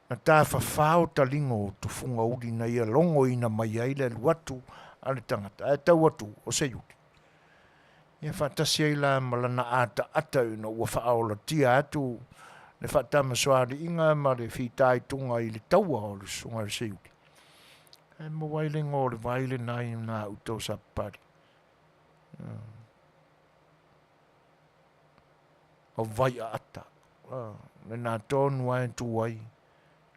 na tafafao taliga o Tufugauli na ia logoina mai ai le alu atu a le tagata ae tau atu o Seiuli. Ia faatasi ai la ma lana ataata ina ua faaolatia atu le faatamasoaliiga ma le fitaituga i le taua o le susuga i le Seiuli. Ae maua ai le igoa o le vai lena i nā uta o Sapapali. O Vaiaata. Lena tonu lava e tu ai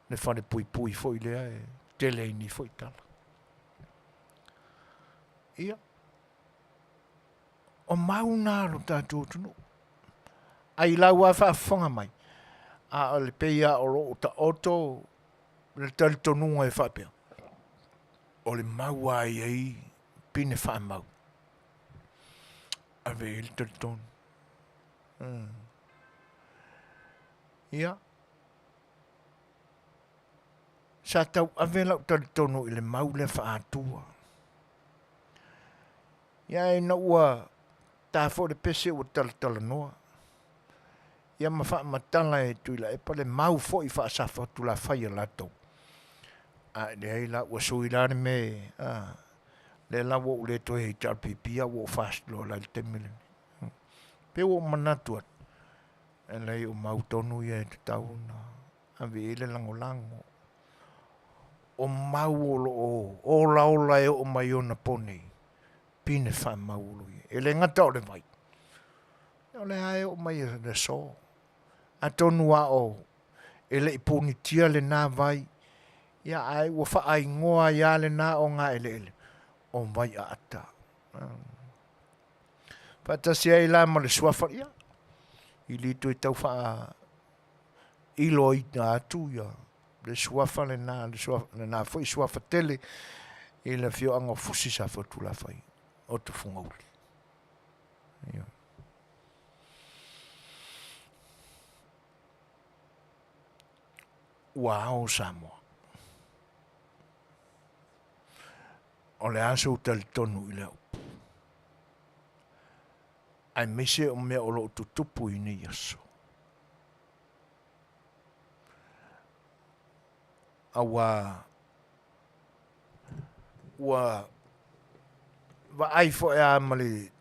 le falepuipui foi lea e tele ai nei foi tala. Ia, o mau na o lo tatou atunuu. Ai lau lava faafofoga mai, a o le pei lava o lo o taoto le talitonuga e faapea, o le mau lava e i ai pine faamau, ave i ai le talitonu. Ia, sa tauave lau talitonu i le mau lea faa-Atua. Ia ina ua ta foi le pese ua talatalanoa, ia ma faamatala e Tuilaepa le mau foi faa-Safatulafai a latou. A e leai la, ua sui la le mea, a, lea la ua ou le toe HRPP a ua ou FAST loa la i le taimi lenei. Pei ua ou manatu atu, e leai o mau tonu ia e tatau ona ave i ai le lagolago. O mau o lo o olaola e oo mai ona po nei, pine faamau o lo o i ai. E le gata o le vai, o lea e oo mai i le aso. Atonu a o e le i punitia lena vai, ia ae ua faaigoa ai lava lena ogaeleele o Vaiaata. Faatasi ai la ma le suafa, ia, i le toe tau faa iloaina atu ia le suafa lena, le suafa, lena foi suafa tele i le afioaga o Fusi Safotulafai o Tufugauli. Ia. Ua ao Samoa. O le a sou talitonu i lea upu? Aemaise o mea o lo o tutupu i nei aso. Auā ua vaai foi lava ma le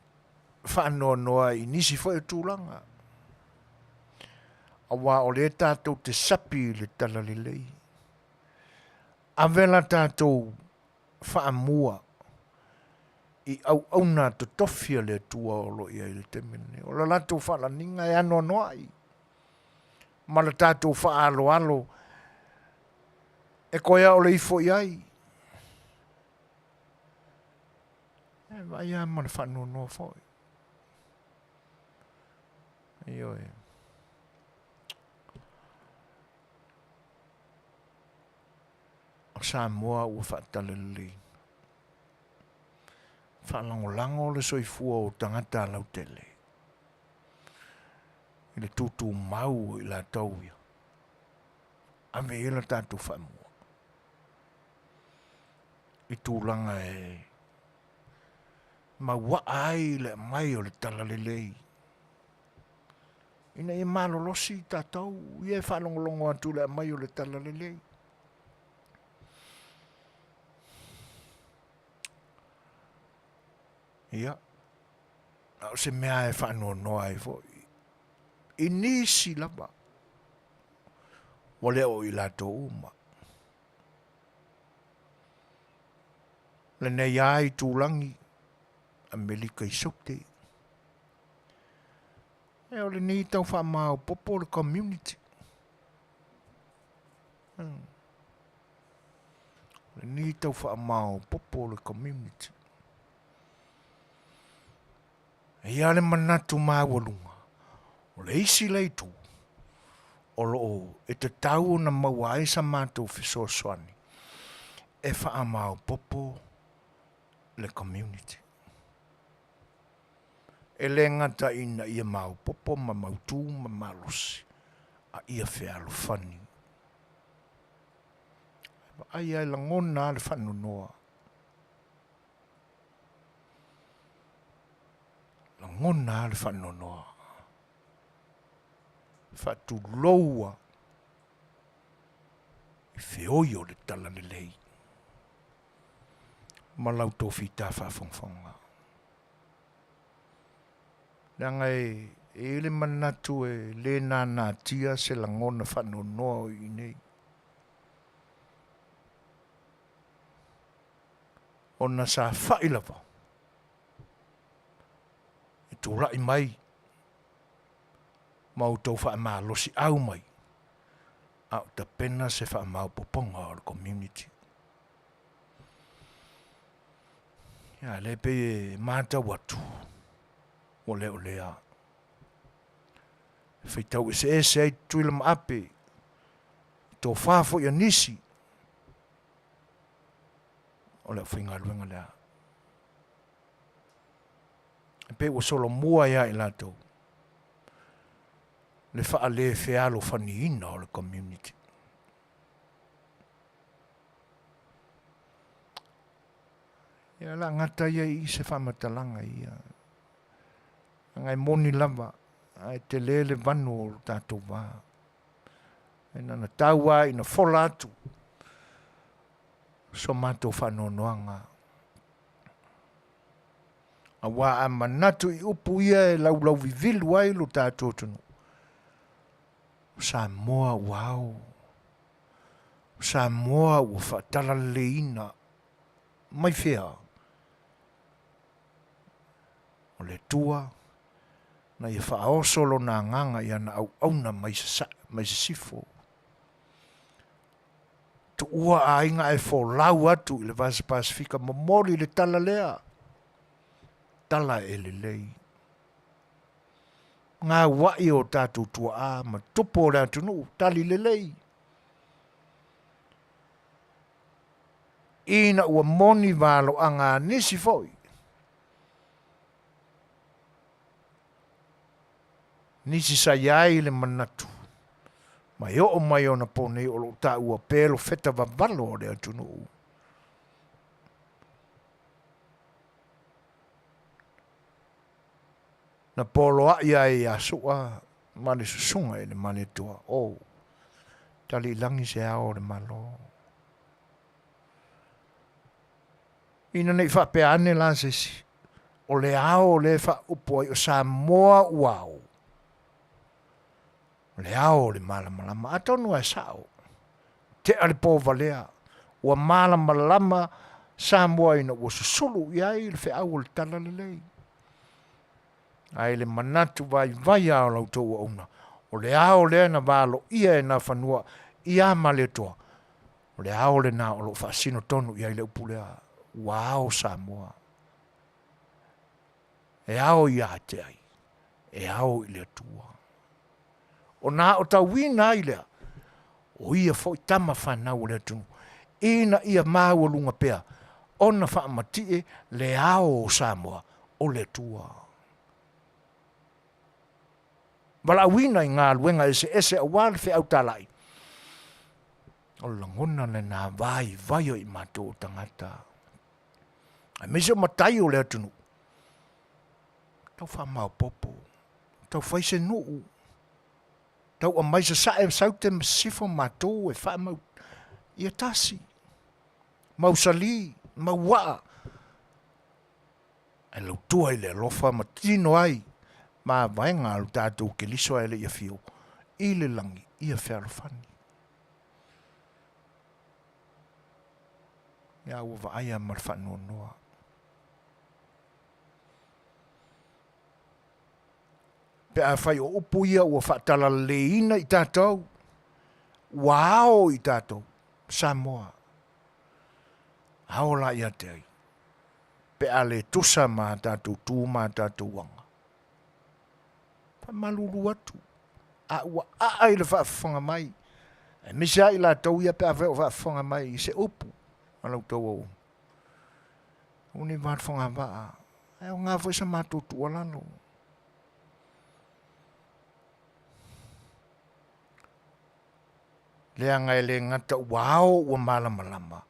faanoanoa i nisi foi o tulaga, auā o lea tatou te sapi i le talalelei. Ave la tatou faamua i auauna totofi a le Atua o lo o i ai i le taimi lenei. O le latou faalaniga e anoanoai ma le tatou faaaloalo e koe aole ifo i ai. E vaai lava ma le faanoanoa foi. Ioe. O Samoa ua faatalaleleiina. Faalagolago le soifua o tagata lautele i le tutumau o i latou ia. Ave i ai le tatou faamua i tulaga e mauaa ai le aumai o le talalelei ina ia malolosi tatou ia e faalogologo atu i le aumai o le talalelei. Ia, a o se mea e faanoanoa ai foi i nisi lava ua le o i latou uma. Lenei lava itulagi Amerika i Saute. E o lenei tau faamaopoopo le community. O lenei tau faamaopoopo le community. E i ai le manatu maualuga, o le isi lea itu, o lo o e tatau ona maua ai sa matou fesoasoani e faamaopoopo le community. E le gata ina ia maopoopo ma mautū ma malosi, a ia fealofani. E vaai lava e lagona lava le faanoanoa. Lagona lava le faanoanoa. Faatulou lava i feoi o le talalelei ma la outou fita faafogafoga. Leaga e i ai le manatu e le nanatia se lagona faanoanoa o i nei. Ona sa fai lava e tulai mai ma outou faamalosiau mai a o tapena se faamaopoopoga o le community. Ia, lea pei e matau atu, ua le o lea. E faitau eseese ai Tutuila ma Ape, tofa foi a nisi o le aufaigaluega lea. E pei ua solomua ia i latou le faale fealofaniina o le community. Ia, o le a gata ia i se faamatalaga ia. Leaga e moni lava, ae tele le vanu o lo tatou va. E na ona tau lava ina fola atu so matou faanoanoaga. Aua a manatu i upu ia e laulauvivilu ai lo tatou atunuu, o Samoa ua ao, o Samoa ua faatalaleiina mai fea? O le Atua na ia faaoso Lona Agaga i ana auauna mai sasae, mai sisifo. Tuua aiga ae folau atu i le Vasa Pasefika momoli le tala lea, tala e lelei. Gauai o tatou tuaa ma tupu o le atunuu, tali lelei. Ina ua moni valoaga a nisi foi, nisi sa i ai le manatu, ma e oo mai ona po nei o lo o taua pelofeta vavalo o le atunuu. Na poloai ai ia Sua ma le susuga i le Malietoa, O, tali i lagi se ao o le Malo. Ina ne i faapea ane la se isi, o le ao lea e faaupu ai o Samoa ua ao, o le ao o le malamalama. Atonu lava e sao, tea le povalea, ua malamalama Samoa ina ua susulu i ai le feau o le talalelei. Ae i le manatu vaivai lava o la outou auauna, o le ao lea na valoia e Nafanua ia Malietoa, o le ao lena o lo o faasino tonu i ai le upu lea, ua ao Samoa. E ao ia te ai, e ao i le Atua. Ona aotauina ai lea o ia foi tama fanau o le atunuu, ina ia maualuga pea ona faamatie le ao o Samoa o le Atua. Valaauina i galuega eseese aua le feau talai, o le lagona lena vaivai o i matou o tagata, aemaise o matai o le atunuu, tau faamaopoopo, tau fai se nuu, tau aumai sasae saute ma sisifo matou e faamau ia tasi, mausali, mauaa, ae lautua i le alofa ma tino ai mavaega a lo tatou Keriso ae le i afio i le lagi ia fealofani. Ia ua vaaia ma le faanoanoa. Pe afai o upu ia ua faatalaleiina i tatou, ua ao i tatou, Samoa, ao la ia te ai, pe a le tusa ma a tatou tu ma a tatou aga. Faamalulu atu, a ua aa i le faafofoga mai, aemaise lava i latou ia pe afai o faafofoga mai i se upu a la outou auauna, ua nei va le fogavaa, ae aoga foi sa matou tuualalo. Leaga e le gata ua ao ua malamalama,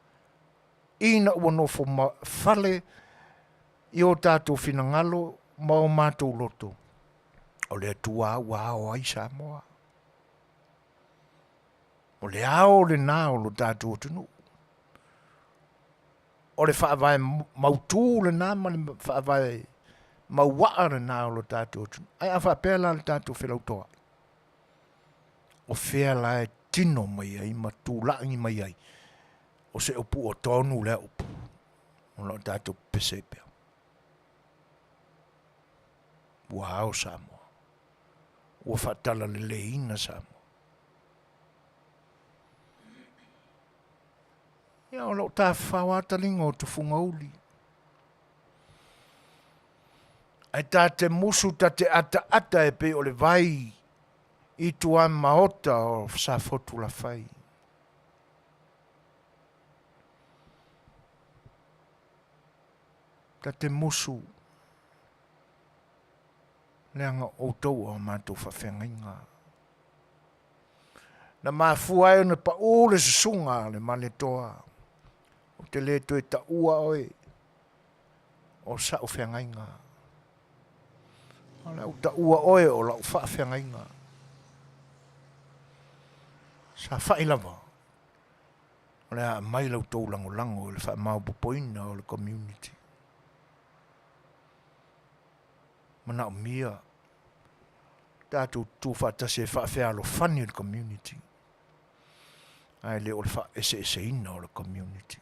ina ua nofo fale i o tatou finagalo ma o matou loto, o le Atua ua ao ai Samoa. O le ao lena o lo tatou atunuu. O le faavae mautu lena ma le faavae mauaa lena o lo tatou atunuu. Ae a faapea la le tatou felautoai, o fea la e tino mai ai ma tulai mai ai o se upu ua tonu lea upu o lo o tatou pepese ai pea. Ua ao Samoa, ua faatalaleiina Samoa. Ia, o lo o tafafao lava taliga o tufuga uli. Ae ta te musu ta te ataata e pei o le vai i tuamaota o Safotulafai. Ta te musu leaga o outou o a matou faafeagaiga. Na mafua ai ona pau le susuga a le Malietoa, ou te le toe taua oe o sa'u feagaiga, o le a ou taua oe o la'u faafeagaiga. Safa'i lava, o le a aumai la outou lagolago i le faamaopoopoina o le community. Manaomia tatou tutu faatasi e faafealofani le community, ae le o le faaeseeseina o le community.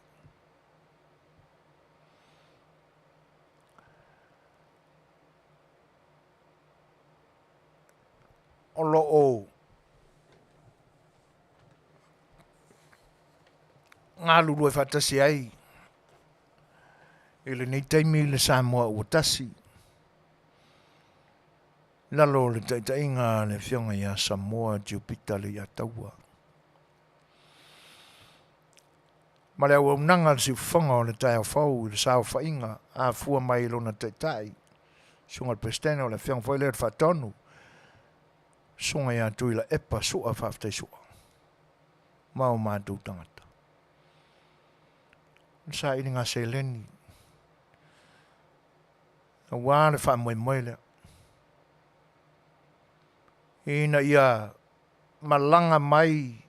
O lo o galulue faatasi ai i lenei taimi le Samoa ua tasi i lalo o le taitaiga a le Afioga ia Samoa Tiopita Leiataua ma le auaunaga a le siufofoga o le taeao fou i le saofaiga afua mai i lona taitai, susuga i le Peresetene o le Afioga foi lea o le Faatonu, Susuga ia Tuilaepa Sua Faafetai Sua ma o matou tagata. O le sailiga seleni aua le faamoemoe lea ina ia malaga mai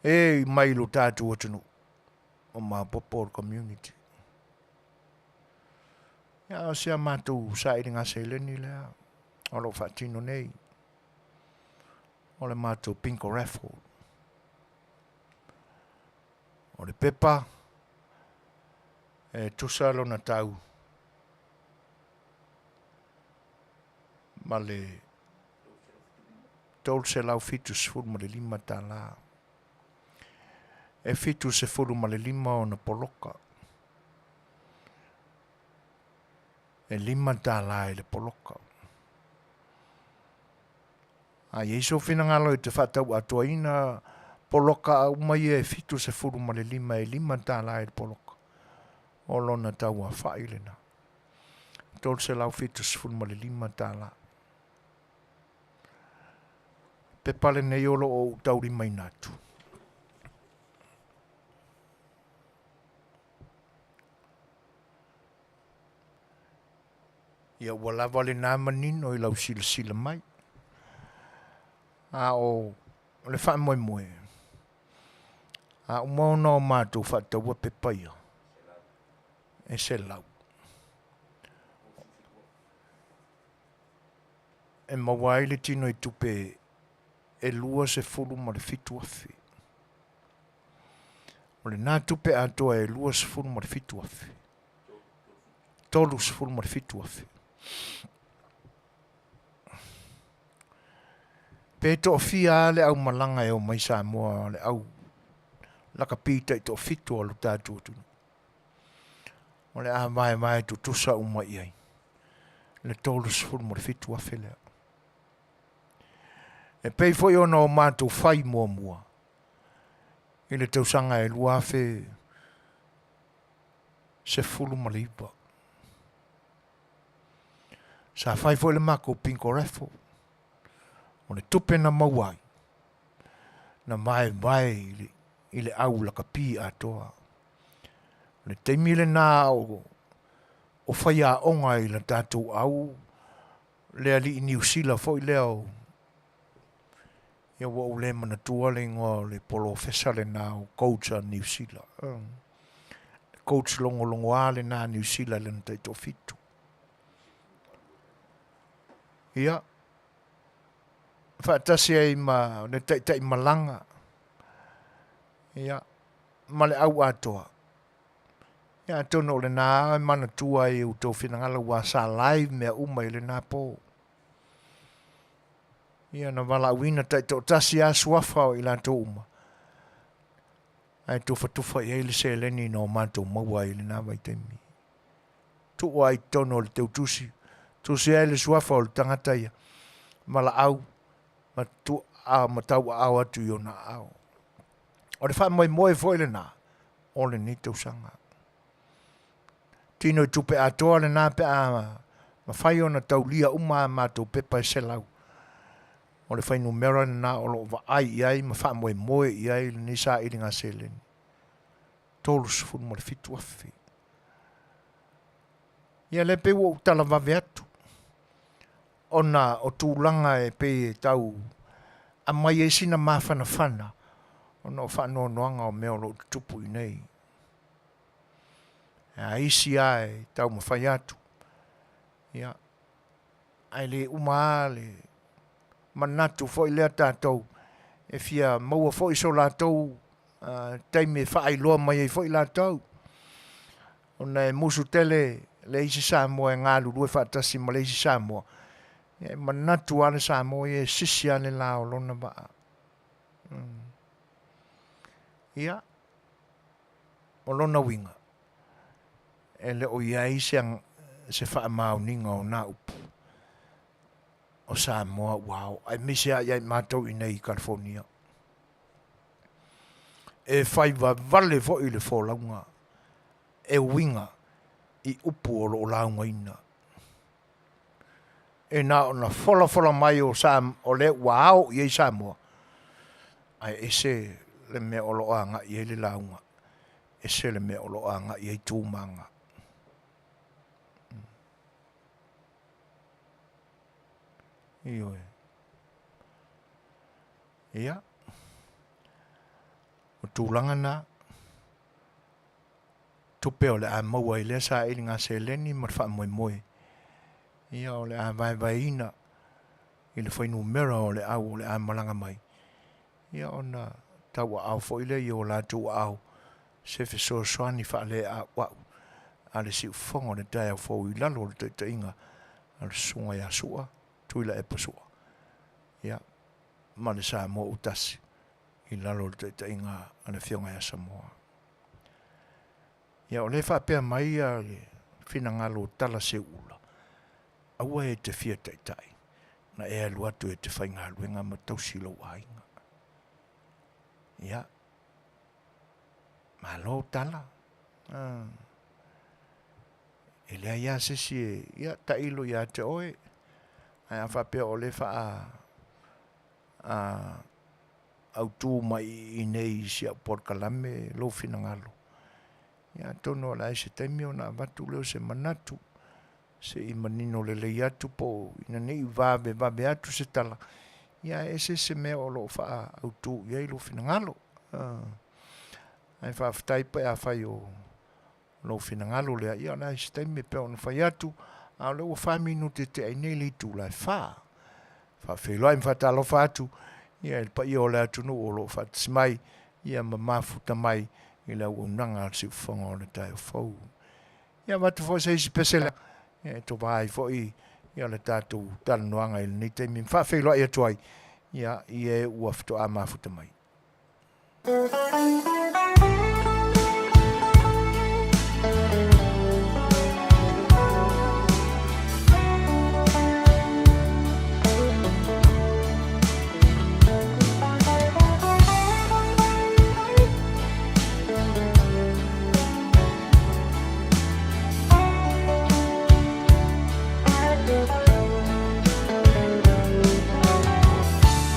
e mai lo tatou atunuu o maopoopo o le community. Ia, o si a matou sailiga seleni lea o lo o faatino nei, o le matou bingo raffle. O le pepa e tusa lona tau ma le $375. E 75 ona poloka. E $5 i le poloka. A i ai sou finagalo e te faatauatoaina poloka uma ia e 75 e $5 i le poloka, o lona tauafa'i lena. $375. Pepa lenei o lo o ou taulimaina atu. Ia ua lava lena manino i lau silasila mai. A o le faamoemoe, a uma ona o matou faataua pepa ia, e 100. E maua ai le tino i tupe e $27,000. O lena tupe atoa e $27,000. $37,000. Pe toafia lava le aumalaga e omai Samoa o le au lakapi taitoafitu o lo tatou atunuu. O le a vaevae tutusa uma i ai le $37,000 lea. E pei foi ona o matou fai muamua i le tausaga e 2019. Sa fai foi le matou bingo raffle. O le tupe na maua ai, Na vaevae i le, i le au lakapi atoa. O le taimi lena o, o faiaoga i la tatou au, le alii Niu Sila foi lea o, ia ua ou le manatua le igoa o le polofesa lena o coach a Niu Sila. Le coach logologoa lena a Niu Sila i lana taitoafitu. Ia, faatasi ai ma le taitai malaga, ia, ma le au atoa. Ia atonu o lena e manatua ai i outou finagalo aua sa live mea uma i lena po. Ia na valaauina taitoatasi lava suafa o i latou uma, ae tufatufa i ai le seleni na o matou maua ai i lena vaitaimi. Tuu ai i totonu o le teutusi, tusi ai le suafa o le tagata ia, valaau ma tu, a, ma tauaao atu i ona aao. O le faamoemoe foi lena o lenei tausaga. Tino i tupe atoa lena pe a mafai ona taulia uma a matou pepa e 100. O le fuainumera lena o lo o vaai i ai ma faamoemoe i ai lenei sailiga seleni. 37,000. Ia lea pei ua ou tala vave atu ona o tulaga e pei e tau aumai ai sina mafanafana ona o faanoanoaga o mea o lo o tutupu i inei. A isi lava e taumafai atu, ia, ae le uma lava le manatu foi lea tatou e fia maua foi so latou taimi e faailoa mai ai foi latou, ona e musu tele le isi Samoa e galulue faatasi ma le isi Samoa, ia e manatu lava le Samoa ia e sisi lava le la o lona vaa. Ia, o lona uiga, e le o i ai se, se faamaoniga o na upu o Samoa ua ao, aemaise lava ia i matou i inei i California. E fai vavale foi le folauga e uiga i upu o lo o laugaina. E na ona folafola mai o, Sa, o lea ua ao i ai Samoa, ae ese le mea o lo o agai i ai le lauga, ese le mea o lo o agai i ai tu ma aga. Ioe. Ia, o tulaga na, tupe o le a maua i lea sailiga seleni ma le faamoemoe, ia o le a vaevaeina i le fuainumera o le au o le a malaga mai, ia ona tauaao foi lea i o latou aao se fesoasoani faaleauau a le siufofoga o le taeao fou i lalo o le taitaiga a le Susuga ia Sua Tuilaepa Sua, ia, ma le Samoa ua tasi i lalo o le taitaiga a le Afioga ia Samoa. Ia o lea e faapea mai ia le finagalo o Tala Seuula, aua e te fia taitai, na e alu atu e te faigaluega ma tausi lou aiga. Ia, malo Tala. E leai lava se isi e, ia, tailo ia te oe, ae a faapea o lea e faa a, autu mai i inei i si au polokalame lou finagalo, ia atonu o le a i se taimi ona avatu lea o se manatu se i manino lelei atu po o ina ne i vavevave atu se tala, ia ae ese se mea o lo o faaautu i ai lou finagalo. Ae faafetai pe afai o lou finagalo lea, ia o le a i se taimi e pei ona fai atu, a o lea ua fa minute tea ai nei le itula e fa. Faafeiloai ma faatalofa atu ia i le paia o le atunuu o lo o faatasi mai ia ma mafuta mai i le auaunaga a le siufofoga o le taeao fou. Ia avatu foi se isi pese ia e tova ai foi ia le tatou talanoaga i lenei taimi ma faafeiloai atu ai ia i e ua faatoa mafuta mai.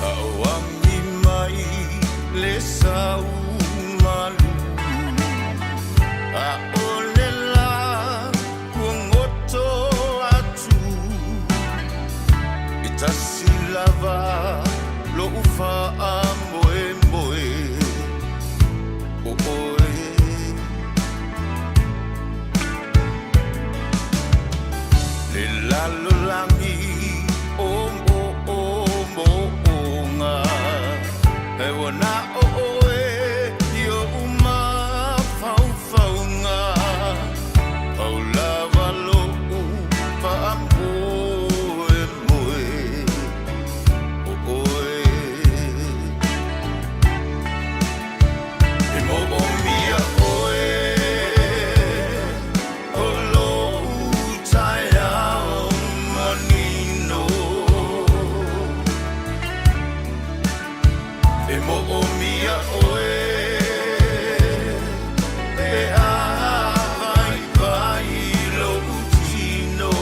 Auangi mai. E ua na o ʻoe i oʻu mafaufauga, Pau lava loʻu faamoemoe o ʻoe. E moʻomia ʻoe o loʻu taeao manino. E moʻomia ʻoe pe a waiwai loʻu tino.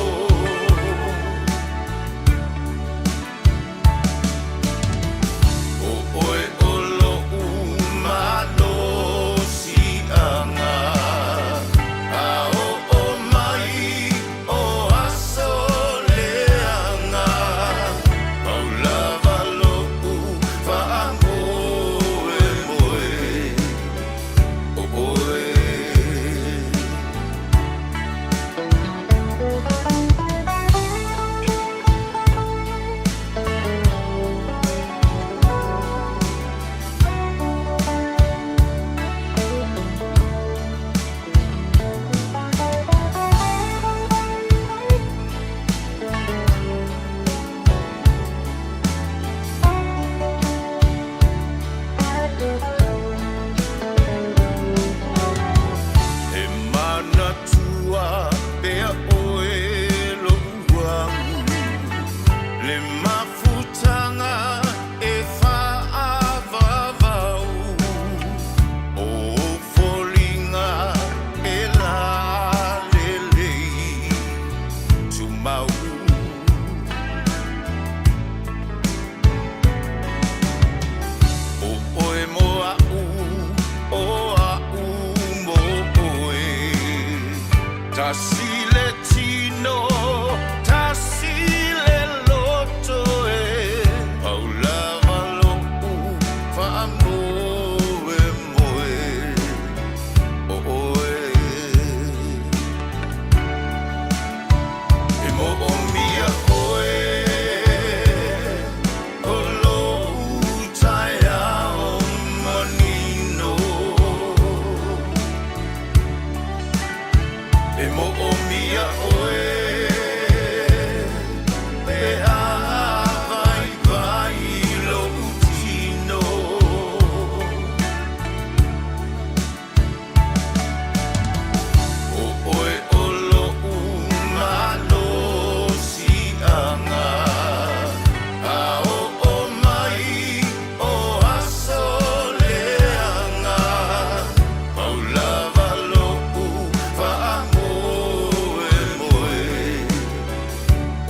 ʻO ʻoe ʻo loʻu malosiʻaga, A oʻo mai o aso leaga, Pau lava loʻu faamoemoe o ʻoe. E manatua pea ʻoe loʻu au, Le mafutaga e fa'avavau, O ou foliga e lalelei tumau. ʻO ʻoe mo aʻu, ʻo aʻu mo ʻoe. Tasi le tino, tasi le loto e. Pau lava loʻu faamoemoe o ʻoe. E moʻomia ʻoe o loʻu taeao manino. E moʻomia ʻoe pe a waiwai loʻu tino. ʻO ʻoe ʻo loʻu malosiʻaga, A oʻo mai o aso leaga, Pau lava loʻu faamoemoe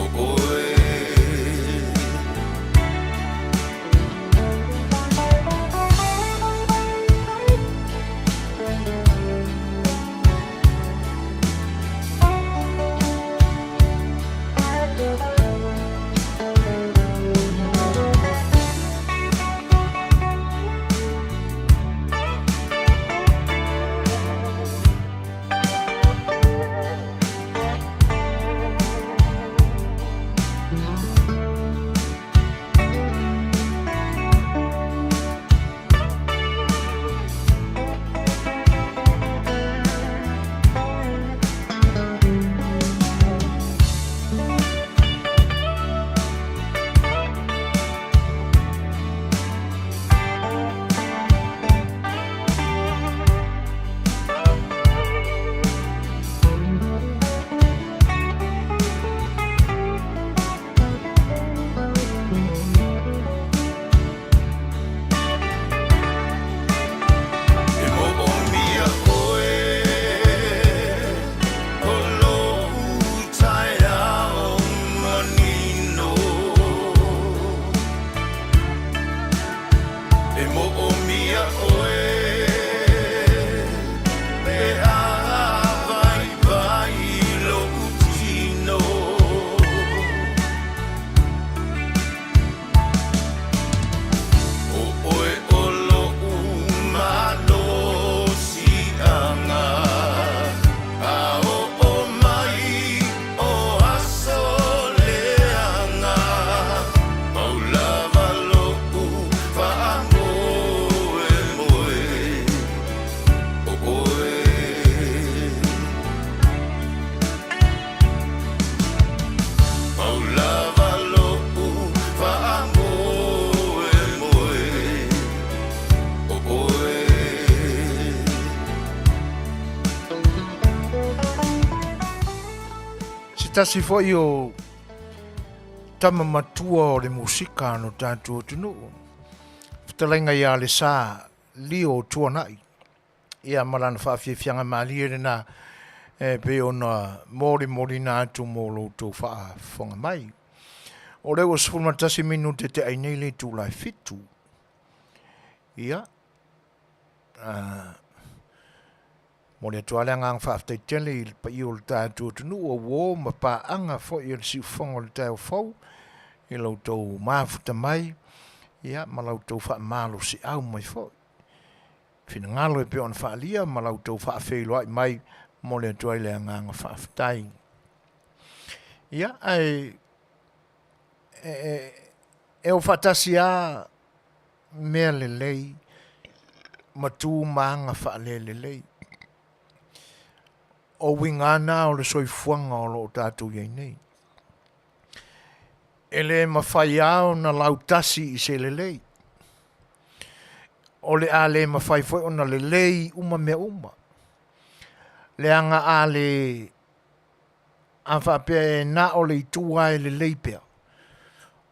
o ʻoe. E moʻomia ʻoe o loʻu taeao manino. E moʻomia ʻoe pe a waiwai loʻu tino. ʻO ʻoe ʻo loʻu malosiʻaga, A oʻo mai o aso leaga, Pau lava loʻu faamoemoe. tasi foi o tama matua o le musika no tatou atunuu, fetalaiga ia Alesa Lio Tuanai, ia ma lana faafiafiaga malie lena e pei ona molimolina atu mo lo outou faafofoga mai. O lea ua 11 minute te ai nei le itula e 7. Ia, momoli atu lava le agaga faafetai tele i le paia o le tatou atunuu, o uo ma paaga foi o le siufofoga o le taeao fou i lo outou mafuta mai, ia ma la outou faamalosiau mai foi. Finagalo e pei ona faaalia ma la outou faafeiloai mai, momoli atu ai le agaga faafetai. Ia, ae e o faatasi lava mea lelei ma tu ma aga faalelelei. O uiga lava na o le soifuaga o lo o tatou i ai nei. E le mafai lava ona lautasi i se lelei. O le a le mafai foi ona lelei uma mea uma. Leaga a le a faapea e na o le itu lava e lelei pea,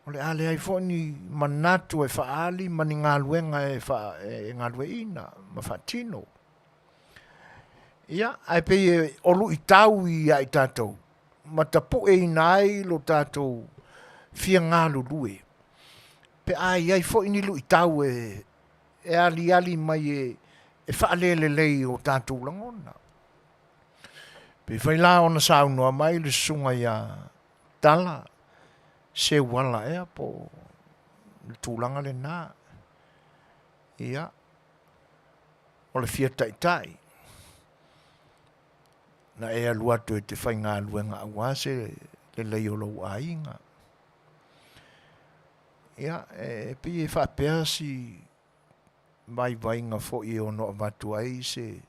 o le a leai foi ni manatu e faaali ma ni galuega e, fa, e galueaiina ma faatino. Ia, ae pei e o luitau ia i tatou ma tapueina ai lo tatou fia galulue, pe a i ai foi ni luitau e, e aliali mai e, e faalelelei i o tatou lagona. Pe fai la ona saunoa mai le susuga ia Tala Seuala ea po o le tulaga lena, ia, o le fia taitai, na e alu atu e te faigaluega aua se lelei o lou aiga. Ia, e pei e faapea si vaivaiga foi e ono avatu ai se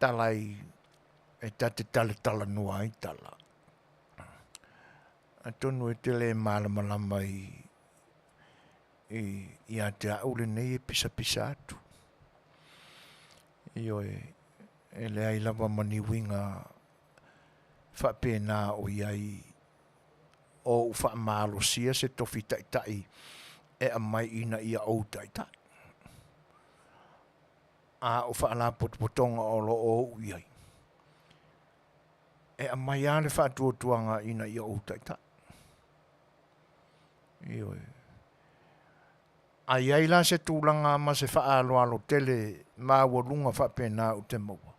tala e ta te talatalanoa ai tala. Atonu e te le malamalama i, i, ia te au lenei e pisapisa atu. Ioe, e leai lava ma ni uiga faapena o i ai o ou faamalosia se tofi taitai e aumai ina ia ou taitai. A o faalapotopotoga o lo o ou i ai, e aumai lava le faatuatuaga ina ia ou taitai. Ioe. A i ai la se tulaga ma se faaaloalo tele maualuga faapena ou te maua,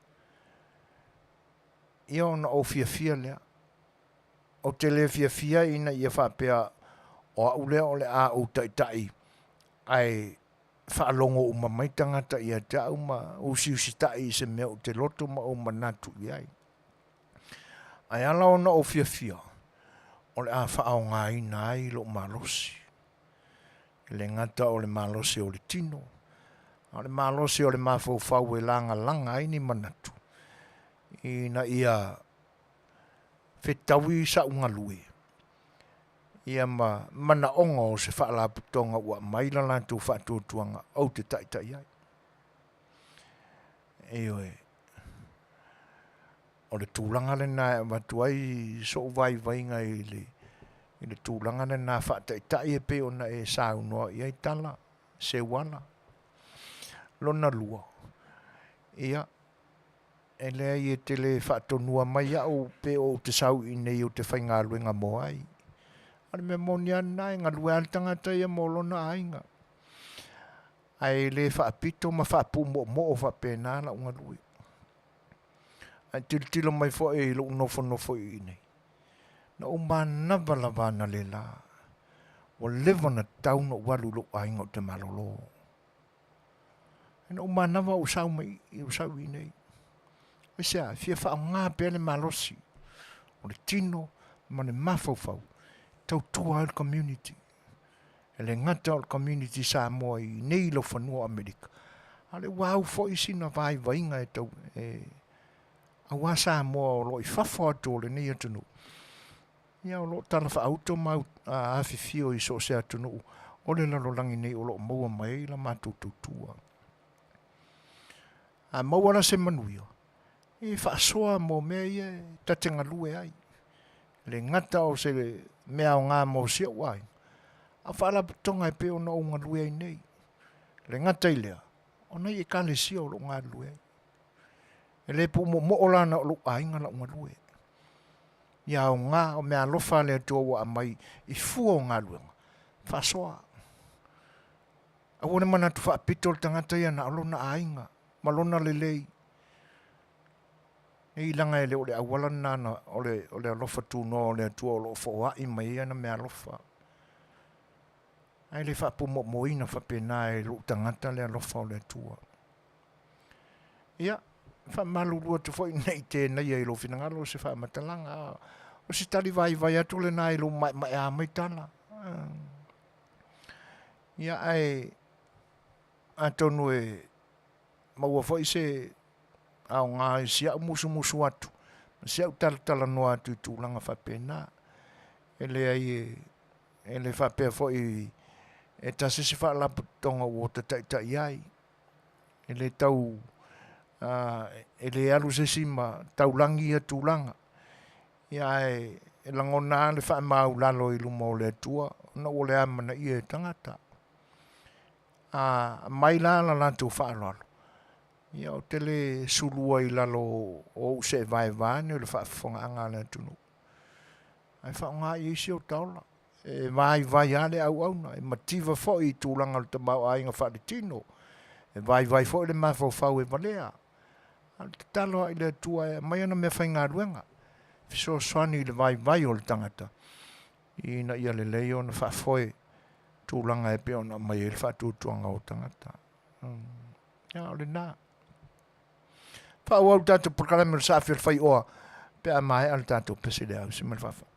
ia ona ou fiafia lea. Ou te le fiafia ina ia faapea o au lea o le a ou taitai ae faalogo uma mai tagata ia te au ma usiusitai i se mea ou te loto ma ou manatu i ai. Ae ala ona ou fiafia, o le a faaaogaina ai lou malosi. E le gata o le malosi o le tino, a o le malosi o le mafaufau e lagalaga ai ni manatu ina ia fetaui sa'u galue ia ma manaoga o se faalapotopotoga ua aumai la latou faatuatuaga ou te taitai ai. Ioe. O le tulaga lena e avatu ai so'u vaivaiga i le, i le tulaga lena faataitai e pei ona e saunoa i ai tala, Seuala. Lona lua, ia, E leai e te le faatonua mai au pe ou te sau i inei ou te faigaluega mo ai. A o le mea moni lava lena, e galue lava le tagata ia mo lona aiga. Ae le faapito ma faapumoomoo faapena lau galue. Ae tilotilo mai foi i lou nofonofo i inei, na ou manava lava analeila, ua leva ona tatau ona ou alu i lou aiga ou te malolo. Ina ou manava ou sau mai i ou sau i nei. Aisea, e fia faaaoga pea le malosi o le tino ma le mafaufau tautua ai le community. E le gata o le community Samoa i nei lau fanua o Amerika, a o le ua au foi sina vaivaiga e tau e aua Samoa o lo o i fafo atu o lenei atunuu. Ia o lo o tala faauto ma afifio i so o se atunuu o le lalolagi nei o lo o maua mai ai la matou tautua. A maua la se manuia, E faasoa mo mea ia e ta te galue ai. E le gata o se mea aoga mo si ou aiga, a o faalapotopotoga e pei ona ou galue ai nei. E le gata i lea, o nai Ekalesia o lo o galulue ai. E le puumoomoo la na o lou aiga lau galue. Ia aoga o meaalofa a le Atua ua aumai i fua o galuega, faasoa. Aua le manatu faapito le tagata ia na o lona aiga ma lona lelei. Nei leaga e le o le auala lena na o le, o le alofa tunoa o le Atua o lo o foai mai ai ana meaalofa. Ae le faapumoomoina faapena e lou tagata le alofa o le Atua. Ia, faamalulu atu foi ne i tenaia i lou finagalo se faamatalaga, o se tali vaivai atu lena i lou maemaea mai tala. Ia, ae atonu e maua foi se aoga i si au musumusu atu ma si au talatalanoa atu i tulaga faapena. E leai e, e le faapea foi e tasi se faalapotopotoga ua ta taitai ai. E le tau e le alu se isi ma taulagi ia tulaga. Ia ae e lagona lava le faamaulalo i luma o le Atua ona ua le amanaia e tagata. A aumai la la latou faaaloalo, ia ou te le sulua i lalo o ou seevae vaeane o le faafofogaaga a le atunuu. Ae faaaoga i ai si ota ola. E vaivai lava le auauna, e mativa foi i tulaga o le tamaoaiga faaletino, e vaivai foi le mafaufau e valea. A o le tatalo lava i le Atua e aumai ana meafaigaluega e fesoasoani i le vaivai o le tagata ina ia lelei ona faafoe tulaga e pei ona aumai ai le faatuatuaga o tagata. Ia, o lena. Faaauau le tatou polokalame o le Saafi o le Faioa pe a maea le tatou pese le ausi ma le faafofoga.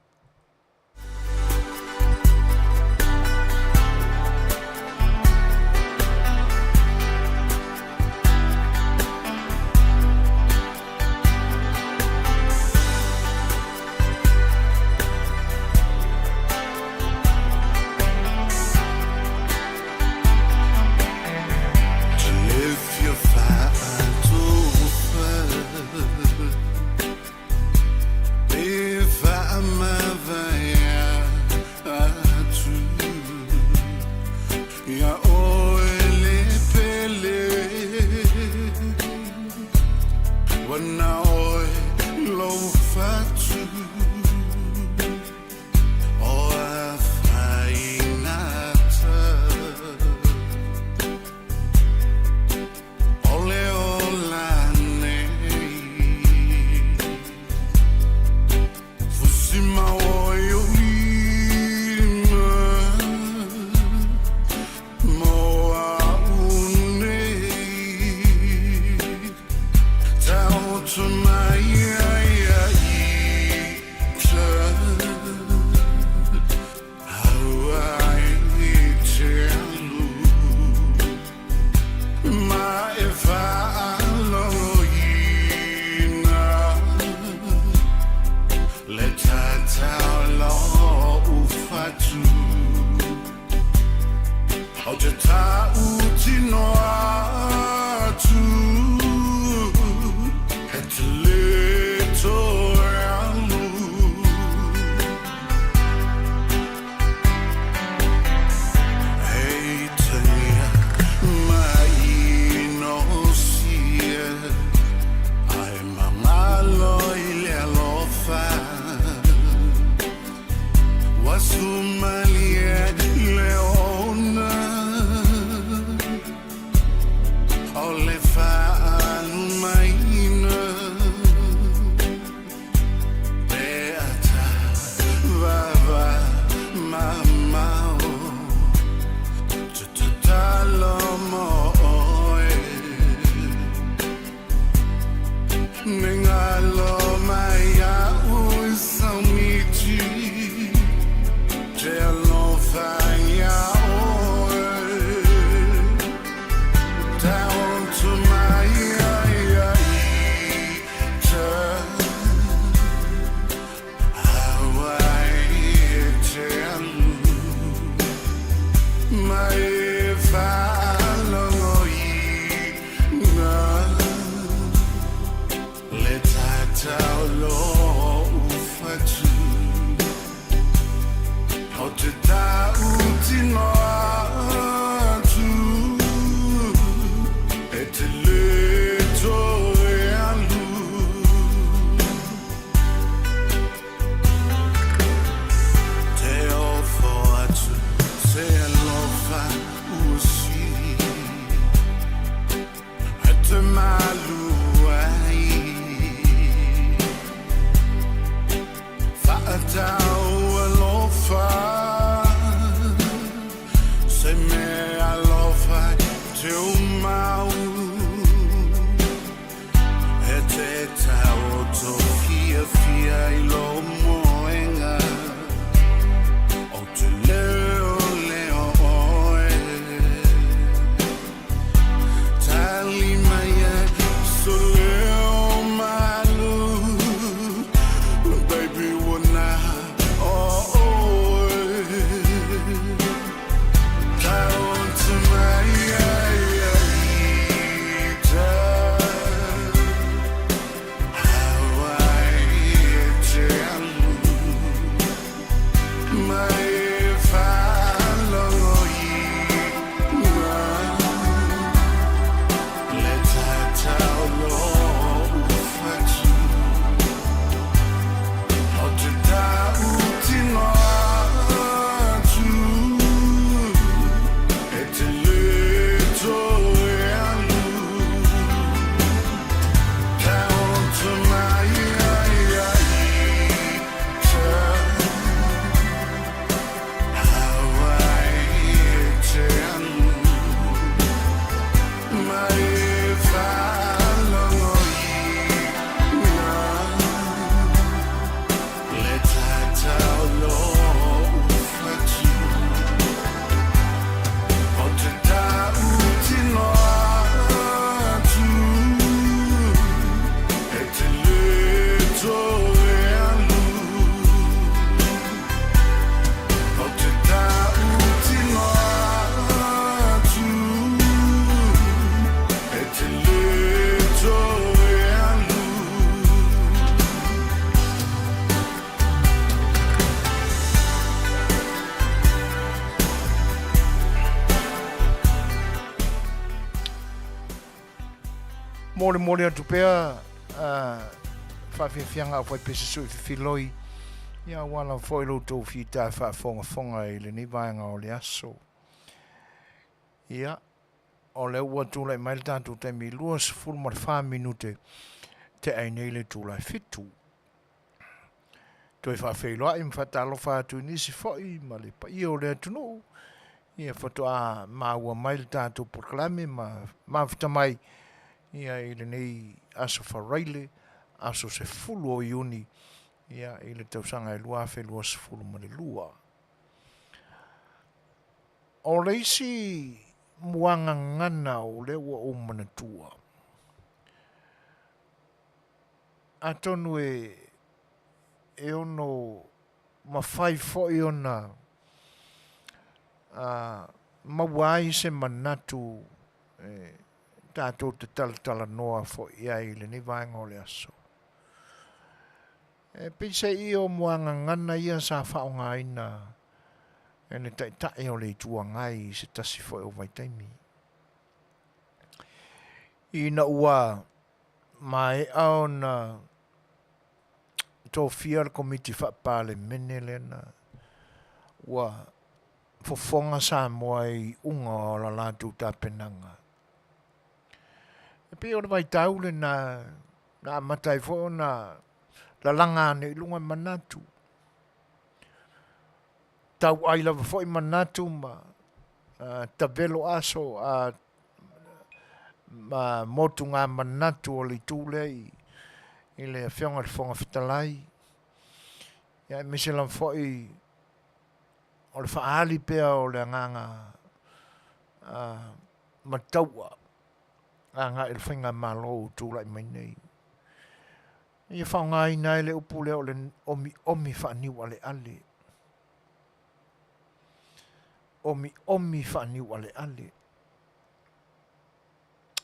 Molimoli atu pea faafiafiaga a aufaipese sui fefiloi, ia aua lava foi lo outou fita faafogafoga i lenei vaega o le aso. Ia, o lea ua tulai mai le tatou taimi 24 minute tea ai nei le itula e 7. Toe faafeiloai ma faatalofa atu i nisi foi ma le paia o le atunuu, ia faatoa maua mai le tatou polokalame ma mafuta mai ia i lenei aso Faraile, aso 10 o Iuni, ia i le tausaga e 2022. O le isi muagagana o lea ua ou manatua, atonu e e ono mafai foi ona maua ai se manatu e tatou te talatalanoa foi i ai i lenei vaega o le aso. E peiseai o muagagana ia sa faaaogaina e le Taitai o le Itu Agai i se tasi foi o vaitaimi. Ina ua maea ona tofia le Komiti Faa-Palemene lea na ua fofoga Samoa i iuga o la latou tapenaga. E pei o le vaitau lena na amata ai foi ona lalaga ane i luga manatu. Tauai lava foi manatu ma tavelo aso a ma motuga manatu o le itu lea i le Afioga i le Fofoga Fetalai, ia aemaise lava foi o le faaali pea o le agaga mataua agai i le faigamalo ua tulai mai nei. Ia faaaogaina ai le upu lea o le omiomi faaniualeale. Omiomi faaniualeale.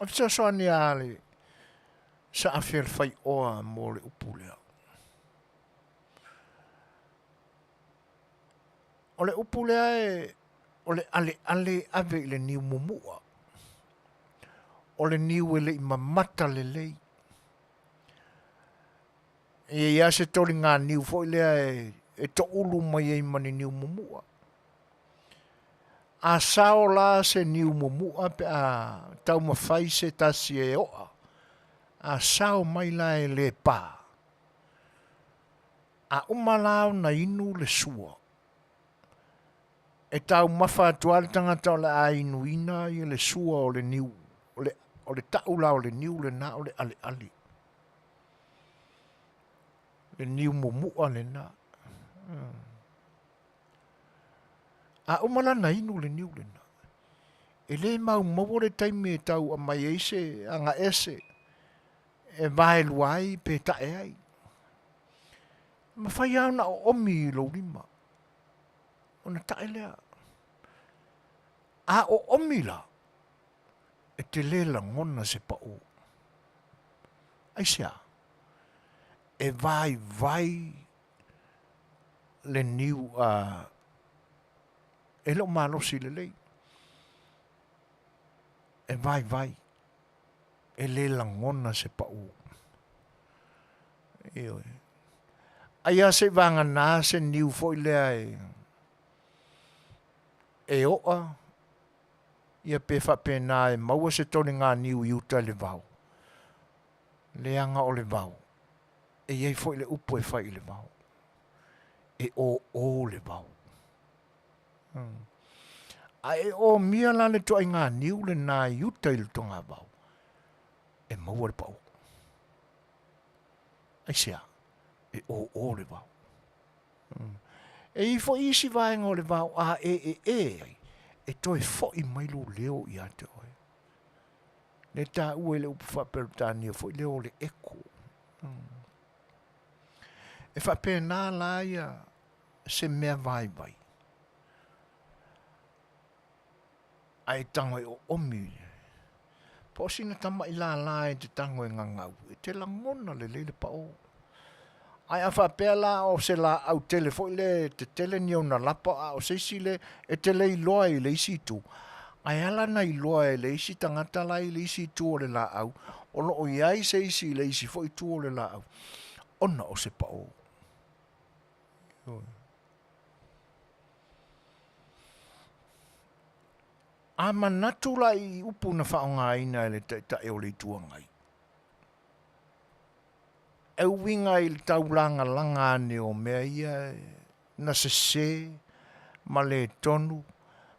O fesoasoani a le saafi a le faioa mo le upu lea. O le upu lea e, o le aleale e ave i le niu mumu'a. O le niu e le i mamata lelei. E i ai lava se toliga niu foi lea e toulu mai ai ma ni niu mumu'a. A sao la se niu mumu'a pe a taumafai se tasi e o'a, a sao mai la e le pā, a uma la ona inu le sua, e taumafa atu lava le tagata o le a inuina le sua o le niu, o le ta'u la o le niu lena o le aleale. Le niu mumu'a lena. A uma la ona inu le niu lena, e le maumauo le taimi e tau aumai ai se agaese e vaelua ai pe ta'e ai. E mafai lava ona oomi i lou lima ona ta'e lea. A oomi la, e te le lagona se pa'ū. Aisea? E vaivai le niu a e le o malosi lelei. E vaivai, e le lagona se pa'ū. Ioe. Ai lava seivaganā se niu foi lea e e o'a ia pe faapena e maua se toliga niu i uta i le vao. Leaga o le vao, e i ai foi le upu e fai i le vao, e ō le vao. A e omia la le ituaiga niu lena i uta i le togavao, e maua le pau. Aisea? E ō le vao. E i ai foi isi vaega o le vao a e ee ai, e toe foi mai lou leo ia te oe. Le taua i le upu faa-Peretania foi lea o le echo. E faapena la ia se mea vaivai. Ae tago e oomi. Po o sina tama'i lala e te tago e gagau, e te lagona lelei le pa'ō. Ae a faapea la o se laau tele foi lea e tetele ni ona lapa a o se isi lea e te le iloa i le isi itu, ae ala ona iloa e le isi tagata la e i le isi itu o le laau, O lo o i ai se isi i le isi foi itu o le laau, ona o se paʻō. A manatu la i upu na faaaogaina e le Taitai o le Itu Agai, e uiga i le taulagalaga ane o mea ia na sese ma le tonu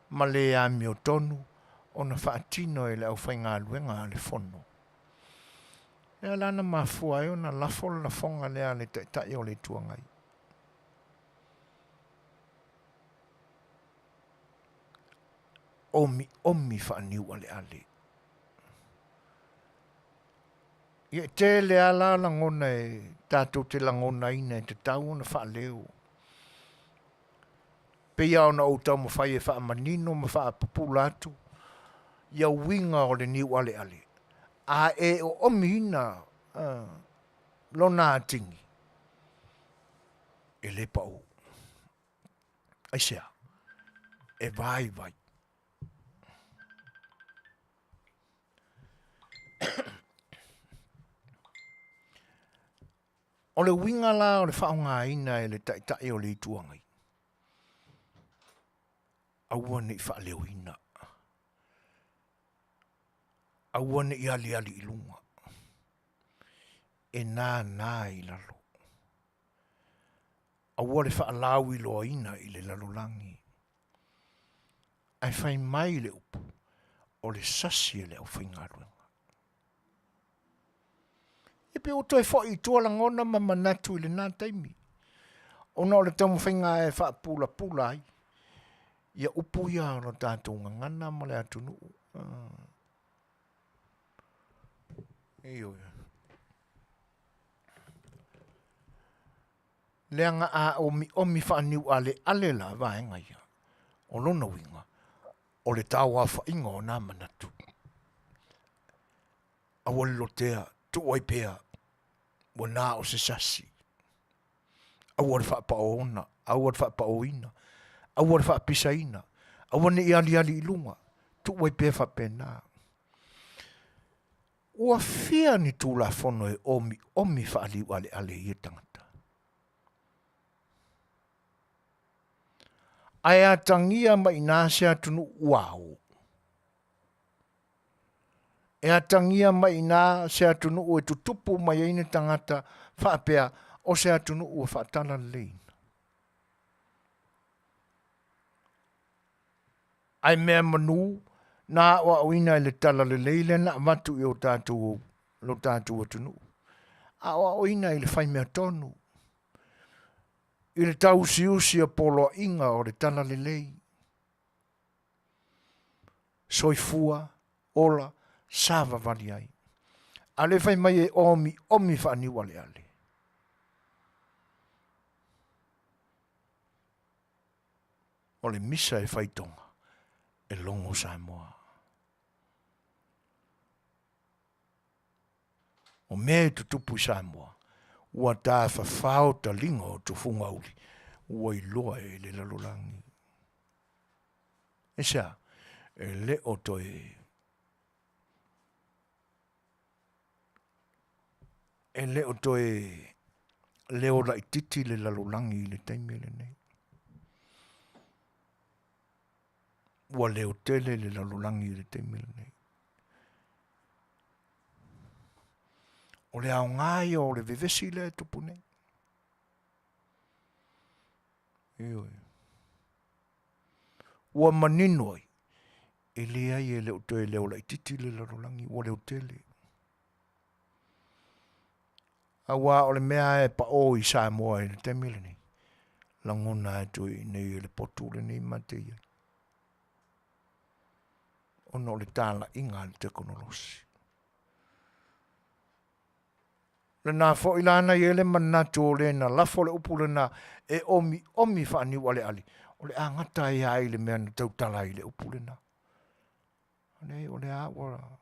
ma le amiotonu ona faatino e le aufaigaluega a le Fono. Lea la na mafua ai ona lafo le lafoga lea a le Taitai o le Itu Agai. Omiomi faaniualeale. Ia e tele lava la lagona e tatou te lagonaina e tatau ona faaleo. Pei lava ona ou taumafai e faamanino ma faapupula atu ia uiga o le niualeale, a e oomiina lona atigi, e le pau. Aisea? E vaivai. O le uiga la o le faaaogaina e le Taitai o le Itu Agai, aua ne i faaleoina, aua ne i aliali i luga, e nānā i lalo. Aua le faalauiloaina i le lalolagi. Ae fai mai le upu, o le sasi e le aufaigaluega. E pei ua toe foi i tua lagona ma manatu i lena taimi, ona o le taumafaiga e faapulapula ai ia upu ia o lo tatou gagana ma le atunuu. Ioe. Leaga a omiomi faaniualeale la vaega ia, o lona uiga, o le tauaofaiga o na manatu. Aua le lotea, tuu ai pea, ua na o se sasi. Aua le faapaoona, aua le faapaoina, aua le faapisaina, aua ne i aliali i luga, tuu ai pea faapena. Ua fia ni Tulafono e omiomi faaliualeale i ia tagata? Ae atagia mai i ina se atunuu ua ao. E atagia mai i ina se atunuu e tutupu mai ai ni tagata faapea o se atunuu ua faatalaleiina. Ae mea manu na aoaoina i le talalelei lea na avatu i o tatou, lo tatou atunuu. Aoaoina i le fai mea tonu, i le tauusiusi o poloaiga o le talalelei. Soifua, ola, savavali ai. A o lea e fai mai e omiomi faaniualeale. O le misa e faitoga e logo Samoa. O mea e tutupu i Samoa, ua tafafao taliga o tufugauli, ua iloa e le lalolagi. Aisea? E le o toe e le o toe leo laititi le lalolagi i le taimi lenei. Ua leo tele le lalolagi i le taimi lenei. O le aoga ia o le vevesi lea e tupu nei. Ioe. Ua manino ai, e leai e le o toe leo laititi le lalolagi, ua leo tele. Aua o le mea e paʻō i Samoa i le taimi lenei, lagona atu i inei e le potu lenei ma te i ai. Ona o le talaiga a le tekonolosi. Lena foi la na i ai le manatu o le na lafo le upu lena e omiomi faaniualeale, o le a gata ai lava i le mea na tautala ai i le upu lena. Leai, o lea ua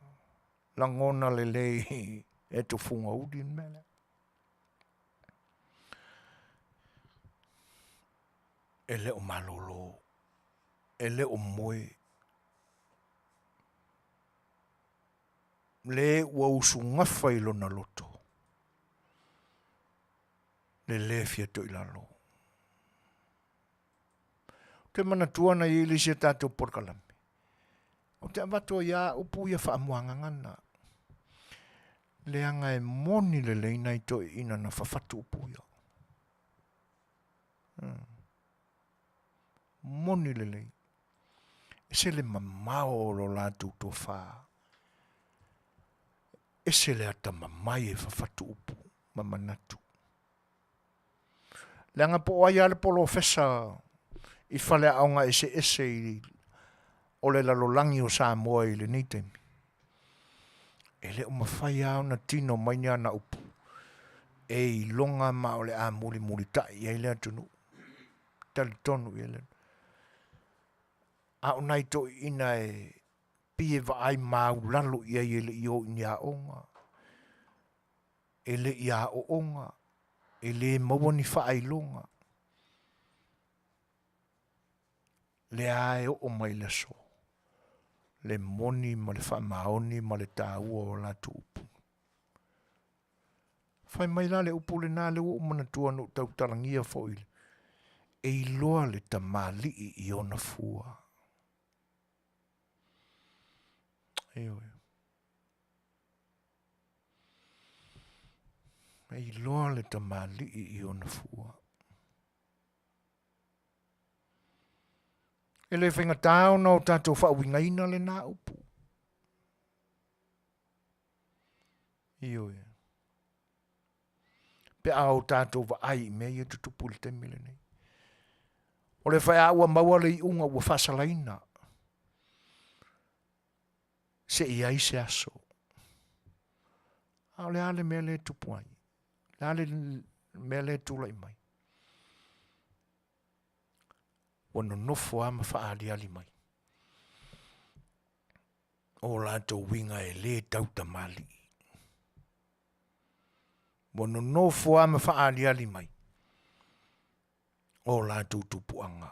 lagona lelei e tufuga uli le mea lea. E le o malolo, e le o moe. Le ua usugafa i lona loto, le lē fia toilalo. Ou te manatua na i ai le isi a tatou polokalame, ou te avatu ai lava upu ia faamuagagana, leaga e moni lelei nai toeaiina na fafatu upu ia. Moni lelei. Ese le mamao o lo latou tofa. Ese le atamamai e fafatu upu ma manatu. Leaga po o ai lava le polofesa i faleaoga eseese i o le lalolagi o Samoa i lenei taimi, e le o mafai lava ona tino mai ni ana upu e iloga ma o le a mulimulitai i ai le atunuu. Talitonu i ai le A o nai toeaiina e pei e vaai maulalo i ai e le i o i ni aoga, e le i aooga, e le maua ni faailoga, lea e oo mai le aso le moni ma le faamaoni ma le taua o latou upu. Fai mai la le upu lena lea ua ou manatua na ou tautalagia foi, e iloa le tamalii i ona fua. Ioe. E iloa le tamalii i ona fua. E le faigata ona o tatou faauigaina lena upu. Ioe. Pe a o tatou vaai i mea ia tutupu i le taimi lenei. O le faia ua maua le iuga ua faasalaina. Se i ai se aso. A o le a le mea lea e tupu ai? Le a le mea lea e tulai mai? Ua nonofo lava ma faaaliali mai o latou uiga e lē tau tamalii. Ua nonofo lava ma faaaliali mai o latou tupuaga.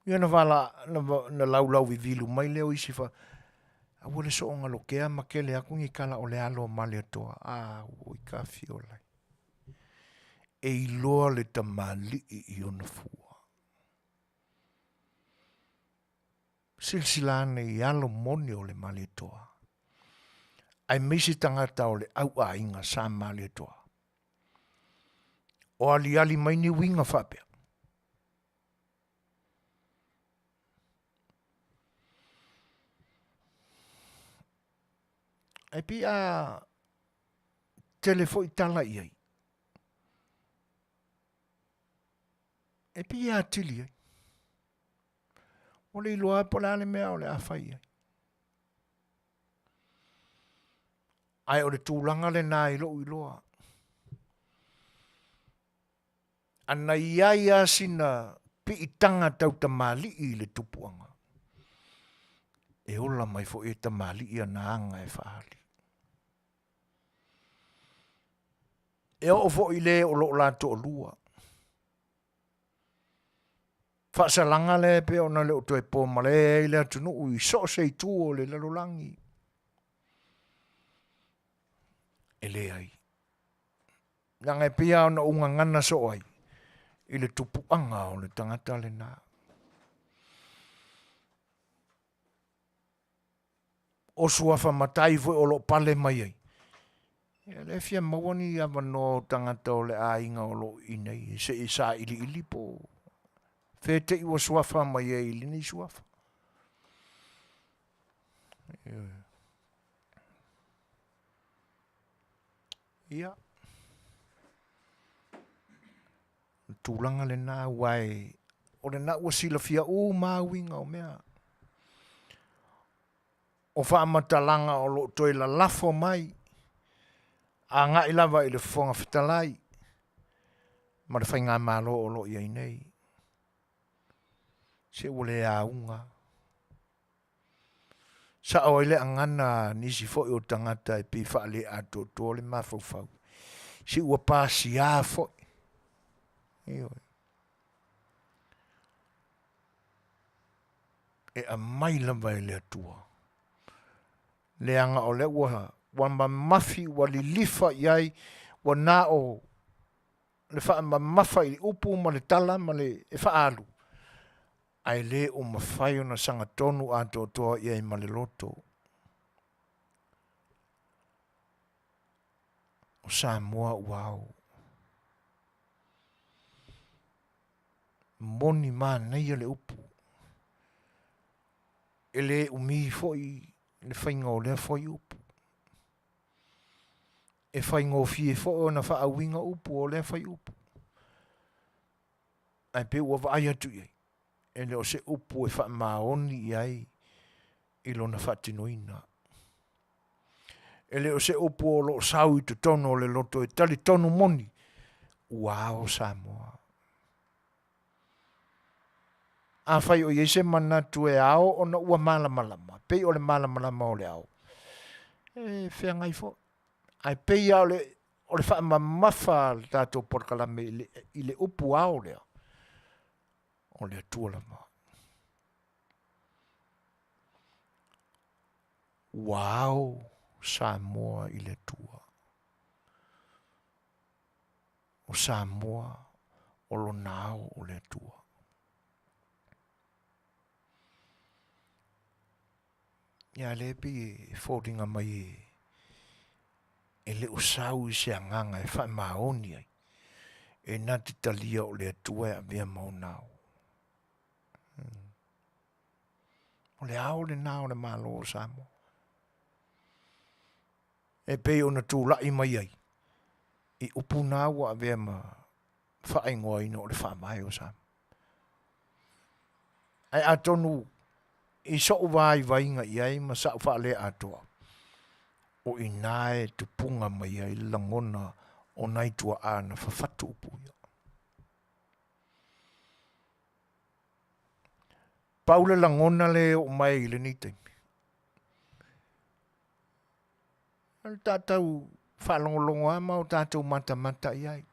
Ia na vala, na, na laulau vivilu mai lea o isi fa, aua le soonga lokea ma kele aku ni kala o le alo o Malietoa. A, oi ka fiolai. E iloa le tamalii i ona fua. Silasila ane i alo moni o le Malietoa, aemaise tagata o le au aiga sa Malietoa. O aliali mai ni uiga faapea. Ae pei a tele foi tala i ai. E pei e atili ai. Ua le iloa po o le a le mea o le a fai i ai. Ae o le tulaga lena i lou iloa. Ana i ai lava sina piitaga tau tamalii i le tupuaga, e ola mai foi e tamalii ana aga e faaali. E oo foi i le o lo o la toalua. Faasalaga lea e pei ona le o toe po malae ai le atunuu i so o se itu o le lalolagi. E leai. Leaga e pei lava ona ou gagana soo ai i le tupuaga o le tagata lena. O suafa matai foi o lo o pale mai ai, ia lea e fia maua ni avanoa o tagata o le aiga o lo o i nei se i sailiili po o fea te i ua suafa mai ai i lenei suafa. Ia, o le tulaga lena aua e, o lena ua silafia uma uiga o mea. O faamatalaga o lo o toe lalafo mai agai lava i le Fofoga Fetalai ma le Faigamalo o lo o i ai nei. Se ua le auga. Sao ai le agana a nisi foi o tagata e pei faale-atoatoa le mafaufau. Se ua pasia foi. Ioe. E aumai lava e le Atua. Leaga o lea ua ua mamafi, ua lilifa i ai, ua na o le faamamafa i upu ma le tala ma le e faaalu, ae le o mafai ona sagatonu atoatoa i ai ma le loto. O Samoa ua ao. Moni manaia le upu. E le umi foi le faiga o lea fuaiupu. E faigofie foi ona faauiga upu o lea fuaiupu. Ae pei ua vaai atu i ai, e le o se upu e faamaoni i ai i lona faatinoina. E le o se upu o lo o sau i totonu o le loto e talitonu moni ua ao Samoa. Afai o i ai se manatu e ao ona ua malamalama, pei o le malamalama o le ao, e feagai foi. Ae pei lava o le, o le faamamafa a le tatou polokalame i le, i le upu ao lea, o le Atua lava. Ua ao Samoa i le Atua. O Samoa o lona ao o le Atua. Ia lea pei e foliga mai e, e le o sau i se agaga e faamaoni ai, e na te talia o le Atua e avea ma ona ao. O le ao lena o le Malo o Samoa. E pei ona tulai mai ai i upu na ua avea ma faaigoaina o le Faavae o Samoa. Ae atonu i so'u vaivaiga i ai ma sa'u faaleatoa, o i ina e tupuga mai ai le lagona o nai tuaa na fafatu upu ia. Pau le lagona lea e oo mai i lenei taimi, o le tatou faalogologo lava ma o tatou matamata i ai.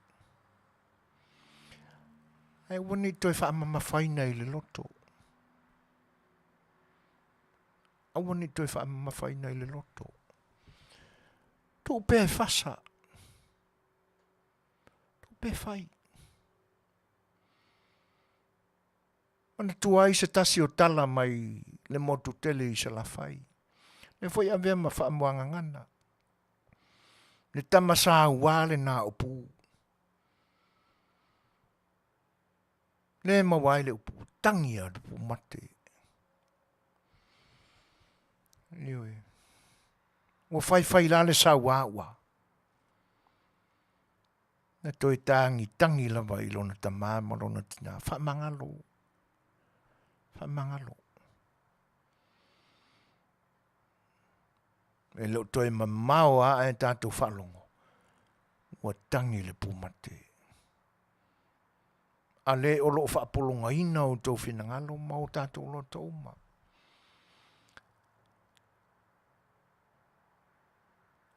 Ae aua ne i toe faamamafaina i le loto. Aua ne i toe faamamafaina i le loto. Tuu pea e fasa. Tuu pea e fai. Manatua ai se tasi o tala mai le motu tele i Salafai. Lea foi avea ma faamuagagana. Le tama saua lena o Pu. Le maua ai le upu, tangi a le pumate. Ioe. Ua faifai la le saua ua. Na toe tagitagi lava i lona tamā ma lona tinā, Faamagalo! Faamagalo! E le o toe mamao lava ae tatou faalogo, ua tagi le pumate. A le o lo o faapologaina outou finagalo ma o tatou loto uma.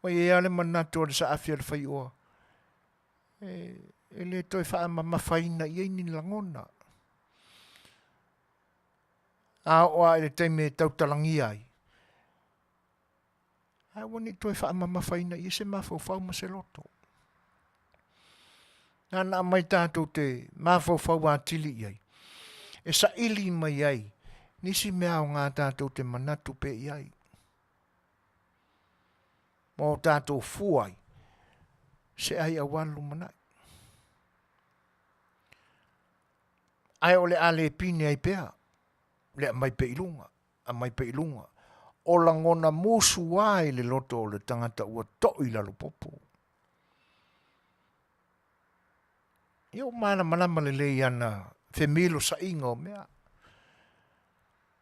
Ua i ai lava le manatu o le saafi a le faioa, e, e le toe faamamafaina i ai ni lagona. A oo lava i le taimi e tautalagia ai, ae aua ne i toe faamamafaina i ai se mafaufau ma se loto. Nana aumai tatou te mafaufau atili i ai, e saili mai ai nisi mea aoga tatou te manatu pea i ai. Ma o tatou fua ai se ai aua le lumanai. Ae o le a le pine ai pea le aumai pea i luga, aumai pea i luga. O lagona musu lava i le loto o le tagata ua to'i i lalo popo. Ia ua malamalama lelei ana femilosaiga o mea.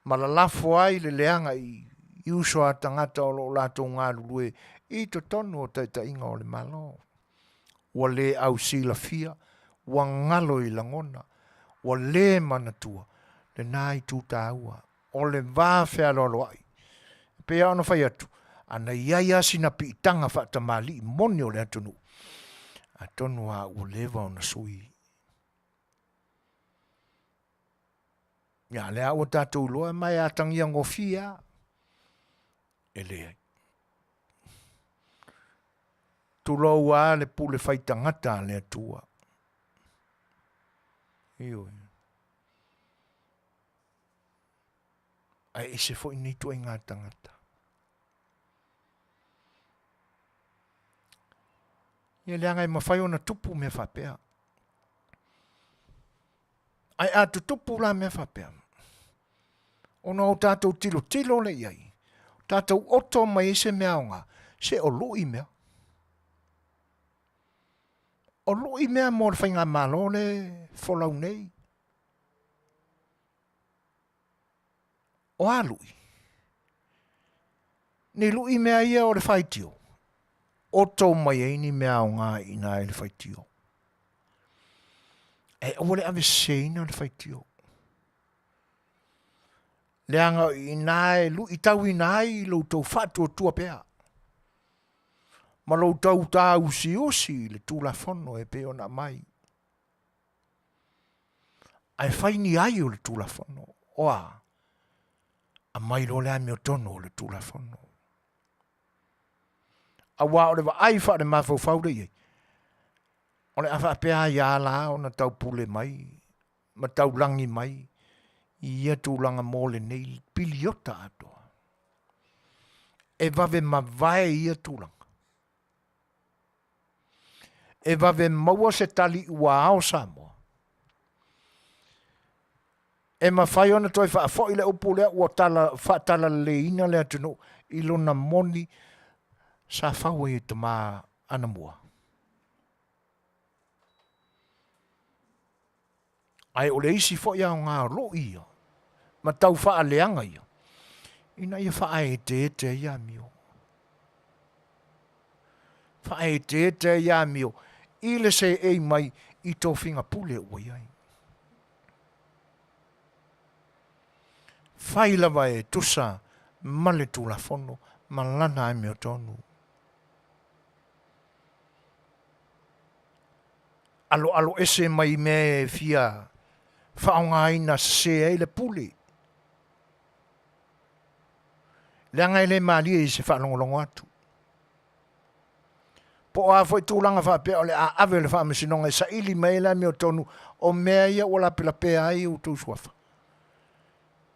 Ma lalafo ai le leaga i uso a tagata o lo o latou galulue i totonu o taitaiga o le Malo. Ua le ausilafia, ua galo i lagona, ua le manatua lena itu taua o le va fealoaloai. E pei lava ona fai atu, ana i ai lava sina piitaga faatamalii moni o le atunuu, atonu lava ua leva ona sui. Ia, lea ua tatou iloa ma e atagia gofie lava. E leai. Tulou a le pule fai tagata a le Atua. Ioe. Ae ese foi nei ituaiga tagata. Ia leaga e mafai ona tupu mea faapea. Ae a tutupu la mea faapea, ona o tatou tilotilo lea i ai, tatou oto mai ai se mea aoga, se o lui mea. O lui mea mo le faigamalo le folau nei. O a lui? Ni lui mea ia o le faitio, oto mai ai ni mea aoga i ina i le faitio. E aua le aveseseina le faitio. Leaga o i ina e luitauina ai lo outou faatuatua pea ma lo outou tāusiusi i le Tulafono e pei ona aumai. Ae fai ni ai o le Tulafono. O a? Aumai loa le amiotonu o le Tulafono. Aua o le vaai faale-mafaufau lea i ai, o le a faapea ai a la ona taupule mai ma taulagi mai i ia tulaga mo lenei piliota atoa. E vave mavae ia tulaga. E vave maua se tali ua ao Samoa. E mafai ona toe faafoi le upu lea ua tala, faatalaleiina le atunuu i lona moni sa fau ai e tama anamua. Ae o le isi foi aoga o loi ia ma tau faaleaga ia, ina ia faaeteete ai amio. Faaeteete ai amio i le seei mai i tofiga pule ua i ai. Fai lava e tusa ma le Tulafono ma lana amiotonu. Aloalo ese mai i mea e fia faaaogaina sese ai le pule. Leaga e le malie i se faalogologo atu. Po o a foi tulaga faapea o le a ave le faamasinoga e saili mai ai le amiotonu o mea ia ua lapelapea ai outou suafa.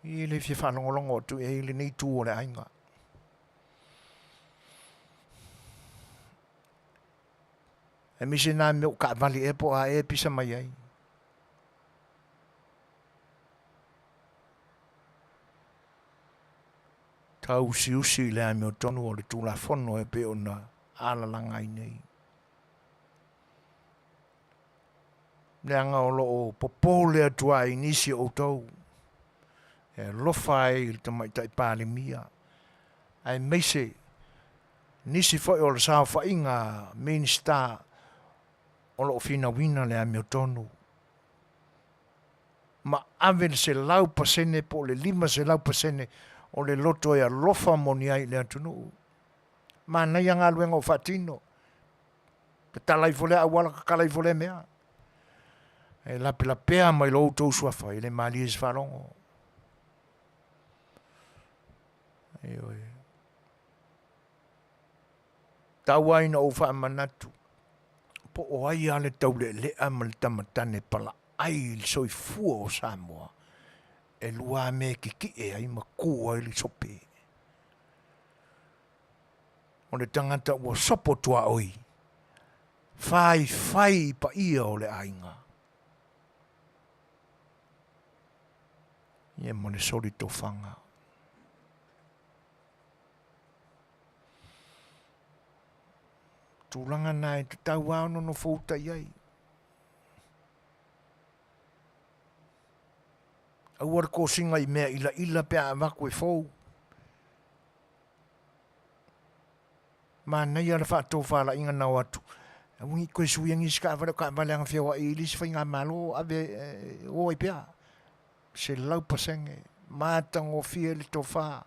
E le fia faalogologo atu i ai lenei itu o le aiga. Aemaise nā mea o taavale ea po o a ea e pisa mai ai. Tausiusi i le amiotonu o le Tulafono e pei ona alalaga ai nei. Leaga o lo o popole atu ai nisi o outou e alofa ai i le Tamaitai Palemia, aemaise nisi foi o le saofaiga Minisita o lo o finauina le amiotonu ma ave le 100% po o le 500% o le loto e alofa moni ai i le atunuu. Manaia galuega o faatino. Tatala ifo lea auala, tatala ifo lea mea. E lapelapea mai lo outou suafa i le malie se faalogo. Ioe. Tau ai na ou faamanatu po o ai a le taulealea ma le tamatane palaai i le soifua o Samoa e lua a mea e kikie ai ma ku ai le sope. O le tagata ua sopo tuaoi, faifai i paia o le aiga. Ia ma le solitofaga. Tulaga na e tatau lava ona nofouta i ai. Aua le kosiga i mea ilaila pe a avatu e fou. Manaia le faatofalaiga na o atu. Aua ne i toe suia nisi taavale, o taavale lava na feoai ai le isi faigamalo, ave e o ai pea. 100% matagofie le tofa.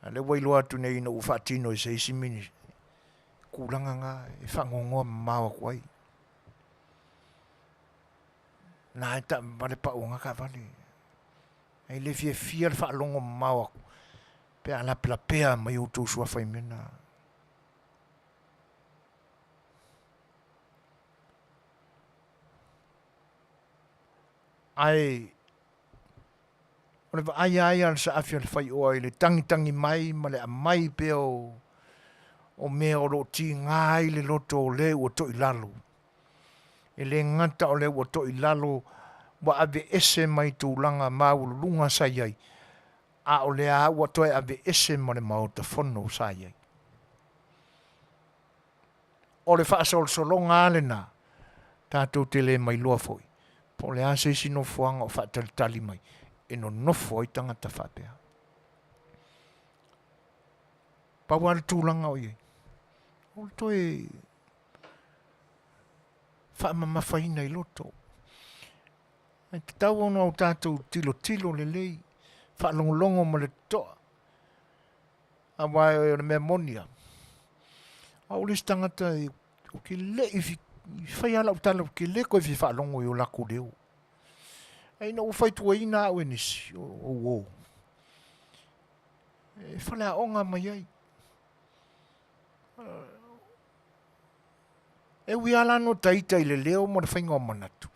A lea ua iloa atu nei ina ua faatino e se isi mini tulaga na e faanoanoa mamao atu ai. Na e taavale pau na taavale. E le fiafia le faalogo mamao atu pe a lapelapea mai outou suafa i mea na. Ae o le vaai lava ia a le saafi a le faioa i le tagitagi mai ma le aumai pea o mea o lo o tiga ai le loto o le ua toilalo. E le gata o le ua toilalo ua aveese mai tulaga maualuluga sa i ai, a o lea lava ua toe aveese ma le Maota Fono sa i ai. O le faasolosologa lava lena, tatou te le mailoa foi po o le a se isi nofoaga o faatalitali mai e nonofo ai tagata faapea. Pau lava le tulaga o i ai, o le toe faamamafaina i loto. E tatau ona o tatou tilotilo lelei, faalogologo ma le totoa, aua o le mea moni lava, o au le isi tagata ou te le i faia lava lau tala ou te le toe fia faalogo i o latou leo. Ae ina ua fautuaina au e nisi, o uo, e faleaoga mai ai. E ui lava la na ota ita i le leo ma le faiga o manatu,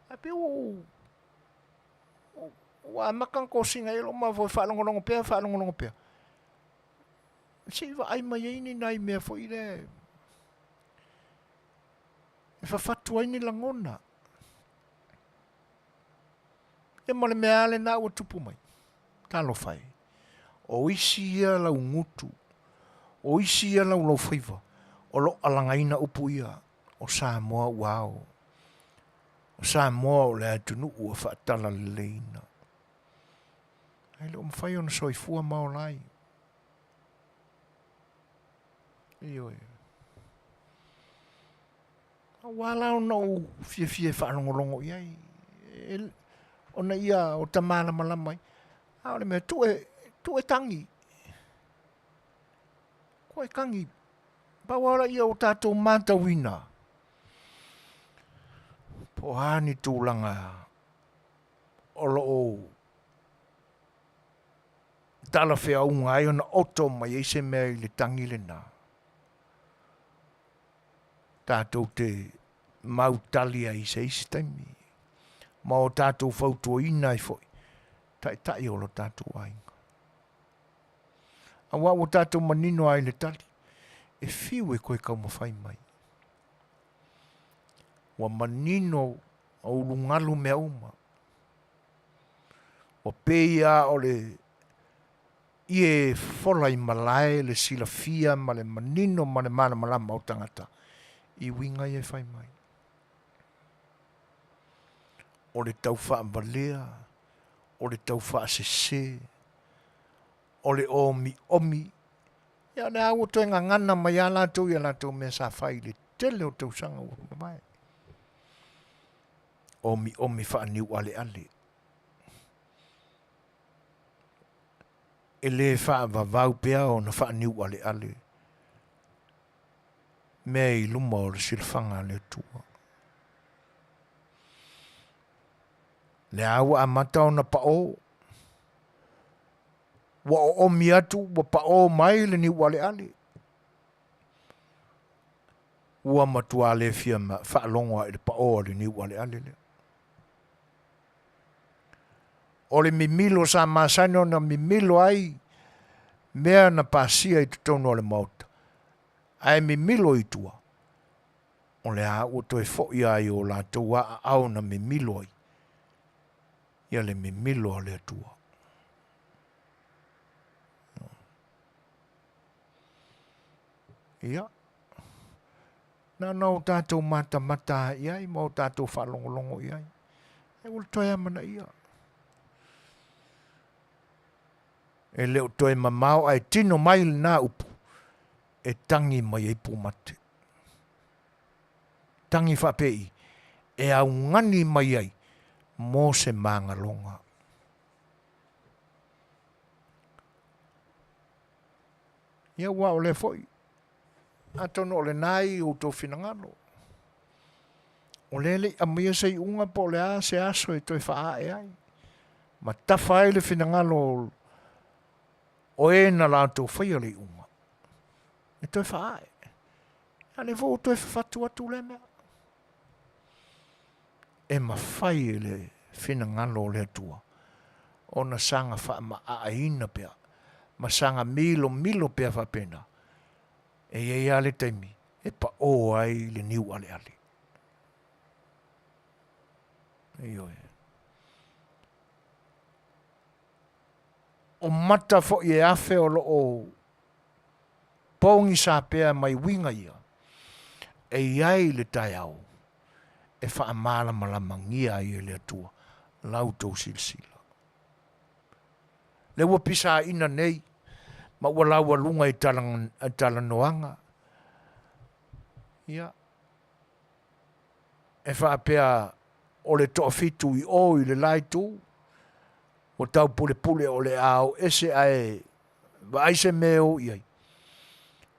ae pei ua ou ua amata ona tosina i ai lou mafaufau e faalogologo pea faalogologo pea, se i vaai mai ai ni nai mea foi lea e fafatu ai ni lagona. Ia ma le mea lava lena ua tupu mai. Talofa e, o isi ia laugutu, o isi ia laulaufaiva o lo o alagaina upu ia o Samoa ua ao. O Samoa o le atunuu ua faatalaleileina. Ae le o mafai ona soifua ma ola ai. Ioe. Ua ala ona ou fiafia e faalogologo i ai, ona ia ota malamalama ai. A o le mea, tuu e, tuu e tagi. Tuu e tagi. Pau lava ia o tatou matauina, po o a ni tulaga o lo o talafeauga ai ona oto mai ai se mea i le tagi lena. Tatou te mautali ai i se isi taimi ma o tatou fautuaina ai foi taitai o lo tatou aiga. Aua ua tatou manino lava i le tali, e fiu e toe taumafai mai. Ua manino ma ulugalu mea uma. Ua pei lava o le ie fofola i malae le silafia ma le manino ma le malamalama o tagata i uiga ia e fai mai. O le tau faavalea, o le tau faasese, o le omiomi, ia o lea ua toe gagana mai lava latou i a latou mea sa fai i le tele o tausaga ua mavae. Omiomi faaniualeale. E le faavavau pea ona faaniualeale mea i luma o le silafaga a le Atua. Lea ua amata ona paʻō. Ua oomi atu ua paʻō mai le niualeale. Ua matua le fia faalogo lava i le paʻō a le niualeale lea. O le mimilo sa masani ona mimilo ai mea na pasia i totonu o le Maota, ae mimilo i tua, o lea ua toe foi lava i o latou aao na mimilo ai, ia le mimilo a le Atua. Ia, na ona o tatou matamata i ai ma o tatou faalogologo i ai. E ua toe amanaia. E le o toe mamao ae tino mai lena upu e tagi mai ai pumate. Tagi faapei e augani mai ai mo se magaloga. Ia ua o lea foi, atonu o lena i outou finagalo. O lea e le i aumaia se iuga po o le a se aso e toe faaae ai, ma tafa ai le finagalo o e na latou faia le iuga, e toe faaae. A lea foi ua toe fafatu atu lea mea. E mafai e le finagalo o le Atua ona saga faamaaaina pea ma saga milomilo pea faapena, e i ai lava le taimi e paō ai le niu aleale. Ioe. O mata foi e afe o lo o pogisa pea mai uiga ia, e i ai le taeao e faamalamalamagia ai e le Atua la outou silasila. Lea ua pisaina nei ma ua laualuga i talanoaga, ia, e faapea o le toafitu i o i le la itu, ua taupulepule o le a o ese ae vaai se mea e o i ai.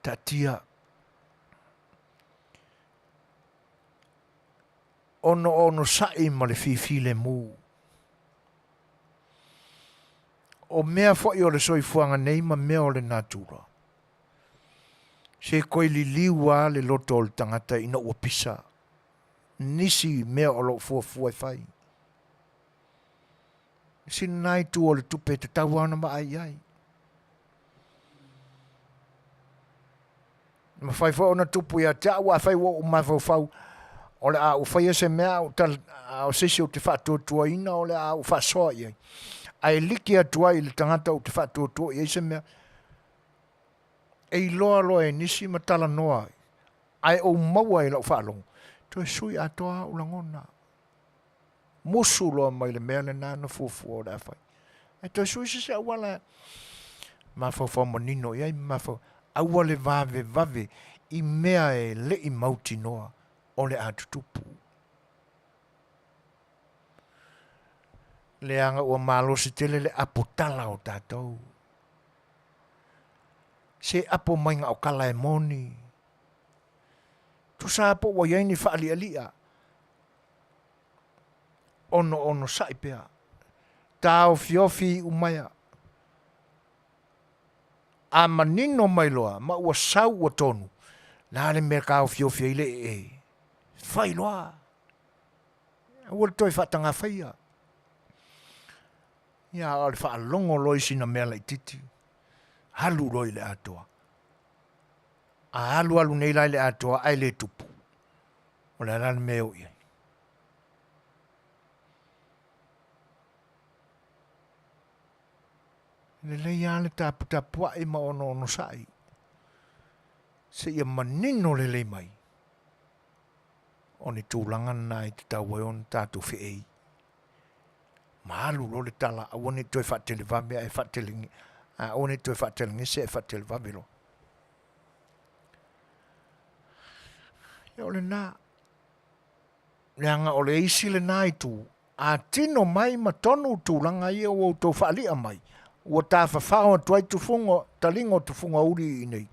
Taatia ona onosai ma le fifilemu. O mea foi o le soifuaga nei ma mea o le natura, se toe liliu lava le loto o le tagata ina ua pisa nisi mea o lo o fuafua e fai. Sina lena itu o le tupe e tatau lava ona vaai i ai. E mafai foi ona tupu ia te au, afai ua ou mafaufau o le a ou faia se mea a o, tal, a o se isi ou te faatuatuaina o le a ou faasoa i ai. Ae liki atu ai i le tagata ou te faatuatua i ai se mea, e iloa loa e nisi ma talanoa ai, ae ou maua i lau faalogo, toe sui atoa au lagona. Musu loa mai le mea lena na fuafua o le a fai. Ae toe sui se isi auala e mafaufau manino i ai ma mafaufau. Aua le vavevave i mea e le i mautinoa o le a tutupu. Leaga ua malosi tele le apo tala o tatou. Se apo mai na o tala e moni. Tusa lava po ua i ai ni faalialia, onoonosai pea, taofiofi iu maia, a manino mai loa ma ua sau ua tonu, le a le mea e taofiofi ai le ee? Fai loa. Aua le toe faatagafaia. Ia, a o le faalogo loa i sina mea laitiiti, alu loa i le atoa. A alualu nei la i le atoa ae le tupu, o le a la le mea e oo i ai? Lelei lava le taputapuai ma onoonosai seia manino lelei mai o ni tulaga na e tatau ai ona tatou feei. Ma alu loa le tala, aua ne i toe faatelevave ae faatele, aua ne i toe faatelegese ae faatelevave loa. Ia o lena, leaga o le isi lena itu, a tino mai ma tonu tulaga ia ua outou faali'a mai, ua tafafao atu ai tufuga, taliga o tufuga uli i inei.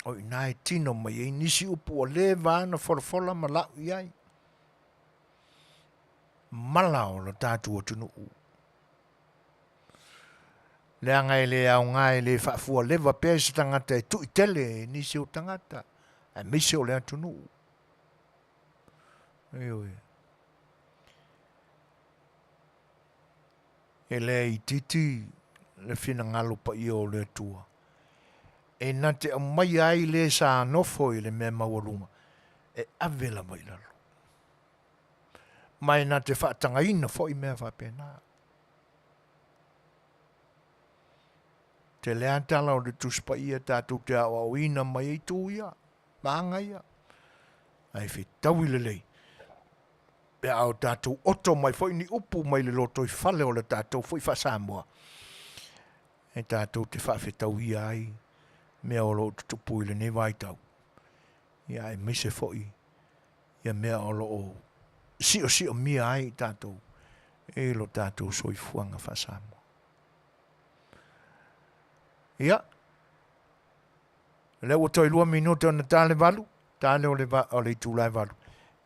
O i ina e tino mai ai nisi upu ua leva ona folafola ma la'u i ai mala o lo tatou atunuu. Leaga e le aoga e le faafualeva pea se tagata e tui tele e nisi o tagata, aemaise o le atunuu. Ioe. E le itiiti le finagalo paia o le Atua e na te aumaia ai le sa nofo i le mea maualuga e ave lava i lalo. Ma e na te faatagaina foi mea faapena. Tele a tala o le Tusi Paia tatou te aoaoina mai ai tu ia, ma aga ia. Ae fetaui lelei pe a o tatou oto mai foi ni upu mai le lotoifale o le tatou foi faa-Samoa, e tatou te faafetauia ai mea o lo o tutupu i lenei vaitau, ia aemaise foi ia mea o lo o siosiomia ai i tatou i lo tatou soifuaga faa-Samoa. Ia, lea ua toe 2 minute ona ta le 8, ta lea o le, o le itula e 8.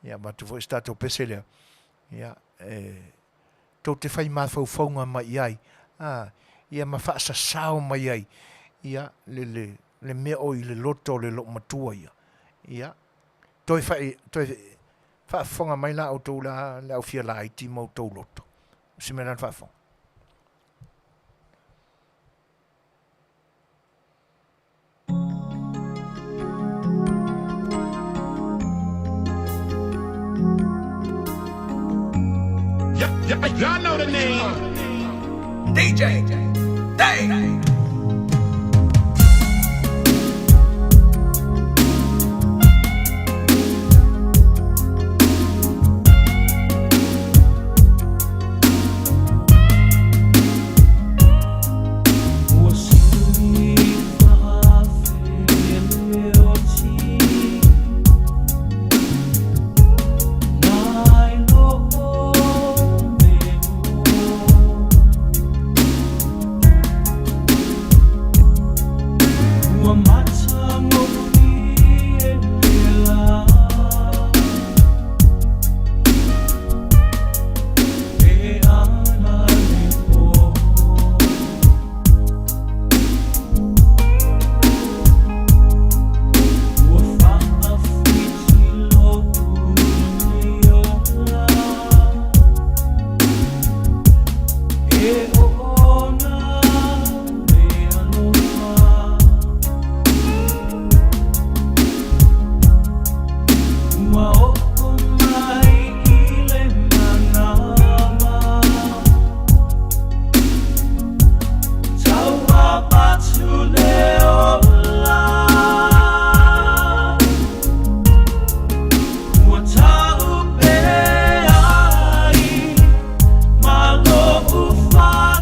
Ia, avatu foi se tatou pese lea. Ia, e, tou te fai mafaufauga mai i ai, a, ia ma faasasao mai ai, ia, le, le, le mea o i le loto o le loomatua ia. Ia, toe fai, toe Faafofoga mai la outou la le au fia laiti ma outou loto. O se mea la le faafofoga. Y'all know the name. DJ Dave. Ua sili faafeleoti nai lo Ua matagofie le la e ana le po. Ua faafiti lou nei ola e oona le alofa. Ua oo mai i le manava tau avatu le ola. Ua taupe ai ma lou fale.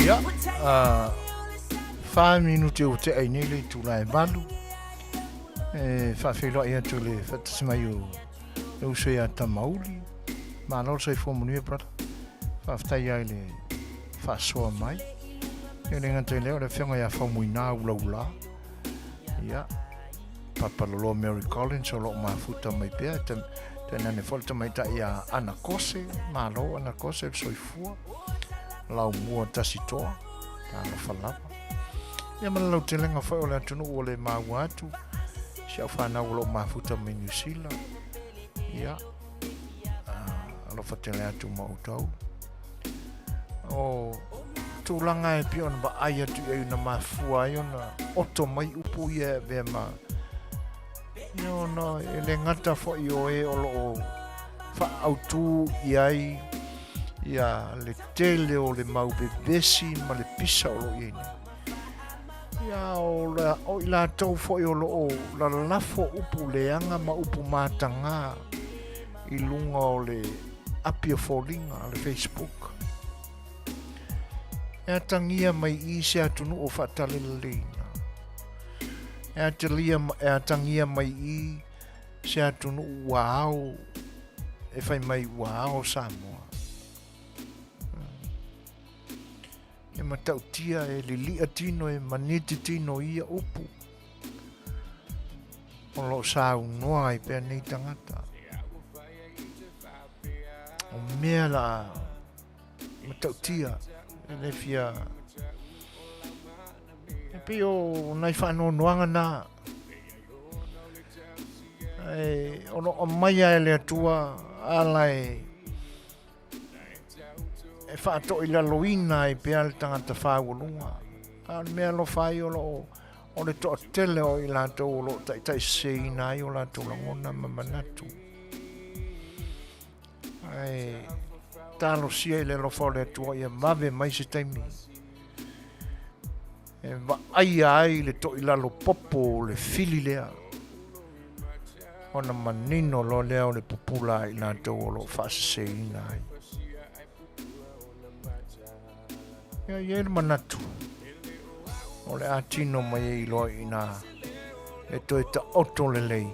Ia, fa minute ua tea i nei le itula e 8. E faafeiloai atu i le faatasi mai o le uso ia Tamauli. Malo le soifua manuia, brother. Faafetai lava i le faasoa mai. E le gata i lea, o le afioga ia Faumuina Ulaula. Ia, Papaloloa Mary Collins o lo o mafuta mai pea. Tainane foi le tamaitai ia Ana Kose. Malo Ana Kose le soifua. Laumua Tasitoa. Talofa lava. Ia ma le lautelega foi o le atunuu ua le maua atu. Si au fanau o lo o mafuta mai Niu Sila. Ia, alofa tele atu ma outou. O tulaga e pei ona vaai atu i ai na mafua ai ona oto mai upu ia e avea ma ia ona e le gata foi o e o lo o faaautu i ai ia le tele o le mau vevesi ma le pisa o lo o i ai nei. Ia o, la, o i latou foi o lo o lalafo upu leaga ma upu matagā i luga o le api o foliga, le Facebook. E atagia mai i se atunuu o faataleleleina. E atalia, e atagia mai i se atunuu ua ao, e fai mai ua ao Samoa. E matautia, e lilia tino, e maniti tino i ia upu. O lo o saunoa ai pea nei tagata. O mea la matautia e le fia e pei o nai faanoanoaga na e o lo o aumaia e le Atua ala e e faatoilaloina ai pea le tagata fāualuga. A o le mea alofa ai o lo o, o le toatele o i latou o lo o taitaiseseina ai o latou lagona ma manatu. Ae talosia i le alofa o le Atua ia vave mai se taimi e vaaia ai le toilalo popo o le fili lea ona manino loa lea o le pupula a i latou o lo o faaseseina ai. Ia i ai le manatu o le a tino mai ai loa i ina e toe taoto lelei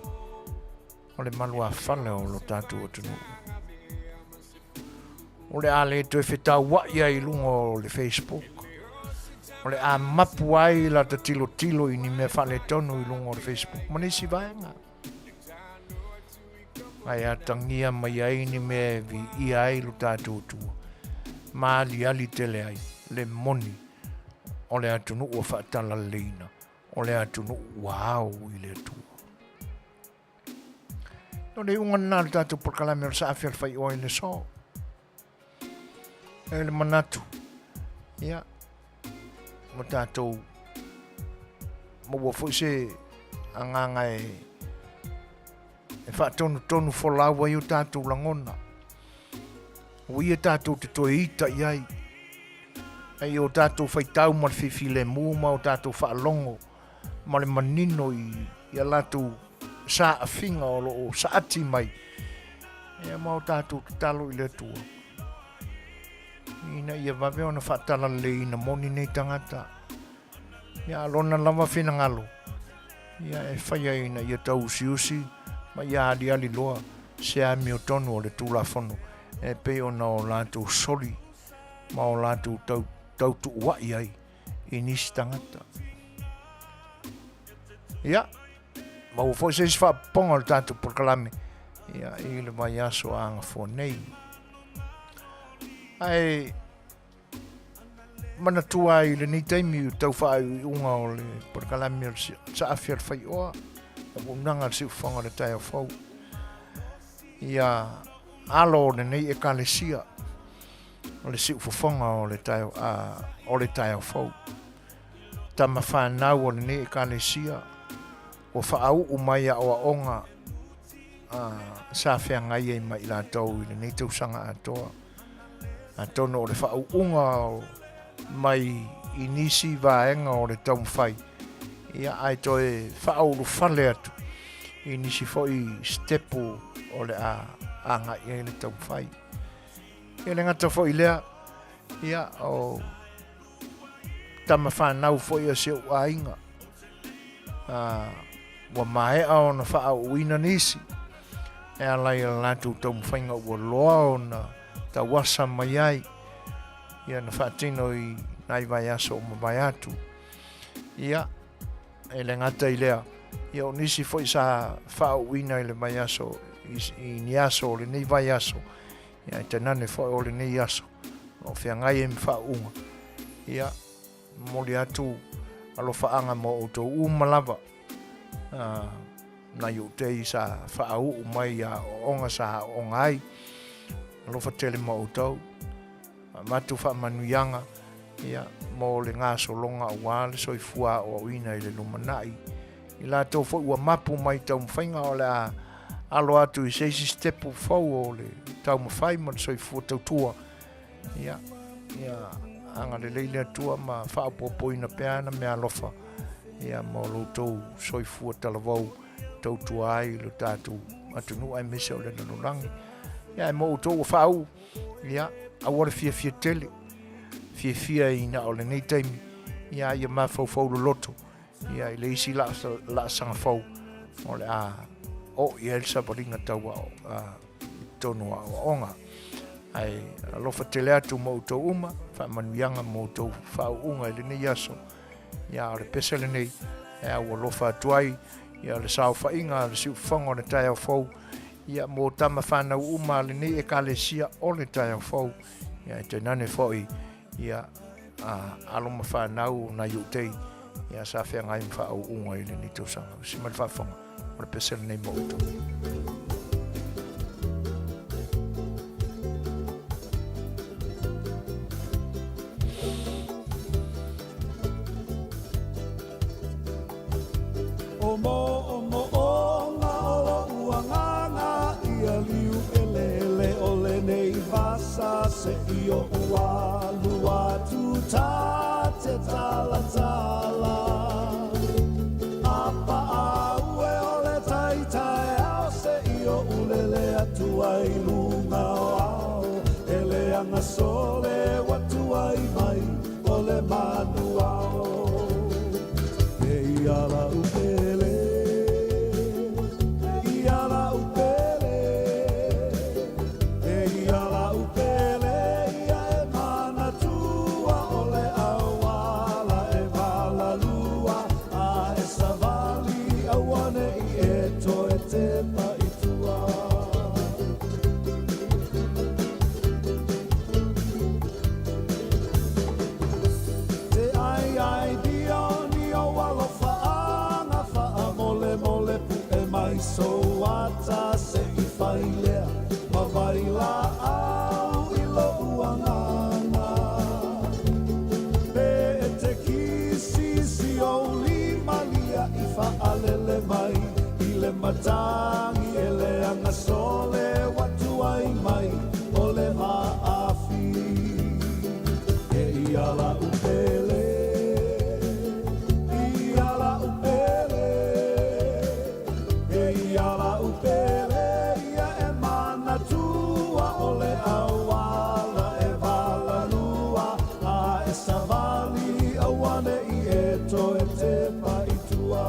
o le maluafale o lo tatou atunuu. O le a le toe fetauai ai i luga o le Facebook. O le a mapu ai la ta tilotilo i ni mea faaletonu i luga o le Facebook ma nisi vaega. Ae atagia mai ai ni mea e viia ai lo tatou Atua, ma aliali tele ai le moni o le atunuu ua faatalaleina, o le atunuu ua ao i le Atua. O le iuga lena o le tatou polokalame o le saafi o le faioa i le aso. E le manatu, ia, ua tatou maua foi se agaga e, e faatonutonu folau ai o tatou lagona. Ua ia tatou te toe ita i ai, ai o tatou faitau ma le fifilemu ma o tatou faalogo ma le manino i a latou saafiga o lo o saati mai, ia ma o tatou tatalo i le Atua, ina ia vave ona faatalaleleina moni nei tagata. Ia a lona lava finagalo, ia e faia ina ia tauusiusi ma ia aliali loa se amiotonu o le Tulafono e pei ona o latou soli ma o latou tau, tautuua'i ai i nisi tagata. Ia, maua foi se isi faapopoga o le tatou polokalame ia, i le vaiaso a Gafua nei. Ae manatua ai i lenei taimi o tau faaiuiuga o le polokalame o le saafi o le faioa, auaunaga a le siufofoga o le taeao fou. Ia alo o lenei ekalesia o le siufofoga o le taeao, o le taeao fou. Tama fanau o lenei ekalesia ua faauu mai aoaoga sa feagai ai ma i latou i lenei tausaga atoa. Atonu o le faauuga mai i nisi vaega o le taumafai, ia ae toe faaulufale atu i nisi foi sitepu o le a agai ai le taumafai. E le gata foi i lea, ia o... tama fanau foi a si ou aiga, ua maea ona faaauuina nisi e ala i a latou taumafaiga ua loa ona tauasa mai ai, ia na faatino i nai vaiaso o mavae atu. Ia, e le gata i lea, ia o nisi foi sa faaauuina i le vaiaso, i ni aso o lenei vaiaso, ia e tainane foi o lenei aso, o lo o feagai ai ma faauuga. Ia, momoli atu alofaaga mo outou uma lava, nai ou tei sa faauu mai i aoaoga sa aooga ai. Alofa tele ma outou. Avatu faamanuiaga ia, mo le gasologa aua le soifua aoaoina i le lumanai. I latou foi ua mapu mai i taumafaiga o le a alo atu i se isi sitepu fou o le taumafai ma le soifua tautua. Ia, ia agalelei le Atua ma faaopoopoina pea ana meaalofa ia mo lo outou soifua talavou tautua ai i lo tatou atunuu aemaise o le lalolagi. Ia, ae mo outou ua faauu, ia, aua le fiafia tele, fiafia i na o lenei taimi, ia, ia mafaufau loloto, ia, i le isi laasaga fou o le a oo i ai le savaliga tau i totonu o aoaoga. Ae alofa tele atu ma outou uma, faamanuiaga mo outou faauuga i lenei aso. Ia, o le pese lenei, e au alofa atu ai, ia le saofaiga a le siufofoga o le taeao fou, ia mo tama whanau uma a lenei ekalesia o le taeao fou, ia e tainane foi, ia a alo ma whanau o nai ou tei, ia sa feagai ma whaauunga i lenei tausaga. Usi mai le faafofoga o le pese lenei mo outou. O mo o mo o nga o loʻu agaga ia liu eleele o lenei vasa se i oʻu alu atu ta te talatala a paʻau e o le tai taeao se i oʻu lele atu ai i luga o ao e leaga sole ua tuai mai o le manu ao. E ia la'u pele, e ia la'u pele, e ia la'u pele ia e manatua o le auala e walalua a e savali auane'i e toe tepa i tua. Te ai ai dioni o alofaaga faamolemole puʻe mai sou ata se i fai lea ma wailaau i loʻu agaga. Pe e te kisi si ou lima lia i faalele mai i le matagi e leaga sole ua tuai mai o le vaafi. E ia la'u pele, ia la'u pele, e ia la'u pele ia e manatua o le auala e walalua a e savali auane'i e toe tepa i tua.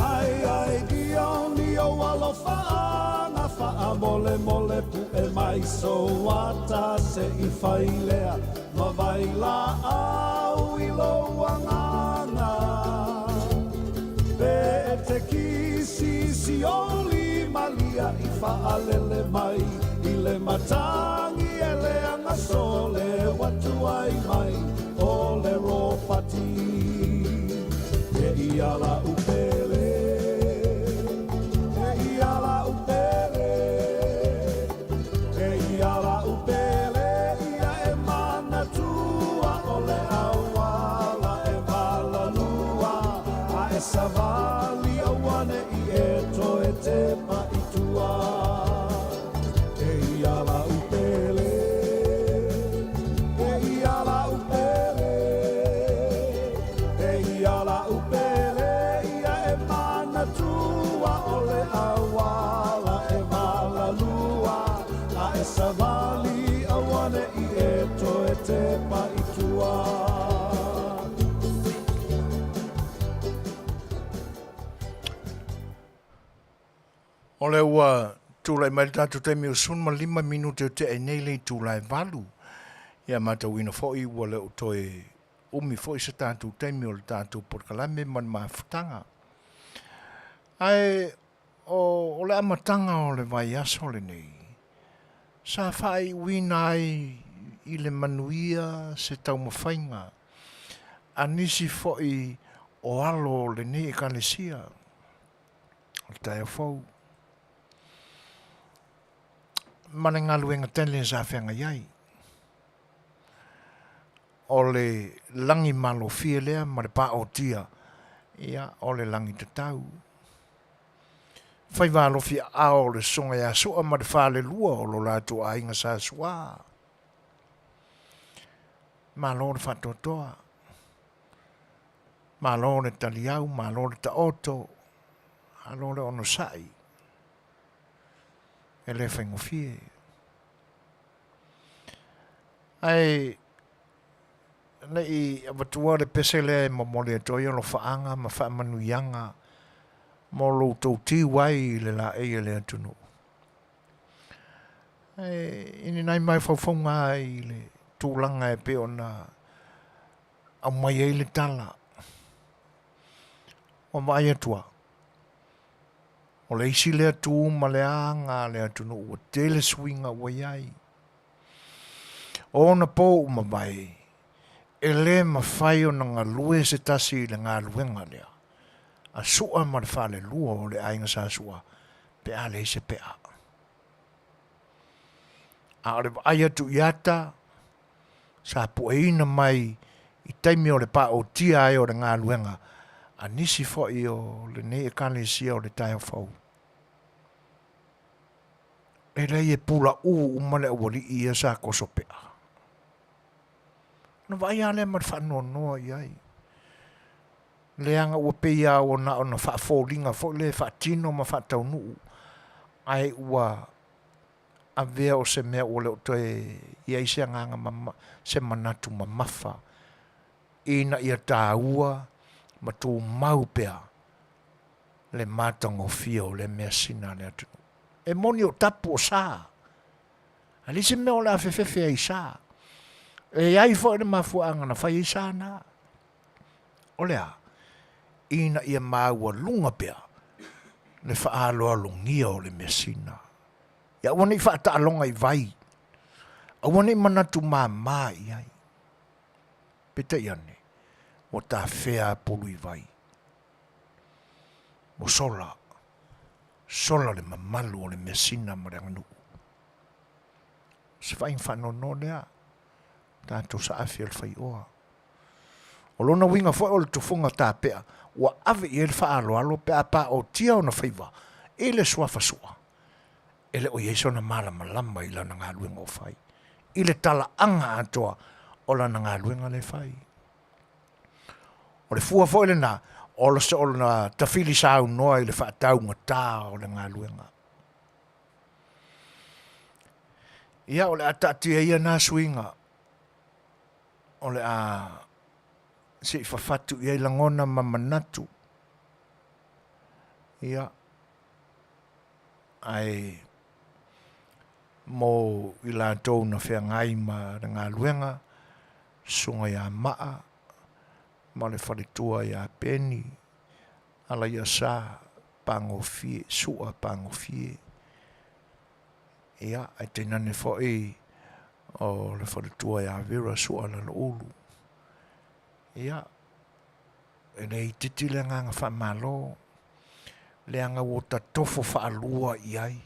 Ai ai dioni o alofaaga faamolemole puʻe mai sou ata se i fai lea ma wailaau i lou agaga. Pe e te kisi si ou lima lia i faalele mai i le matagi e leaga sole ua tuai mai o le ropati. E ia la'u pele, e ia la'u pele, E ia la'u pele ia e manatua o le auala e walalua a e savali auane'i e toe tepa i tua. O lea ua tulai mai le tatou taimi ua 15 minute o tea ai nei le itula e 8. Ia matauina foi ua le o toe umi foi se tatou taimi o le tatou polokalame ma le mafutaga. Ae o le amataga o le vaiaso lenei, sa faaiuina ai i le manuia se taumafaiga a nisi foi o alo o lenei Ekalesia o le taeao fou ma le galuega tele sa feagai ai. O le lagi malofie lea ma le paotia, ia, o le lagi tatau. Faiva alofi aao o le Susuga ia Sua ma le falelua o lo latou aiga sa Sua. Malo le faatoatoa, malo le taliau, malo le taoto, malo le onosai, e le faigofie. Ae ne i avatua le pese lea e momoli atu ai alofaaga ma faamanuiaga mo lo outou tiu ai i le laei a le atunuu. Ae i ni nai mafaufauga lava i le tulaga e pei ona aumai ai le tala, ua vaai atu lava, o le isi lea tu ma le aga a le atunuu ua tele suiga ua i ai. O ona po ua mavae, e le mafai ona galue se tasi i le galuega lea a Sua ma le falelua o le aiga sa Sua pe a leai se pea. A o le vaai atu i ata, sa pueina mai i taimi o le paotia ai o le galuega a nisi foi o lenei Ekalesia o le taeao fou. E leai e pulaʻu uma le aualii ia sa toso pea. Ona vaai lava lea ma le faanoanoa i ai. Leaga ua pei lava ua na ona faafoliga foi lea e faatino ma faataunuu, ae ua avea o se mea ua le o toe i ai se agaga mama, se manatu mamafa ina ia taua ma tumau pea le matagofie o lea measina a le atunuu. E moni o tapu o sa, a leai se mea o le a fefefe ai i sa. E i ai foi le mafuaaga na fai ai sa na. O le a? Ina ia maualuga pea le faaaloalogia o le measina. Ia aua ne i faataaloga i vai, aua ne i manatu mama i ai. Peitai ane, ua tafea pulu i vai. Ua sola, sola le mamalu o le measina ma le aganuu. O se vaaiga faanoanoa lea, tatou saafi o le faioa. O lona uiga foi o le tufuga tapea ua ave i ai le faaaloalo pe a paotia ona faiva i le suafa Sua, e le o i ai sona malamalama i lana galuega o fai, i le talaaga atoa o lana galuega lea e fai. O le fua foi lena o lona tafili saunoa i le faataugata o le galuega. Ia, o le a taatia ia na suiga o le a se i fafatu i ai lagona ma manatu. Ia, ae mo i latou na feagai ma le galuega, Susuga ia Maa ma le faletua ia Peni, Alaiasa Pagofie, Sua Pagofie. Ia, ae tainane foi o le faletua ia Vera Sua Laloulu. Ia, e le itiiti le agaga faamalo, leaga ua tatofo faalua i ai.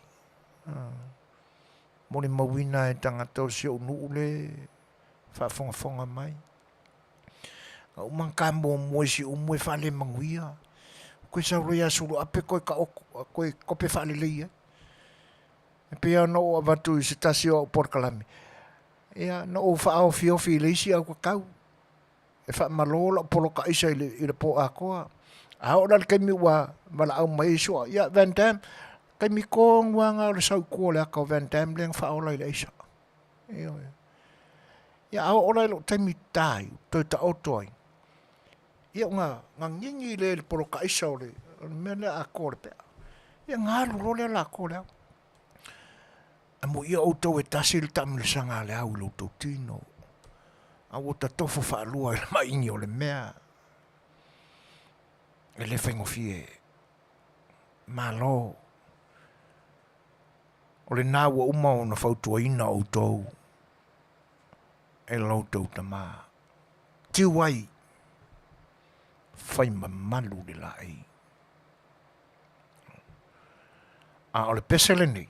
Molimauina e tagata o si ou nuu le faafogafoga mai. Na uma ona ta muamua i si umu e faalemanuia. Koe sau loa ia Suluape koe taoto, koe kope faalelei ai. E pei lava ona ou avatu i se tasi o au polokalame, ia na ou faaofiofi i le isi autatau e faamalo lau poloka aisa i le, i le po atoa. A oo la i le taimi ua valaau mai ai Sua, ia Van Damme, taimi tonu lava lena o le sau i tua o le ata o Van Damme lea na faaola i le aisa. Ioe. Ia a oo la i lou taimi ta ai, toe taoto ai, ia ona gigi lea i le poloka aisa o le, o le mea lea atoa o le pea. Ia galu loa lea lakou le au. Amuia outou e tasi le taamilosaga a le au i lo outou tino, a ua tatofo faalua i le maini o le mea. E le faigofie. Malo. O lena ua uma ona fautuaina outou e lo outou tama. Tiu ai, fai mamalu le laei. A o le pese lenei,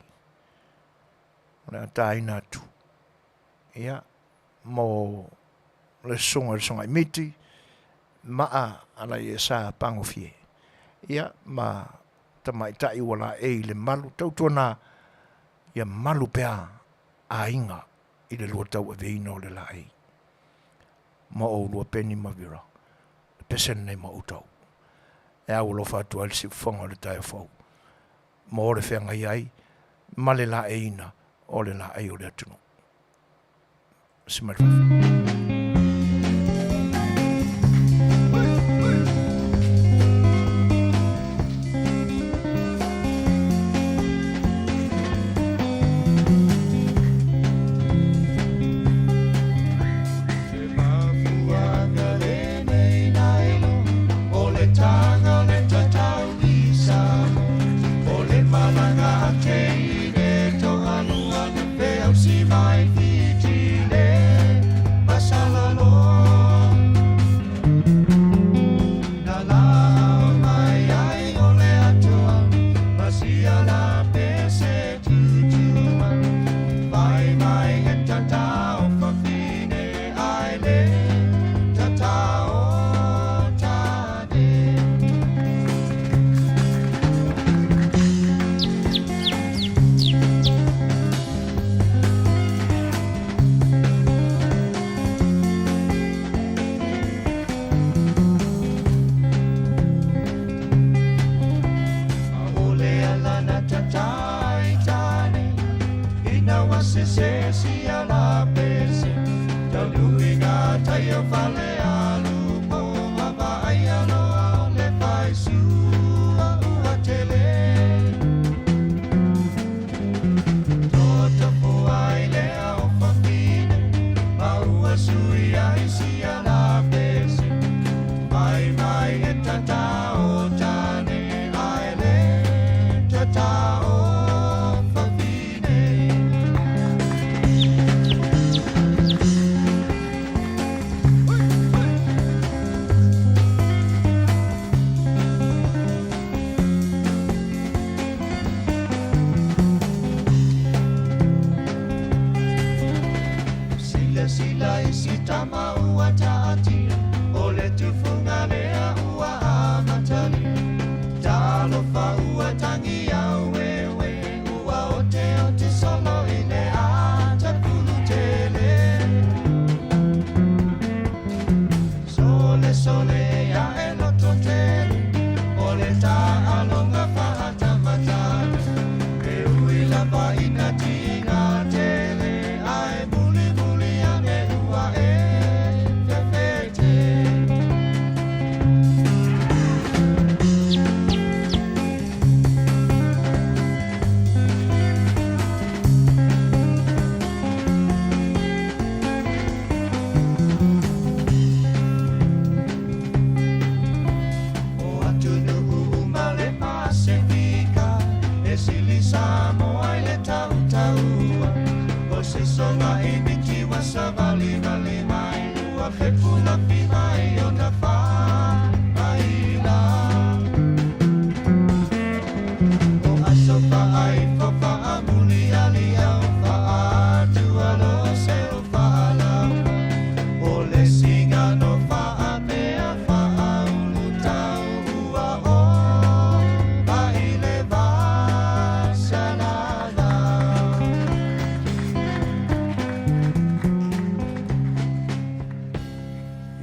o le a taina atu, ia, mo le susuga i le Susuga i Miti, maa Alaiasa Pagofie, ia, ma tamaitai ua laei i le malu, tautuana ia malu pea aiga i le lua tauaveina o le laei. Ma oulua Peni ma Vera, le pese lenei ma outou. E au alofa atu ai le siufofoga o le taeao fou, mo le feagai ai ma le laeiina o le laei o le atunuu. Si mai le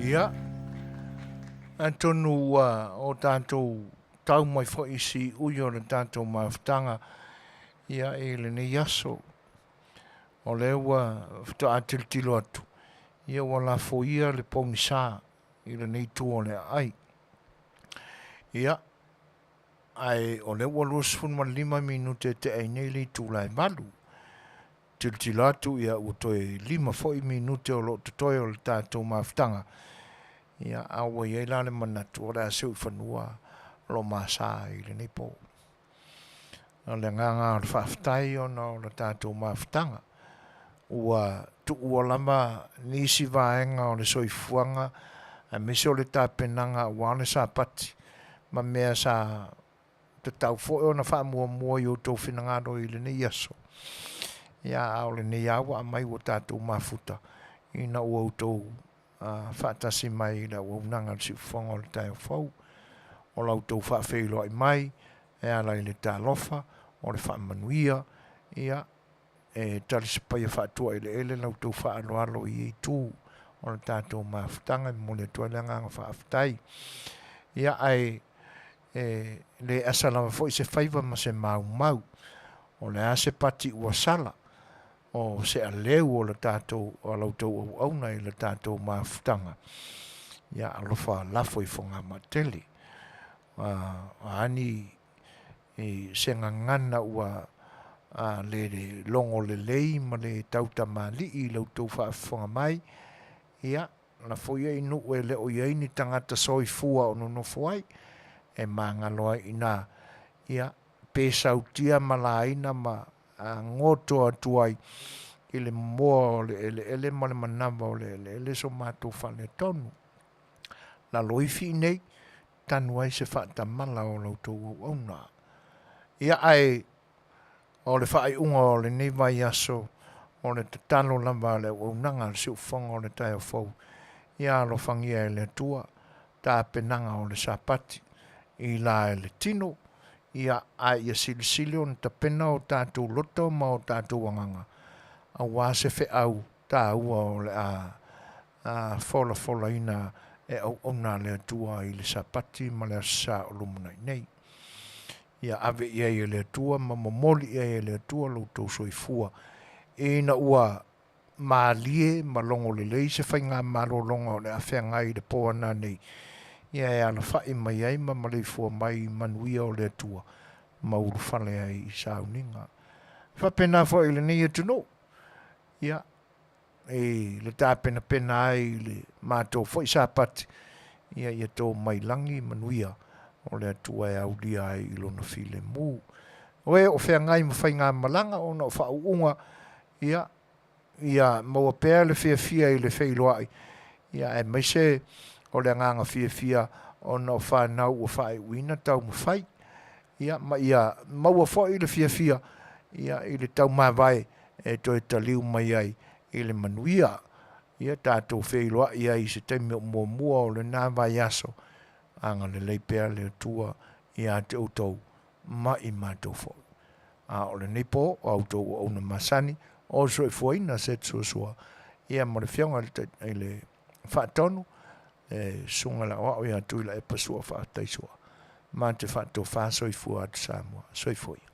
Ia, atonu ua o tatou tau mai foi i siui o le tatou mafutaga ia i lenei aso. O lea ua faatoa tilotilo atu, ia ua lafoia le pogisa i lenei itu o le aai. Ia, Ae o lea ua 25 minute e tea ai nei le itula e 8. Tilotilo atu ia ua toe 5 foi minute o lo o totoe o le tatou mafutaga. Ia, a ua i ai la le manatu o le a seu i fanua Lomasa i lenei po. O le agaga o le faafetai ona o le tatou mafutaga ua tuua lava nisi vaega o le soifuaga aemaise o le tapenaga aua le Sapati ma mea sa tatau foi ona faamuamua i outou finagalo i lenei aso. Ia, a o lenei lava ua aumai ua tatou mafuta ina ua outou faatasi mai i le auaunaga a le Siufofoga o le Taeao Fou. O la outou faafeiloai mai e ala i le talofa o le faamanuia, ia, e talisapaia faatuaeleele la outou faaaloalo i ia itu o le tatou mafutaga. E momoli atu ai le agaga faafetai. Ia, ae e le asa lava foi se faiva ma se maumau. O le a se pati ua sala, o se aleu o le tatou, o la outou auauna i le tatou mafutaga, ia alofa lafo i Fogamatele. O a ni se gagana ua le logo lelei ma le tautamalii i la outou faafofoga mai, ia lafo ia i nuu e le o i ai ni tagata soifua o nonofo ai, e magalo ai i ina, ia pe sautia ma laina ma goto atu ai i le moa o le eleele ma le manava o le eleele so matou faaletonu. Laloifi i nei, tanu ai se faatamala o la outou auauna. Ia ae o le faaiuga o lenei vaiaso, o le tatalo lava a le auaunaga a le Siufofoga o le Taeao Fou, ia alofagia e le Atua tapenaga o le Sapati i la e le tino, ia, a ia silisili ona tapena o tatou loto ma o tatou agaga aua se feau taua o le a folafolaina e auauna a le Atua i le Sapati ma le Aso Sa o lumanai nei. Ia ave i ai e le Atua ma momoli i ai e le Atua lo outou soifua ina ua malie ma logo lelei se faigamalologa o le a feagai i le po ana nei, ia e alafai mai ai ma maleifua mai i manuia o le Atua ma ulufale ai i sauniga. E faapena foi i lenei atunuu, ia, i le tapenapena ai i le matou foi Sapati, ia ia to mai lagi manuia o le Atua e aulia ai i lona filemu. O e o feagai ma faigamalaga ona o faauuga, ia, ia maua pea le fiafia i le feiloai, ia aemaise o le agaga fiafia ona o fanau ua faaiuina taumafai, ia ma ia maua foi le fiafia ia i le taumavae e toe taliu mai ai i le manuia. Ia tatou feiloai ai i se taimi o muamua o lena vaiaso, agalelei pea le Atua ia te outou ma i matou foi. A o lenei po, o a outou auauna masani, o le soifuaina se tusua ia ma le Afioga i le Faatonu, le Susuga i le Aoao ia Tuilaepa Sua Faataisua. Ma te faatofa soifua atu Samoa. Soifua ia.